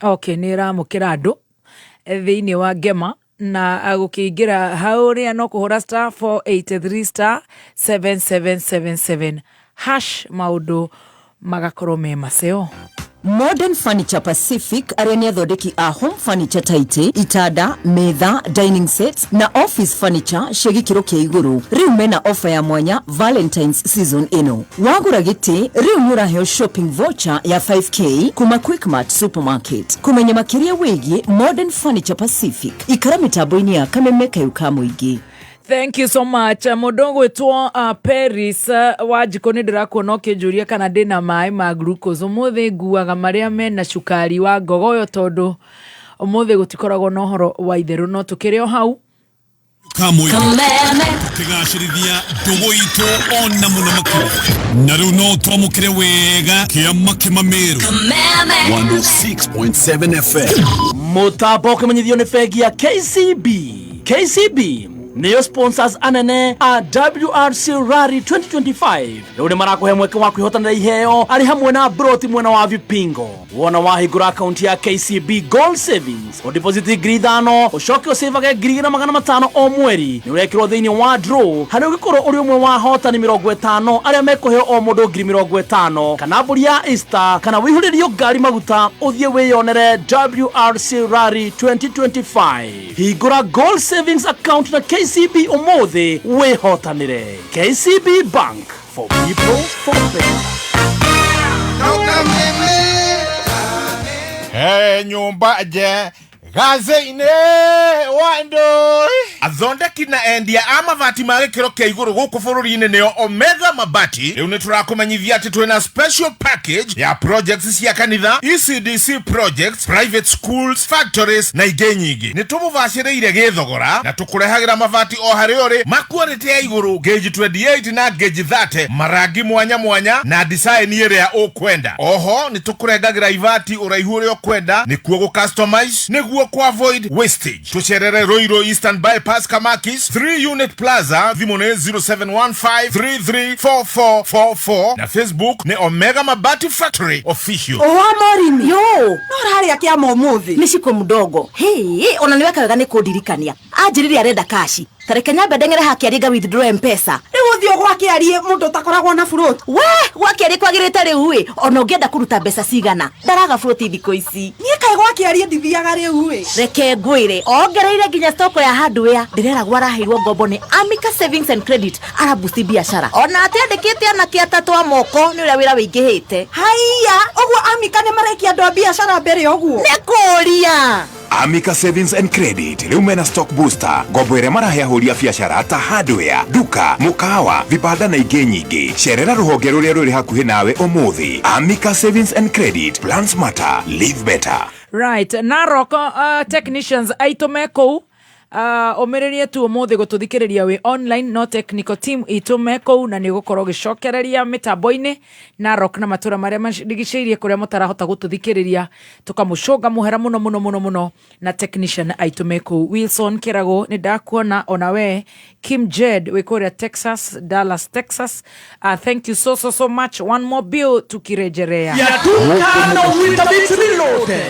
okay, nĩ ĩramũkĩra andũ thĩinĩ wa Gema na gũkĩingĩra hau ũrĩa no kũhũra star 483 star 7777 hash, maũndũ magakorwo me maceo. Modern Furniture Pacific arĩa nĩ athondeki a home furniture ta itĩ, itanda, metha, dining sets na office furniture cia gĩkĩro kĩa igũrũ, rĩu mena ofa ya mwanya Valentines season ĩno. Wagũra gĩtĩ rĩu nĩ ũraheo shopping voucher ya 5K kuma Quickmart Supermarket. Kũmenya makĩria wĩgiĩ Modern Furniture Pacific, ikara mĩtambo-inĩ ya Kameme Kayũ ka Mũingĩ. Thank you so much. Mũndũ ũgwĩtwo Paris Wanjikũ, nĩ ndĩrakuona ũkĩnjũria kana ndĩna maĩ ma glucose. Ũmũthĩ nguaga marĩa mena cukari wa ngogoyo tondũ ũmũthĩ gũtikoragwo na ũhoro wa itherũ, no tũkĩrĩ o hau. Kĩgacĩrithia ndũgũ itũ ona mũno makĩria, na rĩu no twamũkĩre wega kĩama kĩmamĩrũ 106.7 FM. Mũtambo ũkĩmenyithio nĩ bengi ya KCB. KCB nĩyo sponsors anene a WRC Rally 2025. Rĩu nĩ marakũhe mweke wa kwĩhotanĩra iheo arĩ hamwe na broti mwena wa Vipingo. Wona wahingũra akaunti ya KCB Gold Savings, ũdeposit 5,000, ũcoke ũcĩvage 2,500 o mweri, nĩ ũrekĩrwo thĩinĩ wa draw harĩa ũngĩkorwo ũrĩ ũmwe wa ahotani 50 arĩa mekũheo o mũndũ 50,000, kana mbũri ya Easter, kana wĩihũrĩrio ngari maguta ũthiĩ wĩyonere WRC Rally 2025. Hingũra Gold Savings account na KCB ũmũthĩ wĩhotanĩre. KCB Bank, for people, for better. He nyũmba nje gathĩ-inĩ wa ndũi. Athondeki na endia a mabati ma gĩkĩro kĩa igũrũ gũkũ bũrũri-inĩ nĩo Omega Mabati. Rĩu nĩ tũrakũmenyithia atĩ twĩna special package ya projects cia kanitha, ECDC projects, private schools, factories na ingĩ nyingĩ. Nĩ tũmũbacĩrĩire gĩthogora na tũkũrehagĩra mabati o harĩa ũrĩ ma quality ya igũrũ, gauge 28 na gauge 30, marangi mwanya mwanya na design ĩrĩa ũkwenda. Oho nĩ tũkũrengagĩra ibati ũraihu ũrĩa ũkwenda nĩkuo gũ customize nĩguo ku avoid wastage. Tucerere Ruiru Eastern Bypass, Kamakis 3 Unit Plaza. Thimũ nĩ 0715334444 na Facebook nĩ Omega Mabati Factory Official. Owa morimi yo no ũrarĩa kĩama ũmũthĩ nĩ ciko mdogo. Hĩ, ona nĩ weka wega nĩ kũndirikania. Anjĩrire arenda kashi, tareke nyambe ndeng'ere hakĩarie nga withdraw Mpesa. Rĩu ũthiĩ gwakĩarie mũndũ ũtakoragwo na float? We, gwakĩarie kwagĩrĩte rĩu ĩ, ona ũngĩenda kũruta mbeca cigana ndaraga float thikũ ici. Niĩ kaĩ gwakĩarie ndithiaga rĩu ĩ? Reke ngwĩre, ongereire nginya stoko ya hardware. Ndĩreragwo araheirwo ngombo nĩ Amica Savings and Credit, arabusti biacara, ona atiandĩkĩte anake atatũ a moko nĩ ũrĩa wĩra wĩingĩhĩte. Haiya, ũguo Amica nĩ marekia andũ a biacara mbere ũguo? Nĩ kũria. Amica Savings and Credit rĩu mena stock booster, ngombo ĩrĩa marahe ahũri a biacara ta hardware, duka, mũkawa, vibanda na ingĩ nyingĩ. Cerera rũhonge rũrĩa rũrĩ hakuhĩ nawe ũmũthĩ. Amica Savings and Credit, plan smarter, live better. Right, Narok technicians aitũ me kũu, ũmĩrĩrie tu ũmũthĩ gũtũthikĩrĩria wĩ online, no technical team itũ me kũu na nĩ ũgũkorwo ũgĩcokereria mĩtambo-inĩ. Narok na matũra marĩa marigicĩirie kũrĩa mũtarahota gũtũthikĩrĩria, tũkamũcũnga mũhera mũno mũno mũno mũno na technician aitũ me kũu. Wilson Kĩrago, nĩ ndakuona, ona we Kim Jed wĩ kũrĩa Texas, Dallas, Texas. Thank you so so so much. One more bill tukirejelea. Ya Tukano Weetabix Reloaded.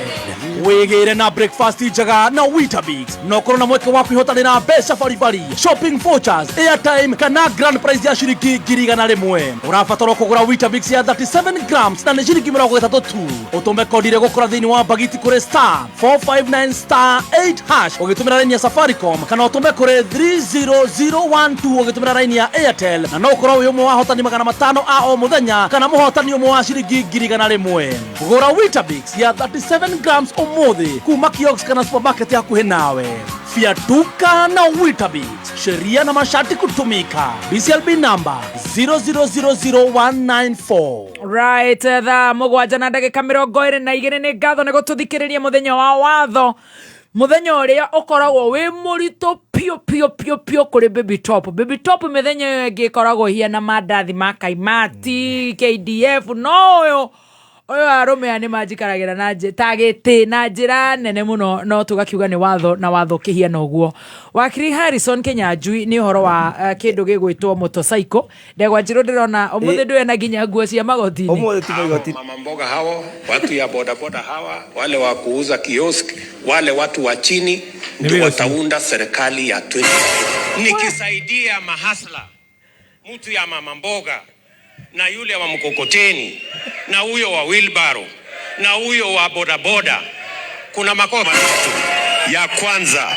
Wĩgĩre na breakfast njega na Weetabix na ũkorwo na mweke wa kwĩhotanĩra mbeca baribari, shopping vouchers, airtime kana grand prize ya ciringi 100,000. Ũrabatara kũgũra Weetabix ya 37 grams na nĩ ciringi 30 tu. Ũtũme kodi ĩrĩa ĩgũkora thĩinĩ wa bagiti kũrĩ star 459 star 8 hash ũgĩtũmĩra raini ya Safaricom kana ũtũme kũrĩ 30012 ũgĩtũmĩra raini ya Airtel, na no ũkorwo wĩ ũmwe wa ahotani 500 a o mũthenya kana mũhotani ũmwe wa ciringi 100,000. Gũra Weetabix ya 37 grams ũmũthĩ kuma kiosk kana supermarket hakuhĩ nawe. Fiatuka na Weetabix, sheria na masharti kutumika. BCLB number 0000194. Right, thaa 7 na ndagĩka 22. Nĩ ngatho nĩ gũtũthikĩrĩria mũthenya wa watho, mũthenya ũrĩa ũkoragwo wĩ mũritũ piũ piũ piũ piũ kũrĩ Baby Top. Baby Top mĩthenya ĩyo ĩngĩ ĩkoragwo ĩhiana mandathi ma Kaimati, KDF, no ũyũ ũyũ arũme aya nĩ manjikaragĩra na ta gĩtĩ na njĩra nene mũno, no tũgakiuga nĩ watho na watho ũkĩhiana ũguo. Wakiri Harrison Kinyanjui, nĩ ũhoro wa kĩndũ gĩgwĩtwo motorcycle. Ndegwa Njirũ, ndĩrona ũmũthĩ ndũrĩ nginya nguo cia magoti-inĩ. Ũmũthĩ ti magoti. Mama mboga hao, watu ya bodaboda hawa, wale wa kuuza kiosk, wale watu wa chini ndio wataunda serikali ya 20. Nikisaidia mahasla, mtu ya mama mboga na yule wa mkokoteni na huyo wa wheelbarrow na huyo wa bodaboda, kuna makosa matatu. Ya kwanza,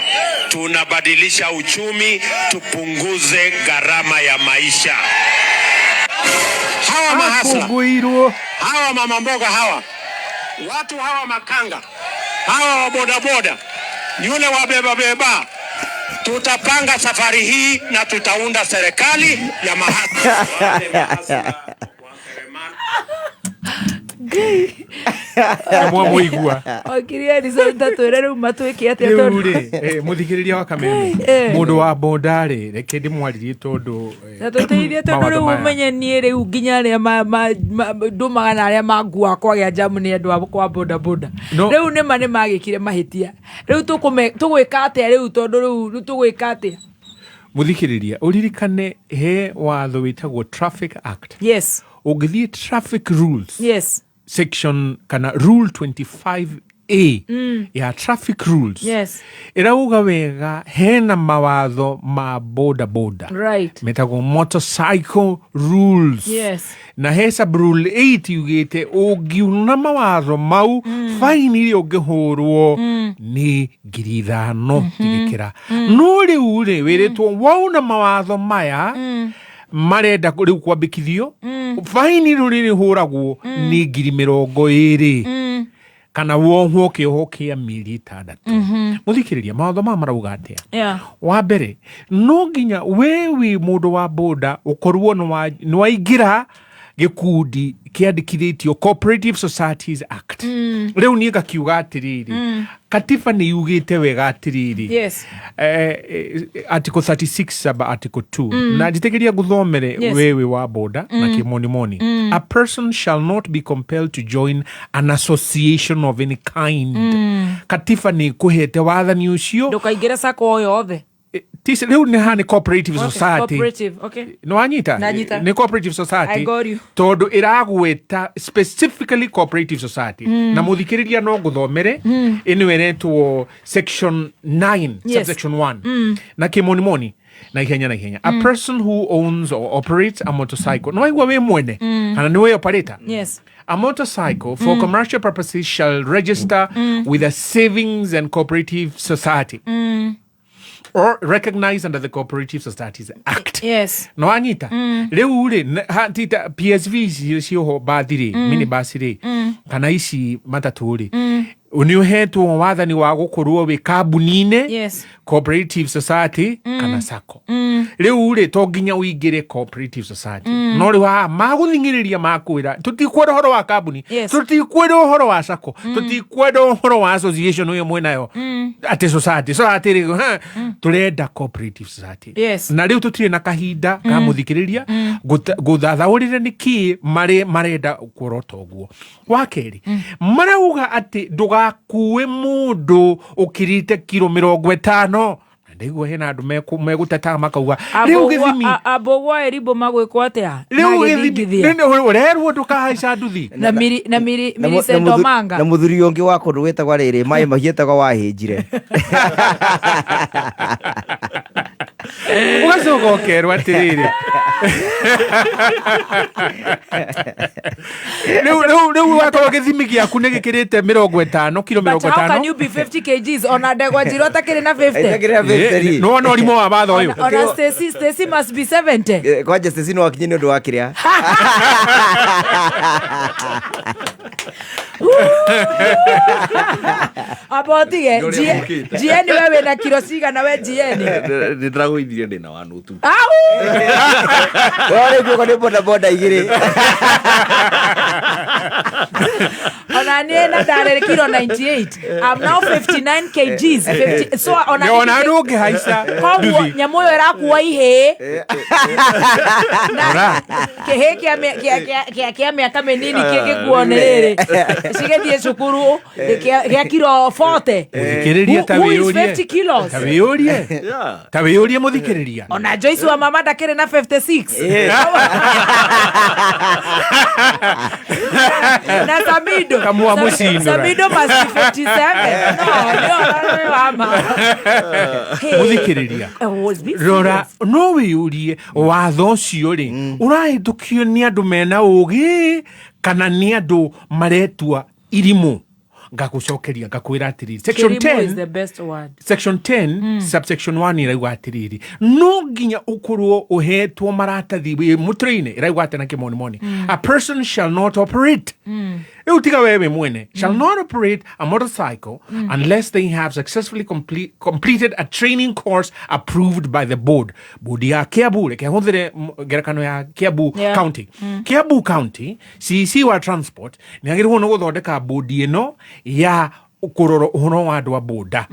tunabadilisha uchumi, tupunguze gharama ya maisha. Hawa mahasla, hawa mama mboga hawa, watu hawa makanga, hawa wa bodaboda, yule wa beba beba, tutapanga safari hii na tutaunda serikali ya mahasla. Mwa mũigua. Wakiri Harrison, ta twĩre rĩu matwĩke atĩa? Rĩu Tondũ rĩ, mũthikĩrĩria wa Kameme, mũndũ wa boda rĩ, reke ndĩmwarĩrie tondũ Na tũteithie, tondũ mawatho rĩu maya. Ũmenye niĩ rĩu nginya arĩa ndũmaga na arĩa mangua kwagĩa jamu nĩ andũ a kwa boda boda. Rĩu nĩma nĩ magĩkire mahĩtia, rĩu tũgwĩka atĩa rĩu? Tondũ rĩu tũgwĩka atĩa? Mũthikĩrĩria, ũririkane he watho wĩtagwo Traffic Act. Ũngĩthiĩ traffic rules section kana rule 25A ya traffic rules ĩrauga wega hena mawatho ma boda boda metagwo motorcycle rules, na he sub rule 8 yugĩte ũngiuna mawatho mau, faini ĩrĩa ũngĩhũrwo nĩ 5,000 tigĩkĩra. No rĩu rĩ, wĩrĩtwo wauna mawatho maya marenda rĩu kwambĩkithio, faini rĩu rĩrĩhũragwo nĩ 20,000 kana wohwo kĩoho kĩa mĩeri 6. Mũthikĩrĩria, mawatho maya marauga atĩa? Wa mbere, no nginya we wĩ mũndũ wa boda ũkorwo nĩ waingĩra gĩkundi kĩandĩkithĩtio Cooperative Societies Act. Rĩu niĩ ngakiuga atĩrĩrĩ, katiba nĩ yugĩte wega atĩrĩrĩ, article 36 sub article 2, na njĩtĩkĩria nguthomere. Wewe wa boda na kĩmonimoni, a person shall not be compelled to join an association of any kind. Katiba nĩ ĩkũhete wathani ũcio. Ndũkaingĩre sacco o yothe. Rĩu nĩ haha nĩ cooperative society. Cooperative, okay. Nĩ wanyita? Nanyita. Nĩ cooperative society. I got you. Tondũ ĩragweta specifically cooperative society. Na mũthikĩrĩria, no ngũthomere ĩno ĩretwo section 9 subsection 1 na kĩmonimoni na ihenya na ihenya. A person who owns or operates a motorcycle, no waigua wĩ mwene kana nĩ we operator, a motorcycle for commercial purposes shall register with a savings and cooperative society or recognized under the Cooperative Societies Act. No wanyita? Rĩu rĩ, tita PSV ici cioho bathi rĩ, minibus rĩ, kana ici matatũ rĩ, nĩ ũhetwo wathani wa gũkorwo wĩ kambuni-inĩ, cooperative society kana sacco. Rĩu rĩ, to nginya ũingĩre cooperative society. No rĩu haha magũthing'ĩrĩria makwĩra tũtikwenda ũhoro wa kambuni, tũtikwenda ũhoro wa sacco, tũtikwenda ũhoro wa association ũyũ mwĩnayo atĩ society society rĩ, ha, tũrenda cooperative society. Na rĩu tũtirĩ na kahinda ka mũthikĩrĩria gũthathaũrĩre nĩkĩ marĩ marenda kuorota ũguo. Wa kerĩ, marauga atĩ ndũgakue mũndũ ũkĩrĩte kiro 50. Na Ndaigua hena andũ megũteta makauga rĩu gĩthimi Abogwa erimbo magwĩkwo atĩa? Rĩu Na gĩthimi gĩthingithia. Ũrerwo ndũkahaica nduthi. Na miri na miri Na Millicent Omanga. Na muthuri ũngĩ wa kũndũ gwĩtagwo rĩrĩ maĩ mahiũ etagwo wahĩnjire. Ũgacoka ũkerwo atĩrĩrĩ, rĩu wakorwo gĩthimi gĩaku nĩ gĩkĩrĩte 50 kiro But 50. how can you be 50 kgs ona ndegwa njirũ atakĩrĩ na 50? Atakĩrĩ na 50 rĩ. Nĩwona ũrimũ wa watho ũyũ? Ona Stacy must be 70. Kwanja Stacy no akinye nĩ ũndũ wa kĩrĩa. Amba ũtige. Nĩ ũrĩa mũkĩte. GN, we wĩna kiro cigana we GN? Nä ndäragåithirie ndä na wanå tu. Au! Wewe rĩu nĩ boda boda igĩrĩ. Ona niĩ na ndarĩ kiro 98, I'm now 59 kgs, 50, so ona Nĩ ona ndũngĩhaica koguo nduthi. Nyamũ ĩyo ĩrakua ihĩĩ Ora. Kĩhĩĩ kĩa mĩaka mĩnini kĩngĩkuo nĩ rĩrĩ cigĩthiĩ cukuru gĩa kiro 40. Mũthikĩrĩria, ta Who is wĩyũrie. 50 kilos? Ta wĩyũrie, ta wĩyũrie mũthikĩrĩria. Ona Joyce wa mama ndakĩrĩ na 56 na Samido. Kamua mũcindũra. Samido must be 57. No, no, mama. Hey. Mũthikĩrĩria, Was be rora, no wĩyũrie watho ũcio rĩ ũrahĩtũkio nĩ andũ mena ũgĩ kana nĩ andũ maretua irimũ. Ngagũcokeria ngakwĩra atĩrĩrĩ, section Kĩrimũ is 10 the best word. Section 10 subsection 1 ĩrauga atĩrĩrĩ, no nginya ũkorwo ũhetwo maratathi wĩ mũtũrĩ-inĩ. Ĩrauga atĩ na kĩmonimoni, a person shall not operate, rĩu tiga we wĩ mwene, shall not operate a motorcycle unless they have successfully completed a training course approved by the board. Board ya Kiambu, reke hũthĩre ngerekano ya Kiambu County. Kiambu County CC wa transport nĩ agĩrĩirwo nĩ gũthondeka bodi ĩno ya kũrora ũhoro wa andũ a boda.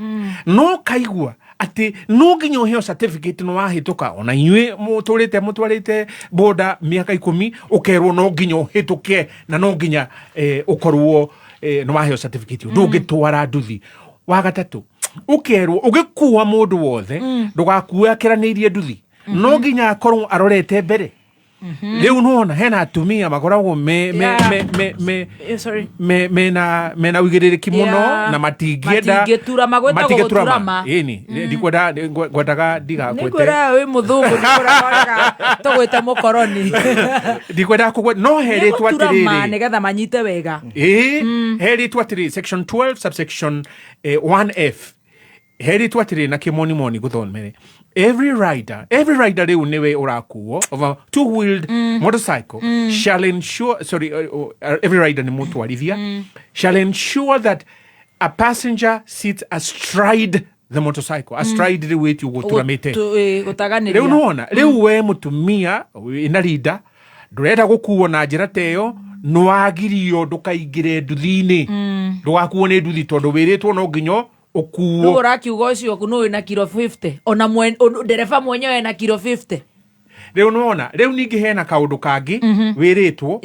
No kaigua atĩ no nginya ũheo certificate nĩ wahĩtũka. Ona inyuĩ mũtũrĩte mũtwarĩte boda mĩaka 10, ũkerwo no nginya ũhĩtũke na no nginya ũkorwo nĩ waheo certificate ĩyo, ndũngĩtwara nduthi. Wa gatatũ, ũkerwo ũgĩkua mũndũ wothe ndũgakue akĩranĩirie nduthi, no nginya akorwo arorete mbere. Rĩu nĩwona hena atumia makoragwo me, me, me, me, me, Sorry. mena ũigĩrĩrĩki mũno na matingĩenda. Matingĩturama, gwĩtagwo Matingĩturama. gũturama. Ĩni ndikwenda, ngwendaga ndigakwete. Nĩngwĩra wĩ mũthũngũ, nĩkũraga tũgwĩte mũkoroni. Ndikwendaga kũgwe no herĩtwo Nĩgũturama atĩrĩrĩ nĩgetha manyite wega. Ĩĩ, herĩtwo atĩrĩrĩ, section 12 subsection 1F, herĩtwo atĩrĩrĩ na kĩmonimoni gũthomere, every rider, rĩu nĩwe ũrakuo, of a two wheeled motorcycle shall ensure, sorry, every rider nĩ mũtwarithia, shall ensure that a passenger sits astride the motorcycle. Astride rĩu ĩti ũgũturamĩte. Gũtaganĩria. Rĩu nĩwona rĩu we mũtumia ĩna rinda ndũrenda gũkuo na njĩra ta ĩyo, nĩwagirio ndũkaingĩre nduthi-inĩ, ndũgakuo nĩ nduthi tondũ wĩrĩtwo no nginya Rĩu ũkuo. Ũrakiuga ũcio nũ wĩna kiro 50, ona ndereba mwenyewe ena kiro 50. Rĩu nĩwona rĩu ningĩ hena kaũndũ kangĩ wĩrĩtwo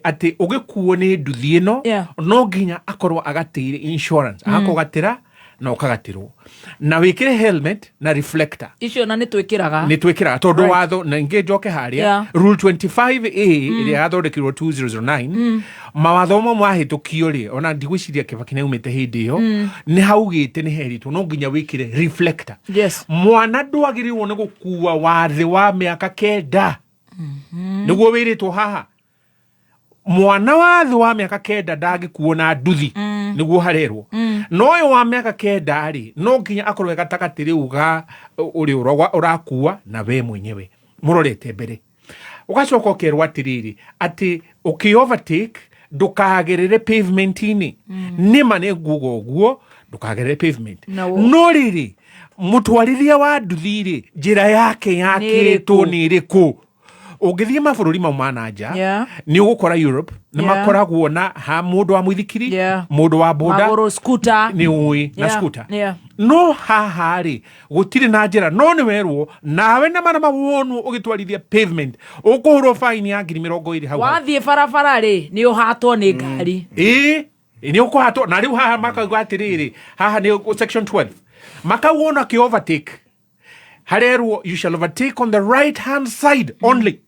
atĩ ũgĩkuo nĩ nduthi ĩno no nginya akorwo agatĩire insurance, agakũgatĩra na ũkagatĩrwo na wĩkĩre helmet na reflector. Icio na nĩ twĩkĩraga. Nä twä kä raga tondå watho na ingä njoke harä a rule 25A ä rä a yathondekirwo 2009, mawatho mamwe mahä tå kio rä ona ndigwä ciria Kĩbaki nä aumä te hä ndä ä yo, nä haugä te nä heritwo no nginya wä kä re reflector. Mwana ndwagä rä irwo nä gå kua wathä wa mä aka 9, nä guo wä rä two haha, mwana wa thĩ wa mĩaka 9 ndangĩkuo na nduthi, nĩguo harerwo. No ũyũ wa mĩaka 9 rĩ, no nginya akorwo e gatagatĩ rĩu ga ũrĩa ũrakua na we mwenyewe mũrorete mbere. Ũgacoka ũkerwo atĩrĩrĩ, atĩ ũkĩ overtake ndũkagerere pavement-inĩ. Nĩma nĩ nguga ũguo, ndũkagerere pavement. No rĩrĩ, mũtwarithia wa nduthi rĩ, njĩra yake yakĩtwo nĩ ĩrĩkũ? Ũngĩthiĩ mabũrũri mau ma nanja, nĩ ũgũkora Europe nĩ makoragwo na ha mũndũ wa mũithikiri, mũndũ wa boda, Magũrũ, scooter. Nĩ ũĩ na scooter. No haha rĩ gũtirĩ na njĩra, no nĩ werwo nawe na mana mawonwo ũgĩtwarithia pavement ũkũhũrwo faini ya 20,000 hau hau. Wathiĩ barabara rĩ, nĩ ũhatwo nĩ ngari. Ĩĩ, nĩ ũkũhatwo. Na rĩu haha makauga atĩrĩrĩ, haha nĩ section 12 Makauga ona kä overtake harerwo you shall overtake on the right hand side only,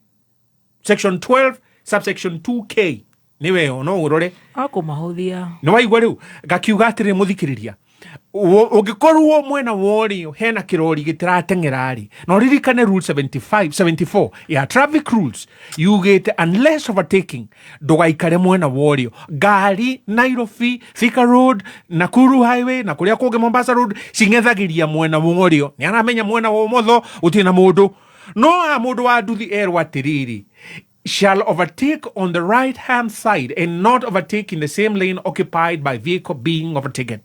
section 12 subsection 2K nä weyo no å rore. Akũmahũthia. Nä waigua rä u ngakiuga atä rä må thikä rä ria å ngä korwo mwena wa ũrĩo hena kĩrori gĩtirateng'era rĩ, na ũririkane rule 75 74 ya traffic rules yugĩte unless overtaking ndũgaikare mwena wa ũrĩo. Ngari Nairobi, Thika Road, Nakuru Highway na kũrĩa kũngĩ, Mombasa Road, cing'ethagĩria mwena wa ũrĩo, nĩ aramenya mwena wa ũmotho gũtirĩ na mũndũ. No a mũndũ wa nduthi erwo atĩrĩrĩ, shall overtake on the right hand side and not overtake in the same lane occupied by vehicle being overtaken.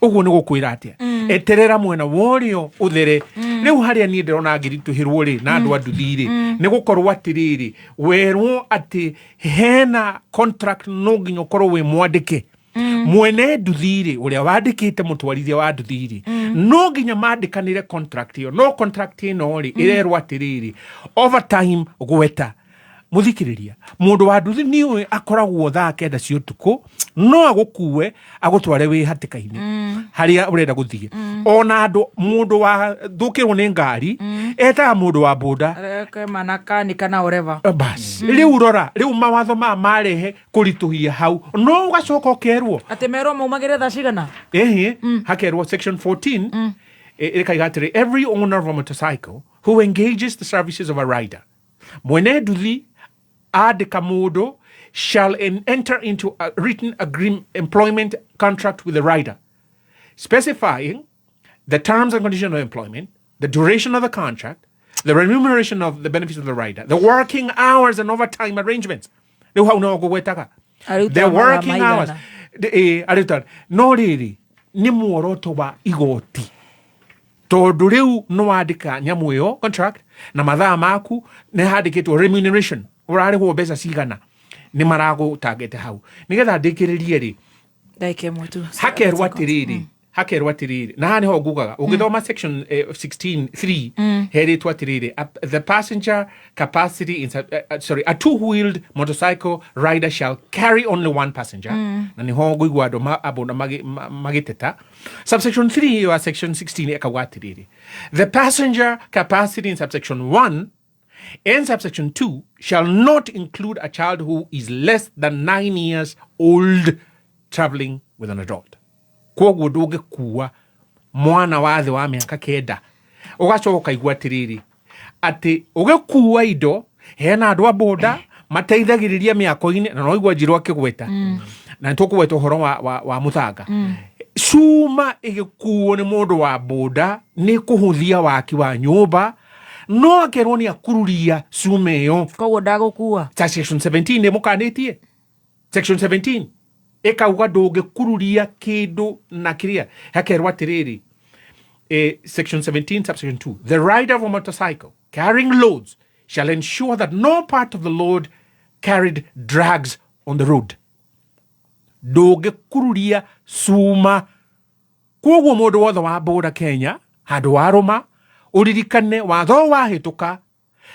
Ũguo nĩ gũkwĩra atĩa? Eterera mwena wa ũrĩo ũthere. Rĩu harĩa niĩ ndĩrona ngĩritũhĩrwo rĩ na andũ a nduthi rĩ, nĩ gũkorwo atĩrĩrĩ, werwo atĩ hena contract, no nginya ũkorwo wĩ mwandĩke mwene nduthi rĩ, ũrĩa wandĩkĩte mũtwarithia wa nduthi rĩ, no nginya mandĩkanĩre contract ĩyo. No contract ĩno rĩ, ĩrerwo atĩrĩrĩ, overtime gweta muthikiriria mundu wa nduthi niwe akoragwo thaa 9 cia utuku, no agukue agutware wi hatika-ini haria urenda guthie. Ona andu mundu wa thukirwo ni ngari etaga mundu wa boda. Reke manakani kana whatever. Bas, riu rora riu mawatho maya marehe kurituhia hau, no ugacoka ukerwo Atĩ merwo maumagĩre thaa cigana? Ehe, hakerwo section 14 ĩkaiga atĩrĩ, every owner of a motorcycle who engages the services of a rider, mwene nduthi andĩka mũndũ, shall enter into a written agreement, employment contract with the rider specifying the terms and conditions of employment, the duration of the contract, the remuneration of the benefits of the rider, the working hours and overtime arrangements. Rĩu hau no ngũgwetaga Arutaga the mathaa working maigana. hours. Arutaga no rĩrĩ nĩ muoroto wa igoti, tondũ rĩu nĩ wandĩka nyamũ ĩyo contract na mathaa maku nĩ handĩkĩtwo remuneration, ũrarĩhwo mbeca cigana, nĩ maragũtangĩte hau. Nĩgetha ndĩkĩrĩrie rĩ, Ndagĩka ĩmwe tu. Hakerwo atĩrĩrĩ, na haha nĩho ngugaga ũgĩthoma section 16 3 herĩtwo atĩrĩrĩ, the passenger capacity in, sorry, a two-wheeled motorcycle rider shall carry only one passenger. Na nĩho ngũigua andũ abona magĩteta. Subsection 3 ya section 16 ĩkauga atĩrĩrĩ, the passenger capacity in subsection 1 and subsection 2 shall not include a child who is less than 9 years old traveling with an adult. Koguo ndũngĩkua mwana wa thĩ wa mĩaka 9. Ũgacoka ũkaigua atĩrĩrĩ, atĩ ũgĩkua indo hena andũ a boda mateithagĩrĩria mĩako-inĩ, na noigua Njirũ akĩgweta, na nĩtũkũgweta ũhoro wa mũthanga. Cuma ĩgĩkuo nĩ mũndũ wa boda nĩ kũhũthia waki wa nyũmba, no akerwo nĩ akururia cuma ĩyo. Koguo ndagũkua. Ta section 17 nĩ mũkanĩtie, section 17 ĩkauga ndũngĩkururia kĩndũ na kĩrĩa. Hakerwo atĩrĩrĩ, section 17 subsection 2, the rider of a motorcycle carrying loads shall ensure that no part of the load carried drags on the road. Ndũngĩkururia cuma. Koguo mũndũ wothe wa boda Kenya handũ warũma, ũririkane watho wahĩtũka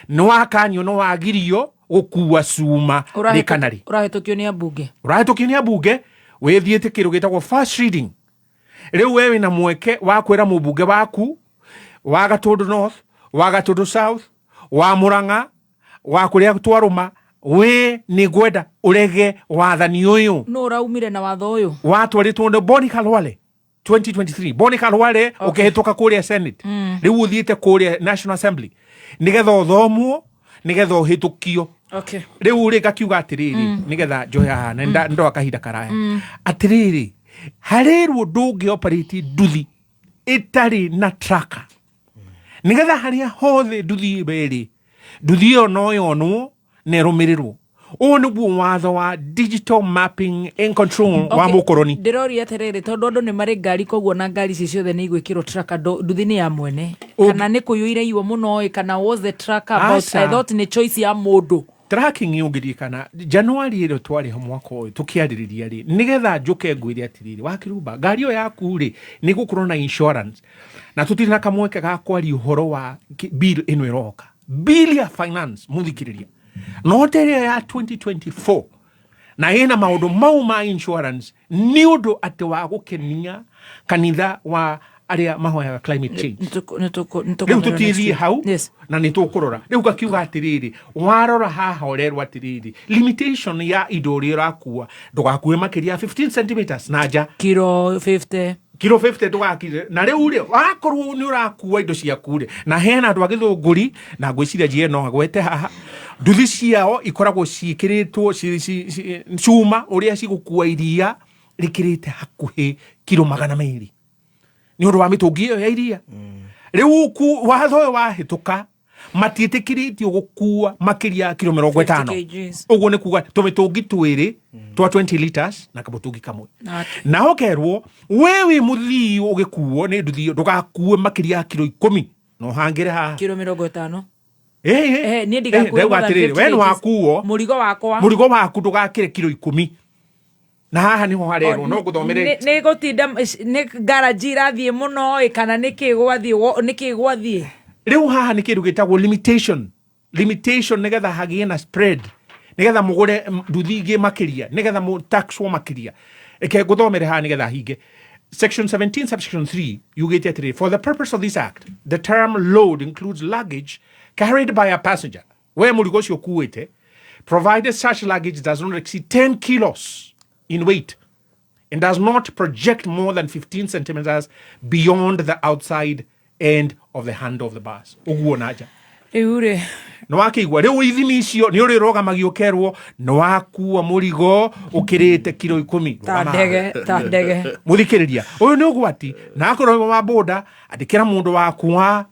nĩ wakanio, nĩ wagirio gũkua cuma rĩ kana rĩ. Ũrahĩtũkio nĩ ambunge. Ũrahĩtũkio nĩ ambunge, wĩthiĩte kĩndũ gĩtagwo first reading. Rĩu we wĩna mweke wa kwĩra mũmbunge waku wa Gatũndũ North, wa Gatũndũ South, wa Mũrang'a, wa kũrĩa twarũma, we nĩ ngwenda ũrege wathani ũyũ. Nũ ũraumire na watho ũyũ? Watwarĩtwo nĩ Boni Khalwale 2023. Boni Khalwale ũkĩhĩtũka kũrĩa Senate. Rĩu ũthiĩte kũrĩa National Assembly nĩgetha ũthomwo, nĩgetha ũhĩtũkio. Rĩu rĩ, ngakiuga atĩrĩrĩ, nĩgetha njohe haha na ndoa kahinda karaya, atĩrĩrĩ, harĩrwo ndũngĩ operate nduthi ĩtarĩ na tracker, nĩgetha harĩa hothe nduthi ĩrĩ, nduthi ĩyo no yonwo na ĩrũmĩrĩrwo. Ũyũ nĩguo watho wa digital mapping and control wa mũkoroni. Ndĩroria atĩrĩrĩ, tondũ andũ nĩ marĩ ngari, koguo na ngari ici ciothe nĩ igwĩkĩrwo tracker, nduthi nĩ ya mwene kana nĩ kũiyũire iwo mũno ĩ, kana was the tracker about? Aca. I thought nĩ choice ya mũndũ. Tracking ũngĩririkana Januari ĩrĩa twarĩ ho mwaka ũyũ tũkĩarĩrĩria rĩ, nĩgetha njũke ngwĩre atĩrĩrĩ, wakĩrumba ngari ĩyo yaku rĩ, nĩ gũkorwo na insurance, na tũtirĩ na kamweke ga kwaria ũhoro wa bill ĩno ĩroka, bill ya finance, mũthikĩrĩria, no ta ĩrĩa ya 2024 na ĩna maũndũ mau ma insurance, nĩ ũndũ atĩ wa gũkenia kanitha wa Arĩa mahoyaga climate change. Nĩ Rĩu tũkũmera next tũtithiĩ week. hau na nĩ tũkũrora. Rĩu ngakiuga atĩrĩrĩ, warora haha ũrerwo atĩrĩrĩ, limitation ya indo ũrĩa ũrakua, ndũgakue makĩria ya 15 centimeters na nja. Kiro 50. Kiro 50 ndũgakire. Na rĩu rĩ, wakorwo nĩ ũrakua indo ciaku rĩ, na hena andũ a Gĩthũngũri, na ngwĩciria GN no agwete haha, nduthi ciao ikoragwo ciĩkĩrĩtwo cuma ũrĩa cigũkua iria rĩkĩrĩte hakuhĩ kiro 200 nĩ ũndũ wa mĩtũngi ĩyo ya iria. Rĩu watho ũyũ wahĩtũka, matiĩtĩkĩrĩtio gũkua makĩria ya kiro 50. 50 kgs. Ũguo nĩ kuga tũmĩtũngi twĩrĩ twa 20 liters na kamũtũngi kamwe. Na ũkerwo we wĩ mũthii ũgĩkuo nĩ nduthi ĩyo, ndũgakue makĩria ya kiro 10 na ũhangĩre haha. Kiro 50. Ĩĩ. Niĩ ndigakue Ndauga more than atĩrĩrĩ, 50 we nĩ kgs. wakuo Mũrigo wakwa. Mũrigo waku ndũgakĩre kiro 10, na haha niho harerwo no ngũthomere. Nĩ gũtinda nĩ ngaraji irathiĩ mũno ĩ, kana nĩ kĩ gwathiĩ nĩ kĩ gwathiĩ? Rĩu haha nĩ kĩndũ gĩtagwo limitation, nĩgetha hagĩe na spread, nĩgetha mũgũre nduthi ingĩ makĩria, nĩgetha mũtaxwo makĩria. Reke ngũthomere haha nĩgetha hinge. Section 17 subsection 3 yugĩte atĩrĩrĩ, "For the purpose of this act, the term load includes luggage carried by a passenger," we mũrigo ũcio ũkuĩte, "provided such luggage does not exceed 10 kilos in weight and does not project more than 15 centimeters beyond the outside end of the handle of the bus." Ũguo na nja. Rĩu rĩ. Nĩ wakĩigua rĩu ithimi icio nĩ ũrĩ rũgamagio ũkerwo nĩ wakua mũrigo ũkĩrĩte kiro 10. Ta ndege, ta ndege. Mũthikĩrĩria, ũyũ nĩ ũgwati, na akorwo wĩ wa boda, andĩkĩra mũndũ waku wa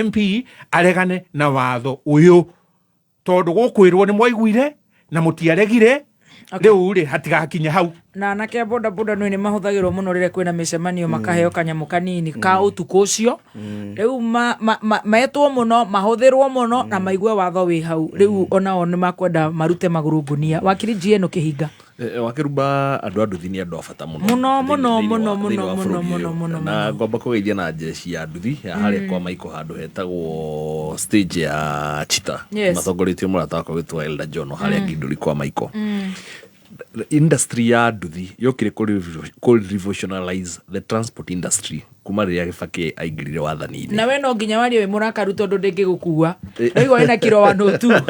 MP aregane na watho ũyũ, tondũ gũkwĩrwo nĩ mwaiguire na mũtiaregire. Rĩu rĩ, hatigakinye hau. Na anake a boda boda nĩ mahũthagĩrwo mũno rĩrĩa kwĩna mĩcemanio, makaheo kanyamũ kanini ka ũtukũ ũcio. Rĩu metwo mũno, mahũthĩrwo mũno, na maigue watho wĩ hau. Rĩu onao nĩ makwenda marute magũrũ ngunia. Wakiri GN ũkĩhinga. Wakĩrumba, andũ a nduthi nĩ andũ a bata mũno Mũno, mũno, mũno, thĩinĩ mũno, wa mũno, bũrũri mũno, ũyũ. Mũno, Na mũno. ngwamba kũgeithia na njeci ya nduthi ya harĩa kwa Maiko, handũ hetagwo stage ya Chita. Matongoretio mũrata wakwa wĩtwo Elder John o harĩa Ngindũri kwa Maiko. Industry ya nduthi yokire kũ revolutionalize the transport industry kuma rĩrĩa Kibaki aingĩrire wathani-inĩ. Na we no nginya warie wĩ mũrakaru tondũ ndĩngĩgũkua. Waigua wĩna kiro 102,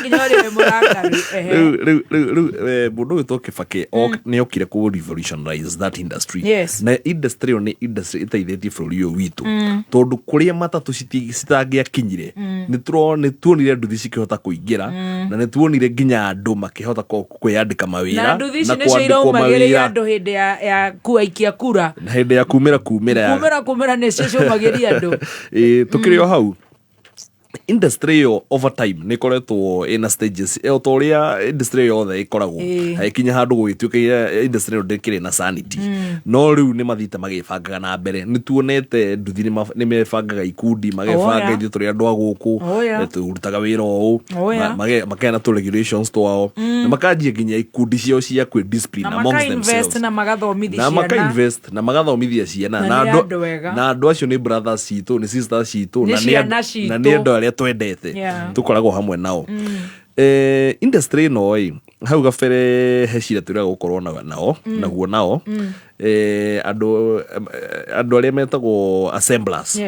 nginya warie wĩ mũrakaru, ehe. Rĩu mũndũ ũyũ Kibaki nĩ okire kũ revolutionize that industry. Na industry ĩyo nĩ industry ĩteithĩtie bũrũri ũyũ witũ, tondũ kũrĩa matatũ citangĩakinyire, nĩ tuonire nduthi cikĩhota kũingĩra, na nĩ tuonire nginya andũ makĩhota kwĩyandĩka mawĩra. Na nduthi ici Na nĩcio kwandĩkwo iraumagĩrĩria mawĩra. andũ hĩndĩ ya kuaikia kura. Na hĩndĩ ya kumĩra ya kumĩra nĩcio ciaumagĩria andũ. Ĩĩ, tũkĩrĩ o hau, industry ĩyo over time nĩ ĩkoretwo ĩna stages, o ta ũrĩa industry yothe ĩkoragwo. Hagĩkinya handũ gũgĩtuĩka industry ĩyo ndĩkĩrĩ na sanity. No rĩu nĩ mathiĩte magĩbangaga na mbere. Nĩ tuonete nduthi nĩ mebangaga ikundi, magebanga, ithuĩ tũrĩ andũ a gũkũ, tũrutaga wĩra ũũ. Makeana tũ regulations twao, na makanjia nginya ikundi ciao cia kwĩ discipline Na amongst maka-invest themselves. Na magathomithia Na ciana. maka-invest na magathomithia ciana. Na Na nĩ andũ ega. Na andũ acio nĩ brothers citũ, nĩ sisters citũ, Nĩ na nĩ ciana citũ. na nĩ andũ arĩa twendete, tũkoragwo hamwe nao. Industry ĩno ĩ hau gabere he cira twĩraga gũkorwo nao naguo nao, andũ arĩa metagwo assemblers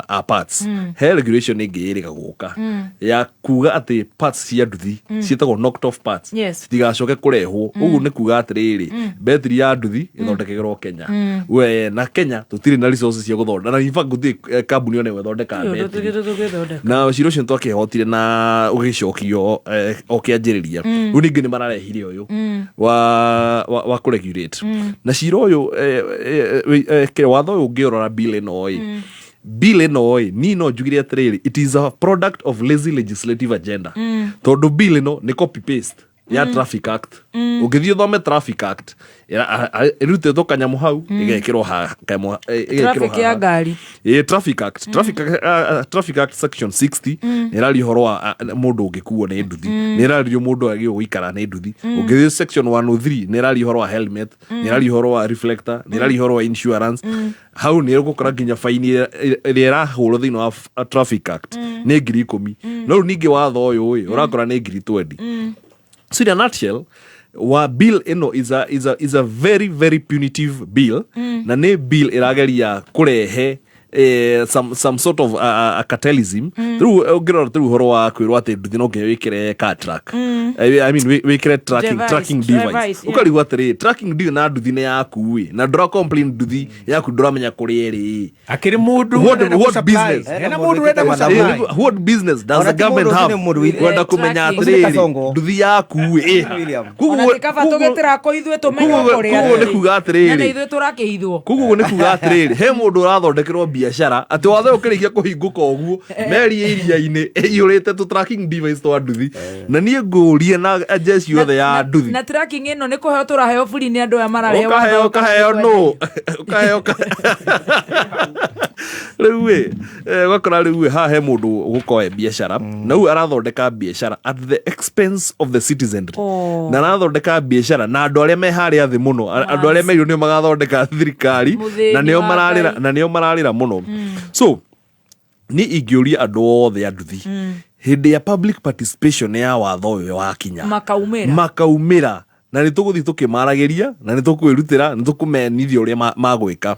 a parts. He regulation ĩngĩ ĩrĩga gũka ya kuga atĩ parts cia nduthi ciĩtagwo knocked off parts citigacoke kũrehwo. Ũguo nĩ kuga atĩrĩrĩ, betiri ya nduthi ĩthondekagĩrwo Kenya. We na Kenya tũtirĩ na resources cia gũthondeka, na in fact gũtirĩ kambuni ona ĩmwe ĩthondekaga Ũndũ betiri. tũgĩthondeka. Na cira ũcio twakĩhotire na ũgĩcokio o kĩanjĩrĩria. Rĩu ningĩ nĩ mararehire ũyũ wa kũregulate. Na cira ũyũ, watho ũyũ ũngĩrora bill ĩno ĩ, bill ĩno ĩ, niĩ no njugire atĩrĩrĩ, it is a product of lazy legislative agenda, tondũ bill ĩno nĩ copy paste ya Traffic Act. Ũngĩthiĩ ũthome Traffic Act, ĩrutĩtwo kanyamũ hau, ĩgekĩrwo ĩgekĩrwo Traffic ya haha. ngari. Ĩ, Traffic Act, Traffic Act section 60 nĩ ĩraria ũhoro wa mũndũ ũngĩkuo nĩ nduthi, nĩ ĩraria mũndũ agĩrĩirwo gũikara nĩ nduthi. Ũngĩthiĩ section 103, nĩ ĩraria ũhoro wa helmet, nĩ ĩraria ũhoro wa reflector, nĩ ĩraria ũhoro wa insurance. Hau nĩ ũgũkora nginya faini ĩrĩa ĩrahũrwo thĩinĩ wa Traffic Act nĩ 10,000, no rĩu ningĩ watho ũyũ ĩ ũrakora nĩ 20,000. So in a nutshell, Wa bill ĩno is a very very punitive bill, na nĩ bill ĩrageria kũrehe some sort of cartelism. Rĩu ũngĩrora rĩu ũhoro wa kwĩrwo atĩ nduthi no nginya wĩkĩre car track, I mean wĩkĩre tracking, Device, tracking device, device, yeah. Ũkarigwo atĩrĩ, tracking device na nduthi nĩ yaku ĩ, na ndũra complain nduthi yaku ndũramenya kũrĩa ĩrĩ. Akĩrĩ mũndũ What, ũrenda what gũ-supply. business? Hena mũndũ ũrenda gũ-supply. What business does Ona the ti mũndũ government ũcio have nĩ mũndũ kwenda kũmenya Ũcio nĩ atĩrĩrĩ Kasongo. nduthi yaku ĩ? William. Ona ti kaba tũgĩtĩra ithuĩ tũmenye kũrĩa Koguo nĩ tũrĩ. kuga atĩrĩrĩ, Na nĩ ithuĩ tũrakĩhithwo. Koguo nĩ kuga atĩrĩrĩ, he mũndũ ũrathondekerwo biacara atĩ watho ũkĩrĩkia kũhingũka ũguo, meri ĩ iria-inĩ ĩiyũrĩte tũ tracking device twa nduthi, na niĩ ngũrie na jeshi yothe ya nduthi. Na tracking ĩno nĩ kũheo tũraheo buri nĩ andũ aya mararehe Ũkaheo watho. Ũkaheo nũ? Ũkaheo rĩu ĩ, ũgakora rĩu ĩ, haha he mũndũ ũgũkoe biacara na rĩu arathondeka biacara at the expense of the citizenry, Oh. na arathondeka biacara na andũ arĩa me harĩa thĩ mũno, andũ arĩa merirwo nĩo magathondeka thirikari, Mũthĩni na nĩo wa mararĩra, Ngai. na nĩo mararĩra mũno. So niĩ ingĩũria andũ othe a nduthi, hĩndĩ ya public participation ya watho ũyũ wakinya, makaumĩra, makaumĩra, na nä tå gå thiä tå kä maragä ria na nä tå kwä rutä ra, nä tå kå menithia å rä a magwä ka.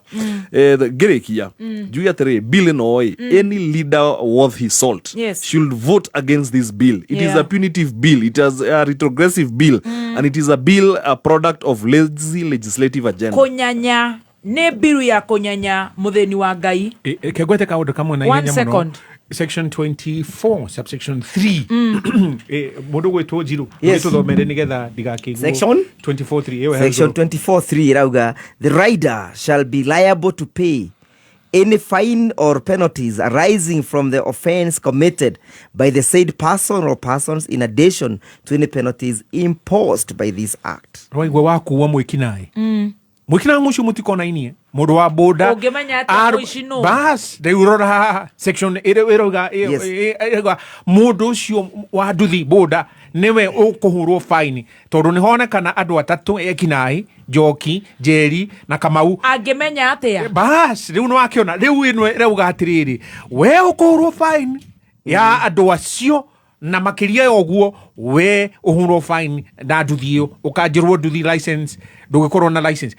Ngä rä kia njuge atä rä bill ä no ä, any leader worth his salt should vote against this bill. It is a punitive bill, it is a retrogressive bill, and it is a bill, a product of lazy legislative agenda. Kũnyanya nĩ mbiru ya kũnyanya mũthĩni wa Ngai. Kegwete kaũndũ kamwe na One ihenya mũno. second. Section 24 subsection 3. Mũndũ gwĩtwo Njiru, Yes. tũthomere nĩgetha ndigakĩiguo. Section? 24 3 ĩyo Section 24(3 irauga the rider shall be liable to pay any fine or penalties arising from the offense committed by the said person or persons, in addition to any penalties imposed by this act. Rwaigua wakuua mwĩkinaĩ, mwĩkinaĩ mũcio mũtikonainie, mũndũ wa boda. Ũngĩmenya atĩa mũici nũ? Bas, rĩu rora haha section ĩrĩa ĩrauga ĩrauga mũndũ ũcio wa nduthi boda nĩwe ũkũhũrwo faini, tondũ nĩ honekana andũ atatũ ekinaĩ, Njoki, Njeri na Kamau. Angĩmenya atĩa? Bas, rĩu nĩ wakĩona rĩu ĩno ĩrauga atĩrĩrĩ, we ũkũhũrwo faini ya andũ acio, na makĩria ya ũguo we ũhũrwo fine na nduthi ĩyo, ũkanjĩrwo nduthi license, ndũgĩkorwo na license.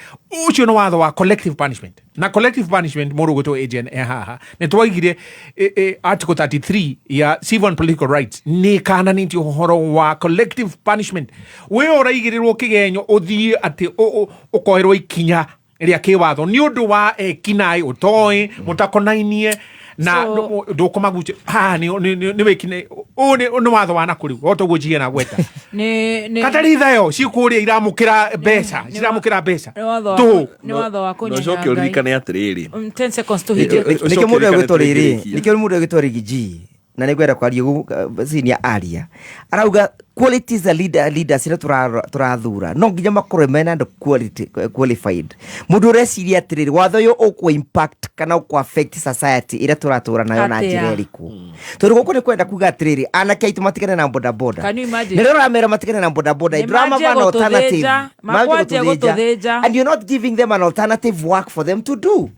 Ũcio nĩ watho wa collective punishment, na collective punishment mũndũ ũgwĩtwo agent e haha nĩ twaigire article 33 ya civil and political rights nĩ kananĩtie ũhoro wa collective punishment. We ũraigĩrĩrwo kĩgenyo ũthiĩ atĩ ũkoerwo ikinya rĩa kĩwatho nĩ ũndũ wa ekinaĩ ũtoĩ mũtakonainie na ndũkũmagucia haha nĩ wĩkinaĩ. Ũyũ nĩ watho wa nakũ rĩu o toguo njige na gweta Nĩ kataritha yo cikũrĩa iramũkĩra mbeca, ciramũkĩra mbeca nĩ watho wa tũ. Nĩ watho wa Na kũnyanya ũcoke Ngai. ũririkane atĩrĩrĩ, 10 seconds tũhingie. Nĩkĩo mũndũ egwĩtwo rĩrĩ, Tũrĩkĩrĩkia. nĩkĩo mũndũ egwĩtwo Riggy na nĩ ngwenda kwaria ũguo, senior aria arauga qualities a leader, leaders iria tũrathura no nginya makorwo mena andũ quality, qualified. Mũndũ ũreciria atĩrĩrĩ, watho ũyũ ũkũ impact kana ũkũ affect society ĩrĩa tũratũra nayo na Atĩa? njĩra ĩrĩkũ, tondũ gũkũ nĩ kwenda kuga atĩrĩrĩ, anake aitũ matigane na bodaboda. Can you imagine? Nĩ rĩo ũramera matigane na bodaboda. Nĩ Ndũramava manjie an alternative. gũtũthĩnja, Manjie makwanjia gũtũthĩnja. gũtũthĩnja. And you're not giving them an alternative work for them to do.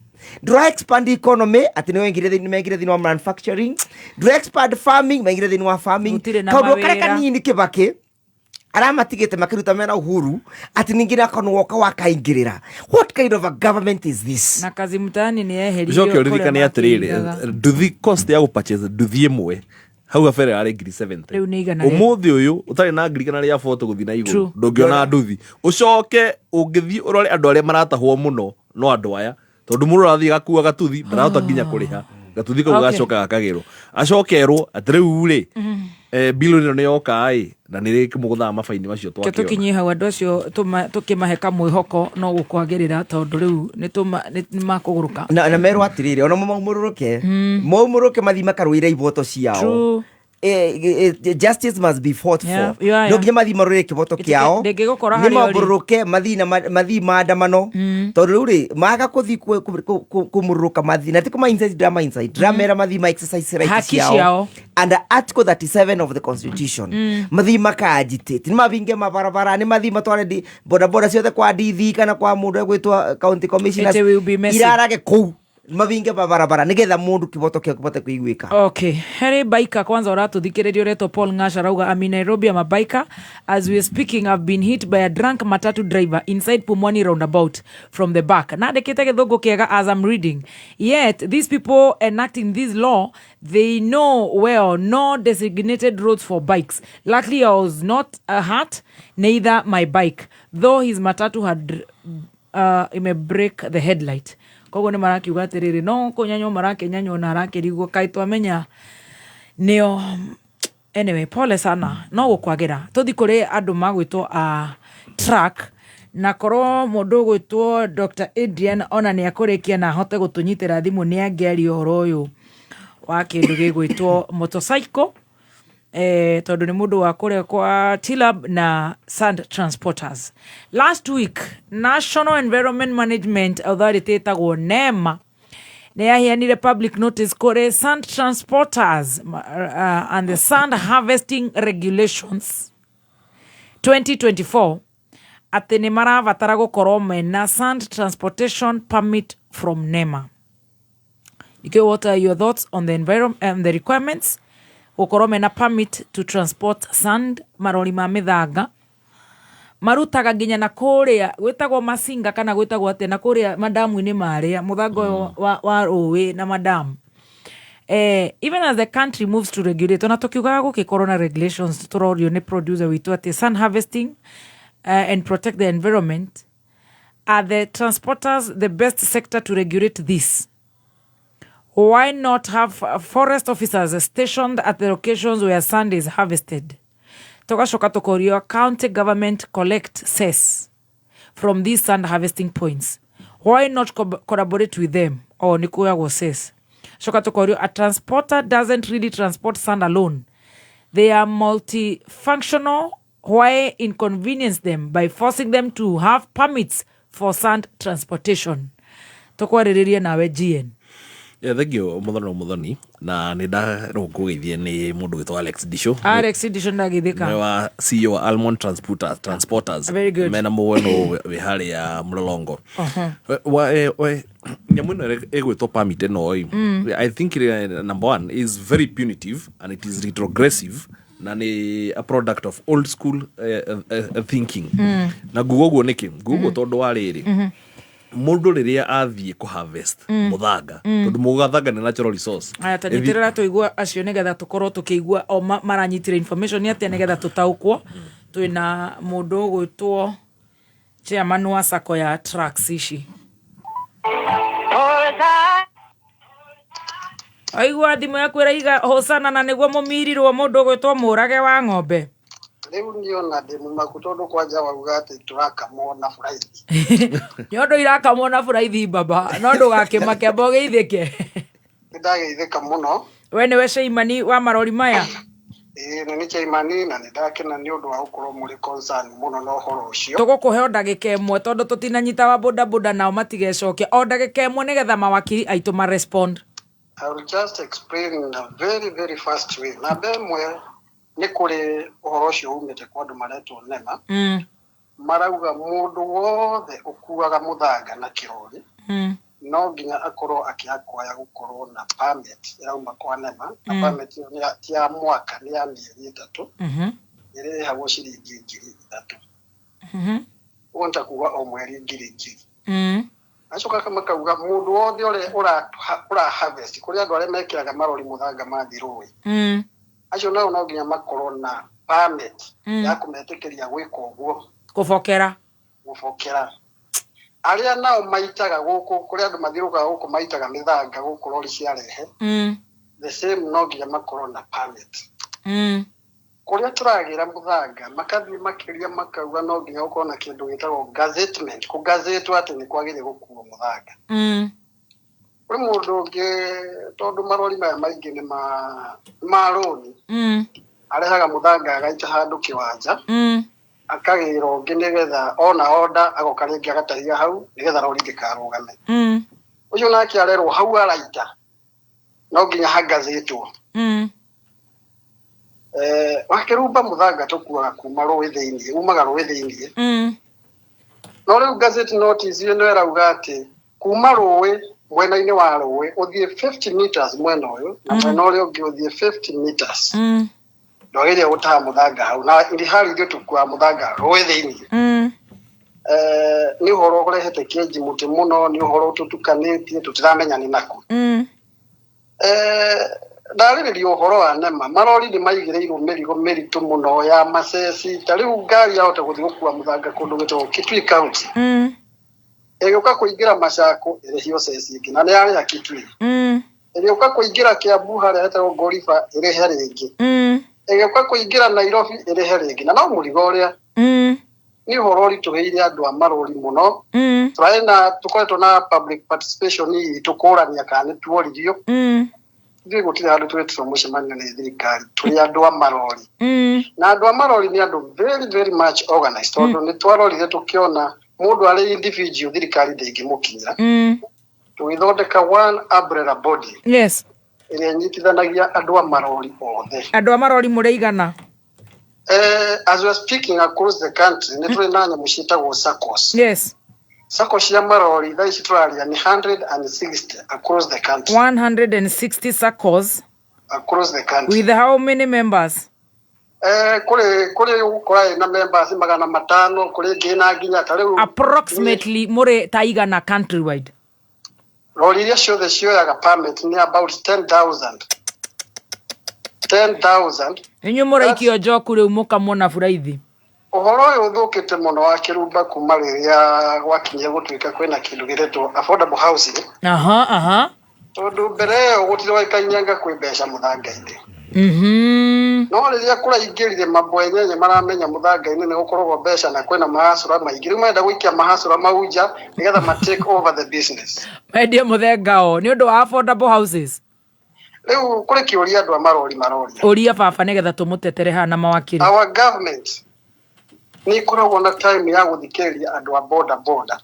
Ndũra expand economy atĩ nĩ wengire nĩ mengire thĩinĩ wa manufacturing, ndũra expand farming, maingire thĩinĩ wa farming. Gũtirĩ na Kaũndũ karĩa mawĩra. kanini Kĩbakĩ aramatigĩte makĩruta mena Uhuru, atĩ ningĩ nakono woka wakaingĩrĩra. What kind of a government is this? Na kazi mtaani nĩ yeheririo ũcoke ũririkane kũrĩa atĩrĩrĩ, makĩigaga. nduthi cost ya gũpurchase nduthi ĩmwe hau gabere yarĩ ngiri 70. Rĩu nĩ 100. Ũmũthĩ ũyũ ũtarĩ na ngiri kana rĩa 40 gũthiĩ na igũrũ, ndũngĩona nduthi. Ũcoke ũngĩthiĩ ũrore andũ arĩa maratahwo mũno no andũ aya, tondũ mũndũ arathiĩ gakua gatuthi, ndarahota nginya kũrĩha gatuthi kau. Gacoka gakagĩrwo, acokerwo atĩ rĩu rĩ, bilioni ĩno nĩ yoka ĩ, na nĩ rĩkĩmũgũthaga mabaini macio Ke twakĩona. Tũkinyie hau, andũ acio tũkĩmahe kamwĩhoko no gũkwagĩrĩra, tondũ rĩu nĩ makũgũrũka. Na merwo atĩrĩrĩ, ona maumũrũrũke, maumũrũke mathiĩ makarũĩre iboto ciao. Justice must be fought for. No nginya mathiĩ marũĩre kĩboto kĩao. Ndĩngĩgũkora Nĩ harĩa ũrĩ. mambũrũrũke mathiĩ na mathiĩ maandamano, tondũ rĩu rĩ maga kũthiĩ kũmũrũrũka mathiĩ na ti kũma incite, ndĩrama incite, ndĩramera mathiĩ ma exercise right Haki ciao ciao. Under article 37 of the constitution. Mathiĩ maka agitate, nĩ mavinge mabarabara, nĩ mathiĩ matware bodaboda ciothe kwa DV kana kwa mũndũ egwĩtwo county commissioners. It will be messy. Irarage kũu Mavinge mabarabara nigetha mundu kiboto kia kibote kuiguika. Okay, harĩ biker kwanza ũratũthikĩrĩria ũretwo Paul Ng'asha arauga, I'm in Nairobi, I'm a biker. As we are speaking, I've been hit by a drunk matatu driver inside Pumwani roundabout from the back. Na andĩkĩte gĩthũngũ kĩega as I'm reading. Yet, these people enacting this law, they know well no designated roads for bikes. Luckily, I was not hurt, neither my bike. Though his matatu had ime break the headlight. Koguo nĩ marakiuga atĩrĩrĩ, no kũnyanywo marakĩnyanywo na arakĩrigwo kaĩ twamenya nĩo. Anyway, pole sana, no gũkwagĩra tũthi kũrĩ andũ magwĩtwo a truck na korwo mũndũ ũgwĩtwo Dr. Adrian ona nĩ akũrĩkia na ahote gũtũnyitĩra thimũ, nĩ angĩaria ũhoro ũyũ wa kĩndũ gĩgwĩtwo motorcycle, tondũ nĩ mũndũ wa kũrĩa kwa Tilab na sand transporters. Last week, National Environment Management Authority ĩtagwo NEMA nĩ yaheanire public notice kũrĩ sand transporters and the Sand Harvesting Regulations 2024 atĩ nĩ marabatara gũkorwo mena sand transportation permit from NEMA. Ikio, what are your thoughts on the environment and the requirements gũkorwo mena permit to transport sand? Marori ma mĩthanga marutaga nginya na kũrĩa gwĩtagwo macinga kana gwĩtagwo atĩa, na kũrĩa madamu-inĩ marĩa mũthanga ũyũ wa rũĩ na madamu. Even as the country moves to regulate, ona tũkiugaga gũgĩkorwo na regulations, tũrorio nĩ producer witũ atĩ sand harvesting and protect the environment, are the transporters the best sector to regulate this? Why not have forest officers stationed at the locations where sand is harvested? Tugacoka tukorio, county government collect cess from these sand harvesting points, why not collaborate with them? Or nĩ kuoyagwo cess. Coka tukorio, a transporter doesn't really transport sand alone, they are multifunctional. Why inconvenience them by forcing them to have permits for sand transportation? Tũkwarĩrĩria nawe, GN. Yeah, thank you, Muthoni wa Muthoni, na nä ndarũngũgeithie nä må ndå gwĩtwo Alex Disho. Alex Disho, ndagithĩka. Nĩ wa CEO wa Almond Transporters. Very good. Mena mũgweno wĩ harĩa Mlolongo. Nyamũ ĩno ĩgwĩtwo permit ĩno ĩ, I think number one is very punitive and it is retrogressive na nĩ a product of old school thinking. Na nguga ũguo nĩkĩ? Nguga ũguo tondũ wa rĩrĩ, mũndũ rĩrĩa athiĩ kũ harvest mũthanga, tondũ mũgathanga nĩ natural resource. Aya, ta nyitĩrĩra tũigua acio nĩgetha tũkorwo tũkĩigua o maranyitĩra information atĩa, nĩgetha tũtaũkwo. Twĩna mũndũ ũgwĩtwo chairman wa sacco ya trucks ici. Aigua thimũ yaku ĩraiga hũcana na nĩguo mũmirirwo mũndũ ũgwĩtwo mũrage wa ng'ombe. Rĩu niĩ ona ndĩ mũmaku tondũ kwanja wauga atĩ tũrakamwo na buraithi. Nĩ ũndũ irakamwo na buraithi, baba, no ndũgakĩmake, amba ũgeithĩke. Nĩ ndageithĩka mũno. We nĩwe ceimani wa marori maya? Ĩĩ, nĩ chairman, na nĩ ndakena nĩ ũndũ wa gũkorwo mũrĩ concern mũno na ũhoro ũcio. Tũgũkũhe o ndagĩka ĩmwe tondũ tũtinanyita wa bodaboda nao matigecokia, o ndagĩka ĩmwe nĩgetha mawakiri aitũ ma respond. I will just explain in a very very fast way. Namba ĩmwe, nĩ kũrĩ ũhoro ũcio umĩte kwa andũ maretwo NEMA. Marauga mũndũ wothe ũkuaga mũthanga na kĩrori no nginya akorwo akĩakwaya gũkorwo na permit ĩrauma kwa NEMA, na permit ĩyo ti ya mwaka, nĩ ya mĩeri 3, ĩrĩhagwo ciringi 3,000. Ũguo nĩ ta kuga o mweri ngiri ngiri. Acoka makauga mũndũ wothe ũrĩa ũra harvest, kũrĩ andũ arĩa mekĩraga marori mũthanga mathiĩ rũĩ, acio nao no nginya makorwo na permit ya kũmetĩkĩria gwĩka ũguo. Kũbokera. Gũbokera. Arĩa nao maitaga gũkũ, kũrĩ andũ mathiũrũrũkaga gũkũ maitaga mĩthanga gũkũ rori ciarehe, the same, no nginya makorwo na permit. Kũrĩa tũragĩra mũthanga makathiĩ makĩria makauga no nginya gũkorwo na kĩndũ gĩtagwo gazettement, kũgazetwo atĩ nĩ kwagĩrĩire gũkuo mũthanga. Kũrĩ mũndũ ũngĩ, tondũ marori maya maingĩ nĩ ma rũni, arehaga mũthanga agaita handũ kĩwanja, akagĩra ũngĩ nĩgetha ona onda agoka rĩngĩ agatahia hau nĩgetha rori ndĩkarũgame. Ũcio nake arerwo hau araita no nginya hagazetwo. Wakĩrumba mũthanga tũkuaga kuma rũĩ thĩiniĩ, umaga rũĩ thĩiniĩ. No rĩu gazette notice ĩno ĩrauga atĩ kuma rũĩ Mwena-inĩ wa rũĩ ũthiĩ 50 meters mwena ũyũ na mwena ũrĩa ũngĩ ũthiĩ 50 meters, ndwagĩrĩire gũtaha mũthanga hau, na irihari ithuĩ tũkuaga mũthanga rũĩ thĩinĩ. Nĩ ũhoro ũrehete kĩenji mũtĩ mũno, nĩ ũhoro tũtukanĩtie tũtiramenya nĩ nakũ. Ndarĩrĩria ũhoro wa NEMA, marori nĩ maigĩrĩirwo mĩrigo mĩritũ mũno ya maceci. Ta rĩu ngari yahota gũthiĩ gũkua mũthanga kũndũ gwĩtagwo Kitui County, ĩgĩũka kũingĩra Machako ĩrĩhio ceci ĩngĩ na nĩ yarĩha Kitui. Ĩgĩũka kũingĩra Kiambu harĩa hetagwo Ngoriba ĩrĩhe rĩngĩ. Ĩgĩũka kũingĩra Nairobi ĩrĩhe rĩngĩ, na no mũrigo ũrĩa. Nĩ ũhoro ũritũhĩire andũ a marori mũno. Tũrarĩ na tũkoretwo na public participation itũ kũrania kana nĩ tuoririo. Ithuĩ gũtirĩ handũ twĩtirwo mũcemanio nĩ thirikari tũrĩ andũ a marori. Na andũ a marori nĩ andũ very very much organized, tondũ nĩ twarorire tũkĩona mũndũ arĩ individual thirikari ndĩngĩmũkinyĩra. Tũgĩthondeka one umbrella body ĩrĩa ĩnyitithanagia andũ a marori othe. Andũ a marori mũrĩ igana? As we are speaking, across the country nĩ tũrĩ na nyamũ ciĩtagwo SACCOs. SACCO cia marori thaa ici tũraria nĩ 160 across the country. 160 SACCOs across the country. With how many members? Kũrĩ ũgũkora ĩna members 500, kũrĩ ĩngĩ ĩna nginya ta rĩu Approximately mũrĩ ta igana countrywide? Rori iria ciothe cioyaga permit nĩ about 10,000, 10,000. Inyuĩ mũraikio njoku rĩu mũkamwona buraithi. Ũhoro ũyũ ũthũkĩte mũno wa kĩrumba kuma rĩrĩa gwakinyire gũtuĩka kwĩna kĩndũ gĩretwo affordable housing, aha aha tondũ mbere ĩyo gũtiroĩkaine anga kwĩ mbeca mũthanga-inĩ. No rĩrĩa kũraingĩrire mabwenyenye maramenya mũthanga-inĩ nĩ gũkoragwo mbeca na kwĩna mahacũra maingĩ, rĩu marenda gũikia mahacũra mau nja nĩgetha ma take over the business. Mendie mũthenga o nĩ ũndũ wa affordable houses. Rĩu kũrĩ kĩũria andũ a marori maroria. Ũria baba nĩgetha tũmũtetere haha na mawakiri. Our government nĩ ĩkoragwo na time ya gũthikĩrĩria andũ a boda boda,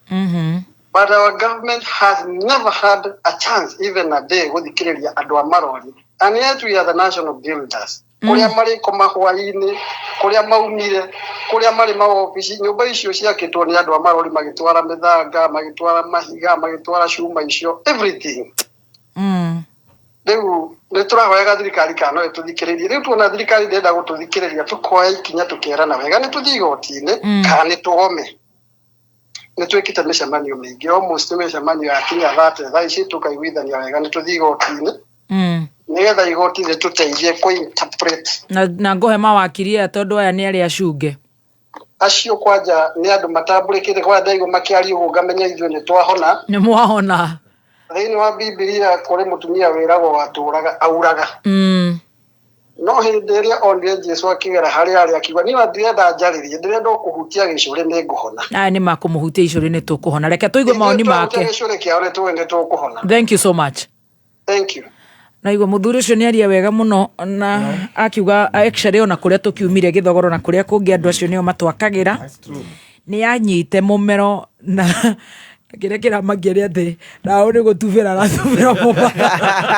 but our government has never had a chance, even a day, gũthikĩrĩria andũ a marori, and yet we are the national builders. Kũrĩa marĩkoma hwaĩ-inĩ, kũrĩa maumire, kũrĩa marĩ maobici, nyũmba icio ciakĩtwo nĩ andũ a marori magĩtwara mĩthanga, magĩtwara mahiga, magĩtwara cuma icio, everything. Rĩu nĩ tũrahoyaga thirikari kana no ĩtũthikĩrĩrie. Rĩu tuona thirikari ndĩrenda gũtũthikĩrĩria, tũkoya ikinya tũkerana wega nĩ tũthiĩ igoti-inĩ kana nĩ tũgome. Nĩ twĩkĩte mĩcemanio mĩingĩ, almost mĩcemanio yakinya 30 thaa ici, tũkaiguithania wega nĩ tũthiĩ igoti-inĩ nĩgetha igoti rĩtũteithie kũ-interpret. Na ngũhe mawakiri aya tondũ aya nĩ arĩa acunge. Acio kwanja nĩ andũ matambũrĩkĩte, kwanja ndaigua makĩaria ũguo ngamenya ithuĩ nĩ twahona. Nĩ mwahona. Thĩinĩ wa Bibilia kũrĩ mũtumia wĩragwo watũraga auraga, no hĩndĩ ĩrĩa onire Jesu akĩgera harĩa arĩ akiuga, niĩ ndirenda njarĩrie, ndĩrenda o kũhutia gĩcũrĩ nĩ ngũhona. Aya nĩ makũmũhutia icũrĩ nĩ tũkũhona. Reke tũigue mawoni Ithuĩ twahutia make. gĩcũrĩ kĩao nĩ tũĩ nĩ tũkũhona. Thank you so much. Thank you. Naigua mũthuri ũcio nĩ aria wega mũno na akiuga actually ona kũrĩa tũkiumire gĩthogoro na kũrĩa kũngĩ andũ acio nĩo matwakagĩra nĩ anyite mũmero na kĩrĩa kĩramakia nĩ atĩ nao nĩ gũtubĩra aratubĩra mũmero.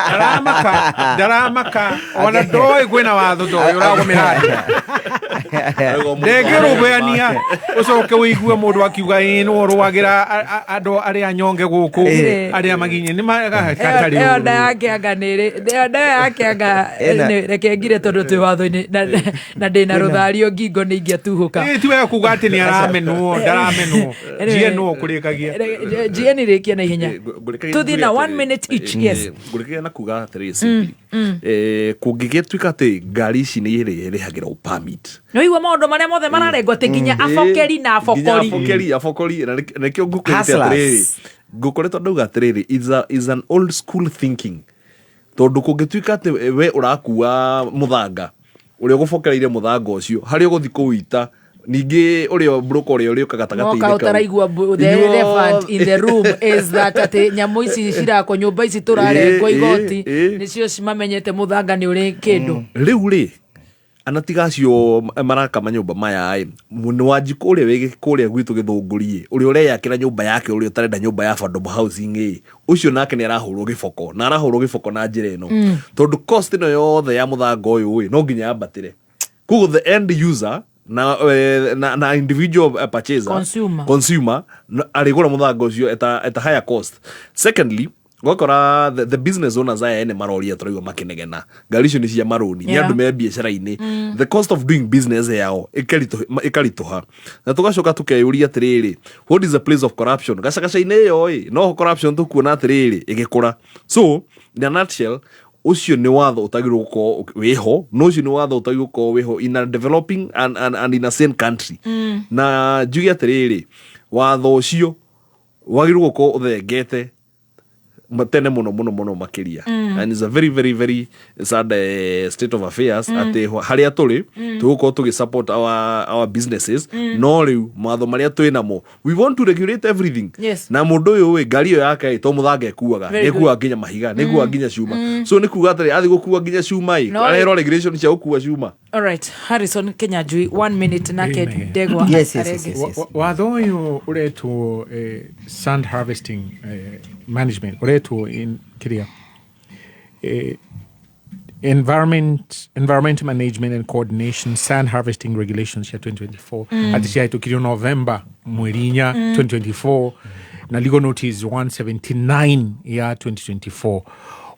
Ndaramaka, ndaramaka ona ndoĩ kwĩna watho ta ũyũ ũragũmĩra andũ ndengĩrũmbũyania ũcoke ũigue mũndũ akiuga ĩ nĩwe ũrũagĩra andũ arĩa anyonge gũkũ arĩa maginye nĩ Ĩyo ĩyo nda yake anga nĩ ĩrĩ ĩyo nda yake anga reke ngire tondũ twĩ watho-inĩ na ndĩna rũthario ngingo nĩ ingĩatuhũka. Ti wega kuga atĩ nĩ aramenwo, ndaramenwo. Anyway, GN ũkũrĩkagia. GN rĩkia na ihenya tũthiĩ na one minute each, yes. Ngũrĩkagia na kuga atĩrĩ simply, kũngĩgĩtuĩka atĩ ngari ici nĩ irĩrĩhagĩrwo permit, nĩ waigua maũndũ marĩa mothe mararengwo atĩ nginya abokeri na nginya abokori. Abokeri, abokori, na nĩkĩo ngũkwĩrĩte Hustlers. atĩrĩrĩ, ngũkoretwo ndauga atĩrĩrĩ, is an old school thinking, tondũ kũngĩtuĩka atĩ we ũrakua mũthanga, ũrĩa ũgũbokereire mũthanga ũcio harĩa ũgũthiĩ kũwĩita, ningĩ ũrĩa broker ũrĩa ũrĩũka gatagatĩ-inĩ Moka kau. ũtaraigua the elephant in the room is that atĩ nyamũ ici cirakwo nyũmba ici tũrarengwo igoti nĩcio mamenyete mũthanga nĩ ũrĩ kĩndũ. Rĩu rĩ anatiga acio maraka manyũmba maya ĩ nĩ wanjikũ ũrĩa wĩ kũrĩa gwitũ gĩthũngũri ĩ ũrĩa ũreyakĩra nyũmba yake, ũrĩa ũtarenda nyũmba ya affordable housing ĩ ũcio nake nĩ arahũrwo gĩboko na arahũrwo gĩboko na njĩra ĩno, tondũ cost ĩno yothe ya mũthanga ũyũ ĩ no nginya yambatĩre. Koguo the end user na individual purchaser, Consumer. Consumer arĩgũra mũthanga ũcio at a higher cost. Secondly, Ũgakora the business owners aya ene maroria tũraigua makĩnegena ngari icio nĩ cia marũni, nĩ andũ me biacara-inĩ. The cost of doing business yao ĩkaritũha, na tũgacoka tũkeyũria atĩrĩrĩ, what is the place of corruption gacagaca-inĩ ĩyo ĩ? Noho corruption tũkuona atĩrĩrĩ ĩgĩkũra. So in a nutshell, ũcio nĩ watho ũtagĩrĩirwo gũkorwo wĩho, na ũcio nĩ watho ũtagĩrĩirwo gũkorwo wĩho in a developing and in a sane country. Na njuge atĩrĩrĩ, watho ũcio wagĩrĩirwo gũkorwo ũthengete tene mũno mũno mũno makĩria. And it's a very very very sad state of affairs atĩ harĩa tũrĩ tũgũkorwo tũgĩ support our businesses, no rĩu mawatho marĩa twĩ namo, we want to regulate everything. Na mũndũ ũyũ ĩ ngari ĩyo yake ĩ to mũthanga ĩkuaga, Very nĩ ĩkuaga nginya mahiga, nĩ ĩkuaga nginya cuma. So nĩ kuga atĩrĩ, athiĩ gũkua nginya cuma ĩ, No, arerwo regulation cia gũkua cuma. All right, Harrison Kenyanjui, one minute, nake Ndegwa Yes. arenge. Watho ũyũ ũretwo sand harvesting management, ũretwo in kĩrĩa environment management and coordination sand harvesting regulations cia 2024, atĩ ciahĩtũkirio November mweri 4 2024, na legal notice 179 ya 2024.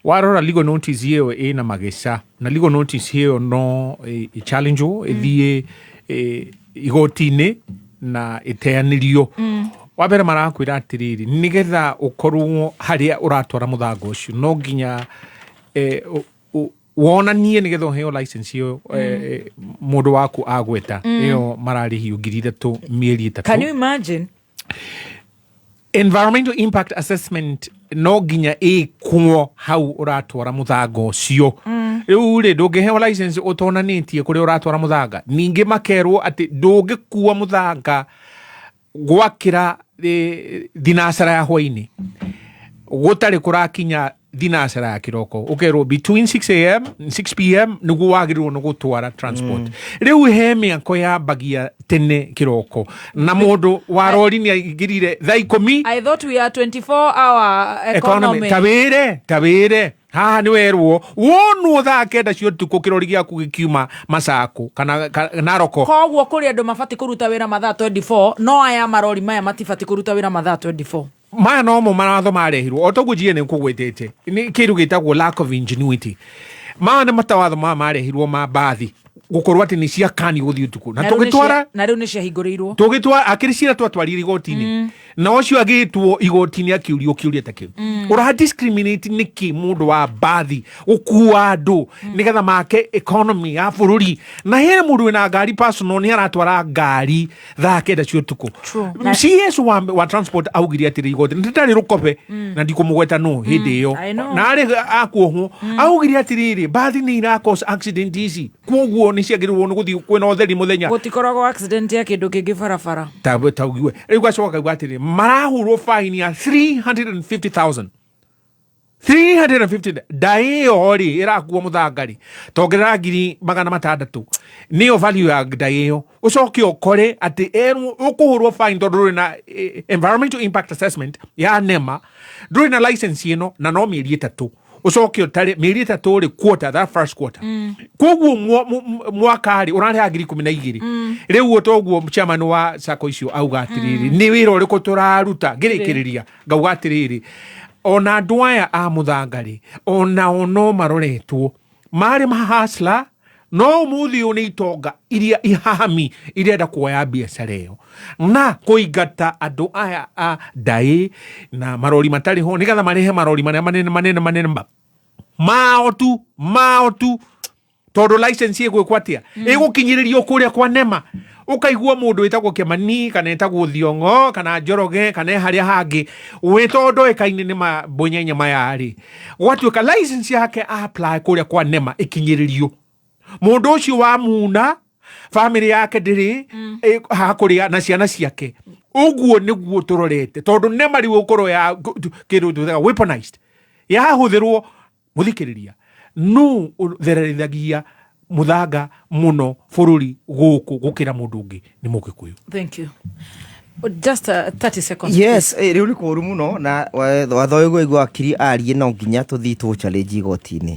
Warora legal notice ĩyo ĩna mageca, na legal notice ĩyo no ĩchallengewo, ĩthiĩ igoti-inĩ na ĩteanĩrio. Wa mbere marakwĩra atĩrĩrĩ, nĩgetha ũkorwo harĩa ũratwara mũthanga ũcio no nginya wonanie, nĩgetha ũheo license ĩyo, mũndũ waku agweta ĩyo mararĩhio 3,000 mĩeri 3. Can you imagine? Environmental impact assessment no nginya ĩkwo hau ũratwara mũthanga ũcio. Rĩu rĩ, ndũngĩheo license ũtonanĩtie kũrĩa ũratwara mũthanga. Ningĩ makerwo atĩ ndũngĩkua mũthanga gwakĩra thinacara ya hwainĩ gũtarĩ kũrakinya thinacara ya kĩroko. Ũkerwo between 6 am 6 pm nĩguo wagĩrĩirwo nĩ gũtwara transport. Rĩu he mĩako yambagia tene kĩroko, na mũndũ wa rori nĩ aingĩrire thaa 10. I thought we are 24 hour economy. Ta wĩre haha nĩ werwo wonwo thaa 9 cia ũtukũ kĩrori gĩaku gĩkiuma Macaku kana Naroko. Koguo kũrĩ andũ mabatiĩ kũruta wĩra mathaa 24, no aya marori maya matibatiĩ kũruta wĩra mathaa 24. Maya nomo mawatho marehirwo o toguo GN kũgwetete, nĩ kĩndũ gĩtagwo lack of ingenuity. Maya nĩ matawatho maya marehirwo ma mbathi gũkorwo atĩ nĩ ciakani gũthiĩ ũtukũ na Na rĩu nĩ tũgĩtwara na rĩu nĩ ciahingũrĩirwo. Tũgĩtwara akĩrĩ cira, twatwarire igoti-inĩ, na ũcio agĩtwo igoti-inĩ akĩũrio kĩũria ta kĩu, ũra discriminate nĩkĩ mũndũ wa mbathi gũkua andũ nĩgetha make economy ya bũrũri, na hena mũndũ wĩna ngari personal nĩ aratwara ngari thaa 9 cia ũtukũ? True. CS wa transport augire atĩrĩ igoti nĩ ndarĩ rũkobe na ndikũmũgweta no hĩndĩ ĩyo I know. na arĩ akuohwo, augire atĩrĩrĩ, mbathi nĩ ira cause accident ici, koguo nĩ ciagĩrĩirwo nĩ gũthiĩ kwĩna ũtheri mũthenya. Gũtikoragwo accident ya kĩndũ kĩngĩ barabara. Taugiwe rĩu gacoka kauga atĩrĩ, marahũrwo fine ya 350,000, 350. Nda ĩyo rĩ ĩrakua mũthanga rĩ, tongerera 600,000 nĩyo value ya nda ĩyo. Ũcoke ũkore atĩ erwo ũkũhũrwo fine tondũ ndũrĩ na environmental impact assessment ya NEMA, ndũrĩ na license ĩno, na no mĩeri 3. Ũcoke ũtare mĩeri 3 rĩ, quarter, that first quarter, koguo mwaka rĩ ũrarĩha 12,000. Rĩu toguo chairman wa sacco icio auga atĩrĩrĩ, nĩ wĩra ũrĩkũ tũraruta? Ngĩrĩkĩrĩria ngauga atĩrĩrĩ, ona andũ aya a mũthanga rĩ, onao no maroretwo marĩ mahasla, no ũmũthĩ ũyũ nĩ itonga iria ihahami irenda kuoya biacara ĩyo na kũingata andũ aya a ndaĩ na marori matarĩ ho, nĩgetha marehe marori marĩa manene manene manene mao tu, mao tu, tondũ license ĩgwĩkwo atĩa? Ĩgũkinyĩrĩrio kũrĩa kwa NEMA. Ũkaigua mũndũ wĩtagwo Kĩmani kana ĩtagwo Thiong'o kana Njoroge kana e harĩa hangĩ wĩ tondũ ndoĩkaine nĩ mabonyenye maya rĩ, gwatuĩka license yake apply kũrĩa kwa NEMA ĩkinyĩrĩrio mũndũ ũcio wa muna, family yake ndĩrĩ hakũrĩa na ciana ciake. Ũguo nĩguo tũrorete, tondũ NEMA rĩu ũkorwo ya kĩndũ twĩtaga weaponized, yahũthĩrwo. Mũthikĩrĩria, nũ ũthererithagia mũthanga mũno bũrũri gũkũ gũkĩra mũndũ ũngĩ? Nĩ Mũgĩkũyũ. Thank you. Just 30 seconds. Yes, rĩu nĩ kũũru mũno na watho ũyũ gwaigua wakiri arie, no nginya tũthiĩ tũ challenge igoti-inĩ.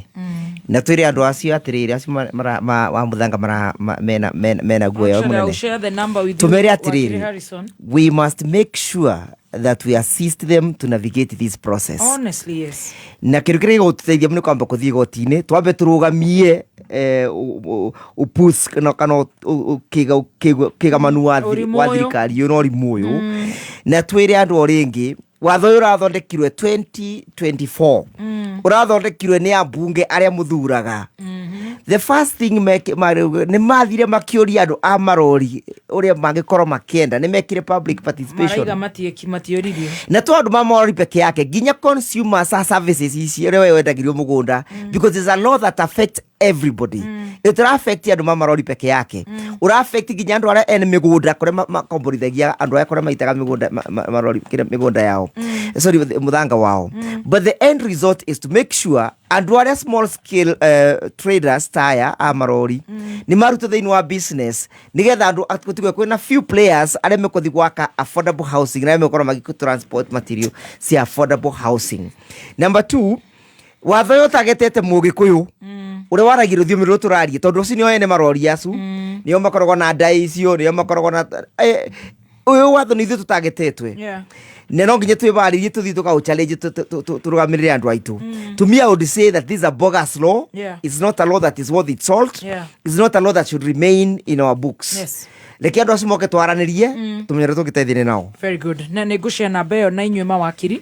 Na twĩre andũ acio atĩrĩrĩ, acio wa mũthanga mena guoya Actually, I'll mũnene, share the number with you, tumere Wakiri atĩrĩrĩ, Harrison. we must make sure that we assist them to navigate this process. Honestly, yes. Na kä ndå kä rä a gĩgũtũteithia nĩ kwamba kũthiĩ igoti-inĩ, twambe tũrũgamie upus kana kĩgamanu wa Ũrimũ wa ũyũ. thirikari ũyũ na ũrimũ ũyũ, na twĩre andũ o rĩngĩ, watho ũyũ ũrathondekirwe 2024, ũrathondekirwe nĩ ambunge arĩa mũthuraga. The first thing nĩ mathire makĩũria andũ a marori ũrĩa mangĩkorwo makĩenda, nĩ mekire public participation. Maraiga matioririo. Na to andå ma marori peke yake, nginya consumers a services ici, ũrĩa we wendagĩrio mũgũnda, because there's a law that affects everybody. Ĩtũra affect andũ ma marori peke yake, ũra affect nginya andũ arĩa ene mĩgũnda kũrĩa makomborithagia andũ arĩa kũrĩa maitaga mĩgũnda marori kĩrĩa mĩgũnda yao, sorry, mũthanga wao. But the end result is to make sure andũ arĩa small scale traders taya a marori nĩ marutwo thĩinĩ wa business, nĩgetha andũ gũtigwe kwĩna few players arĩa mekũthiĩ gwaka affordable housing na arĩa megũkorwo magĩ transport material cia affordable housing. Number two, watho ũyũ ũtagetete mũgĩkũyũ ũrĩa waragia rũthiomi rũrũ tũraria, tondũ ũcio nĩo ene marori acu, nĩo makoragwo na nda icio, nĩo makoragwo na ũyũ watho nĩ ithuĩ tũtagetetwe. Na no nginya twĩbarĩrie tũthiĩ tũkaũ challenge, tũrũgamĩrĩre andũ aitũ. To me, I would say that this is a bogus law. It's not a law that is worth its salt. It's not a law that should remain in our books. Reke andũ acio moke twaranĩrie, tũmenye ũrĩa tũngĩteithania nao. Very good. Na nä ngå share namba ä yo na inyuä mawakiri,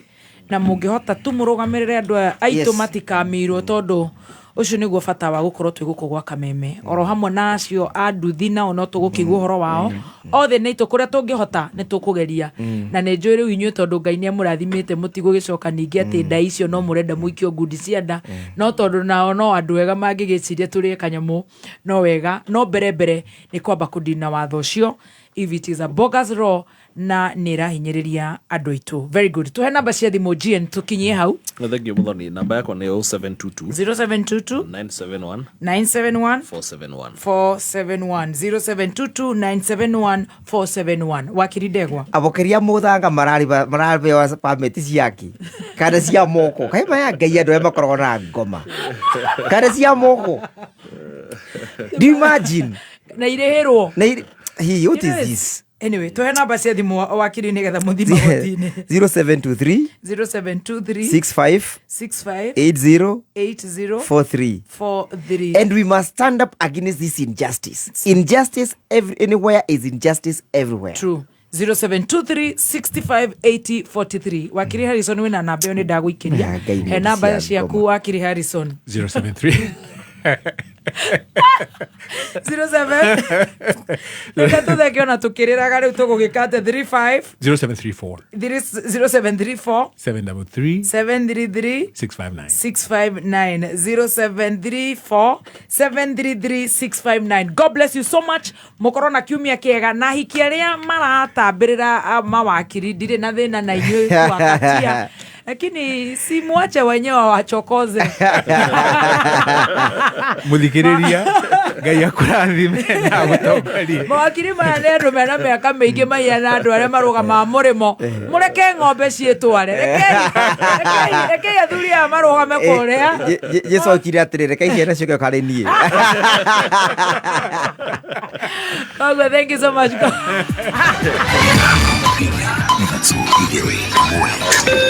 na må ngä hota tu må rå gamä rä re andå aya aitå matikamirwo, tondå å cio nä guo bata wa gå korwo twä gå kå gwa Kameme, oro hamwe na acio a nduthi nao no tå gå kä igua å horo wao othe nä itå kå rä a tå ngä hota nä tå kå geria. Na nä njå rä u inyuä, tondå Ngai nä amå rathimä te, må tigå gä coka ningä atä nda icio no må renda må ikio ngundi cia nda, no tondå nao no andå ega mangä gä ciria tå rä e kanyamå no wega, no mbere mbere nä kwamba kå ndina watho ũcio if it is a bogus law na nä ĩrahinyĩrĩria andũ aitũ. Very good. Tũhe namba cia thimũ, GN, tũkinyie hau. No, thank you, Muthoni. Namba yakwa nĩ 0722 0722 971 971 471. 471. 0722 971 471. Wakiri Ndegwa. Abokeria mũthanga marabewa pameti ciaki kana cia moko, kaĩ maya Ngai, andũ arĩa makoragwo na ngoma kana cia moko, do you imagine? Na irĩhĩrwo. Na hi, what is this? Anyway, tũhe namba cia thimũ, wakiri, nĩgetha mũthi magoti-inĩ. 0723 0723 65 65 80 80 43. 43. And we must stand up against this injustice. Injustice anywhere is injustice everywhere. True. 0723 65 80 43. Wakiri Harrison, wĩna namba ĩyo nĩ ndagũikĩria. Ah, Ngai nĩ He namba cia ciaku, wakiri Harrison. 073 07, reke tũtheke ona tũkĩrĩraga rĩu tũgũgĩka atĩ 35 0734 0734 733 733 659. 659. 0734 733 659. God bless you so much. Mũkorwo na kiumia kĩega, na hiki arĩa maratambĩrĩra mawakiri, ndirĩ na thĩna na inyuĩ kuwakatia, lakini si mwache wenyewe wawachokoze. Muthikiriria, Ngai akũrathime na agũtongorie. Mawakiri maya nĩ andũ mena mĩaka mĩingĩ, mahiana andũ arĩa marũgamaga mũrĩmo. Mũreke ng'ombe ciĩtware. Rekei athuri aya marũgame kũrĩa. Jesu okire atĩrĩ, reke ciana ciũke karĩ niĩ. Koguo thank you so much. Ithatũ igĩrĩ ĩmwe.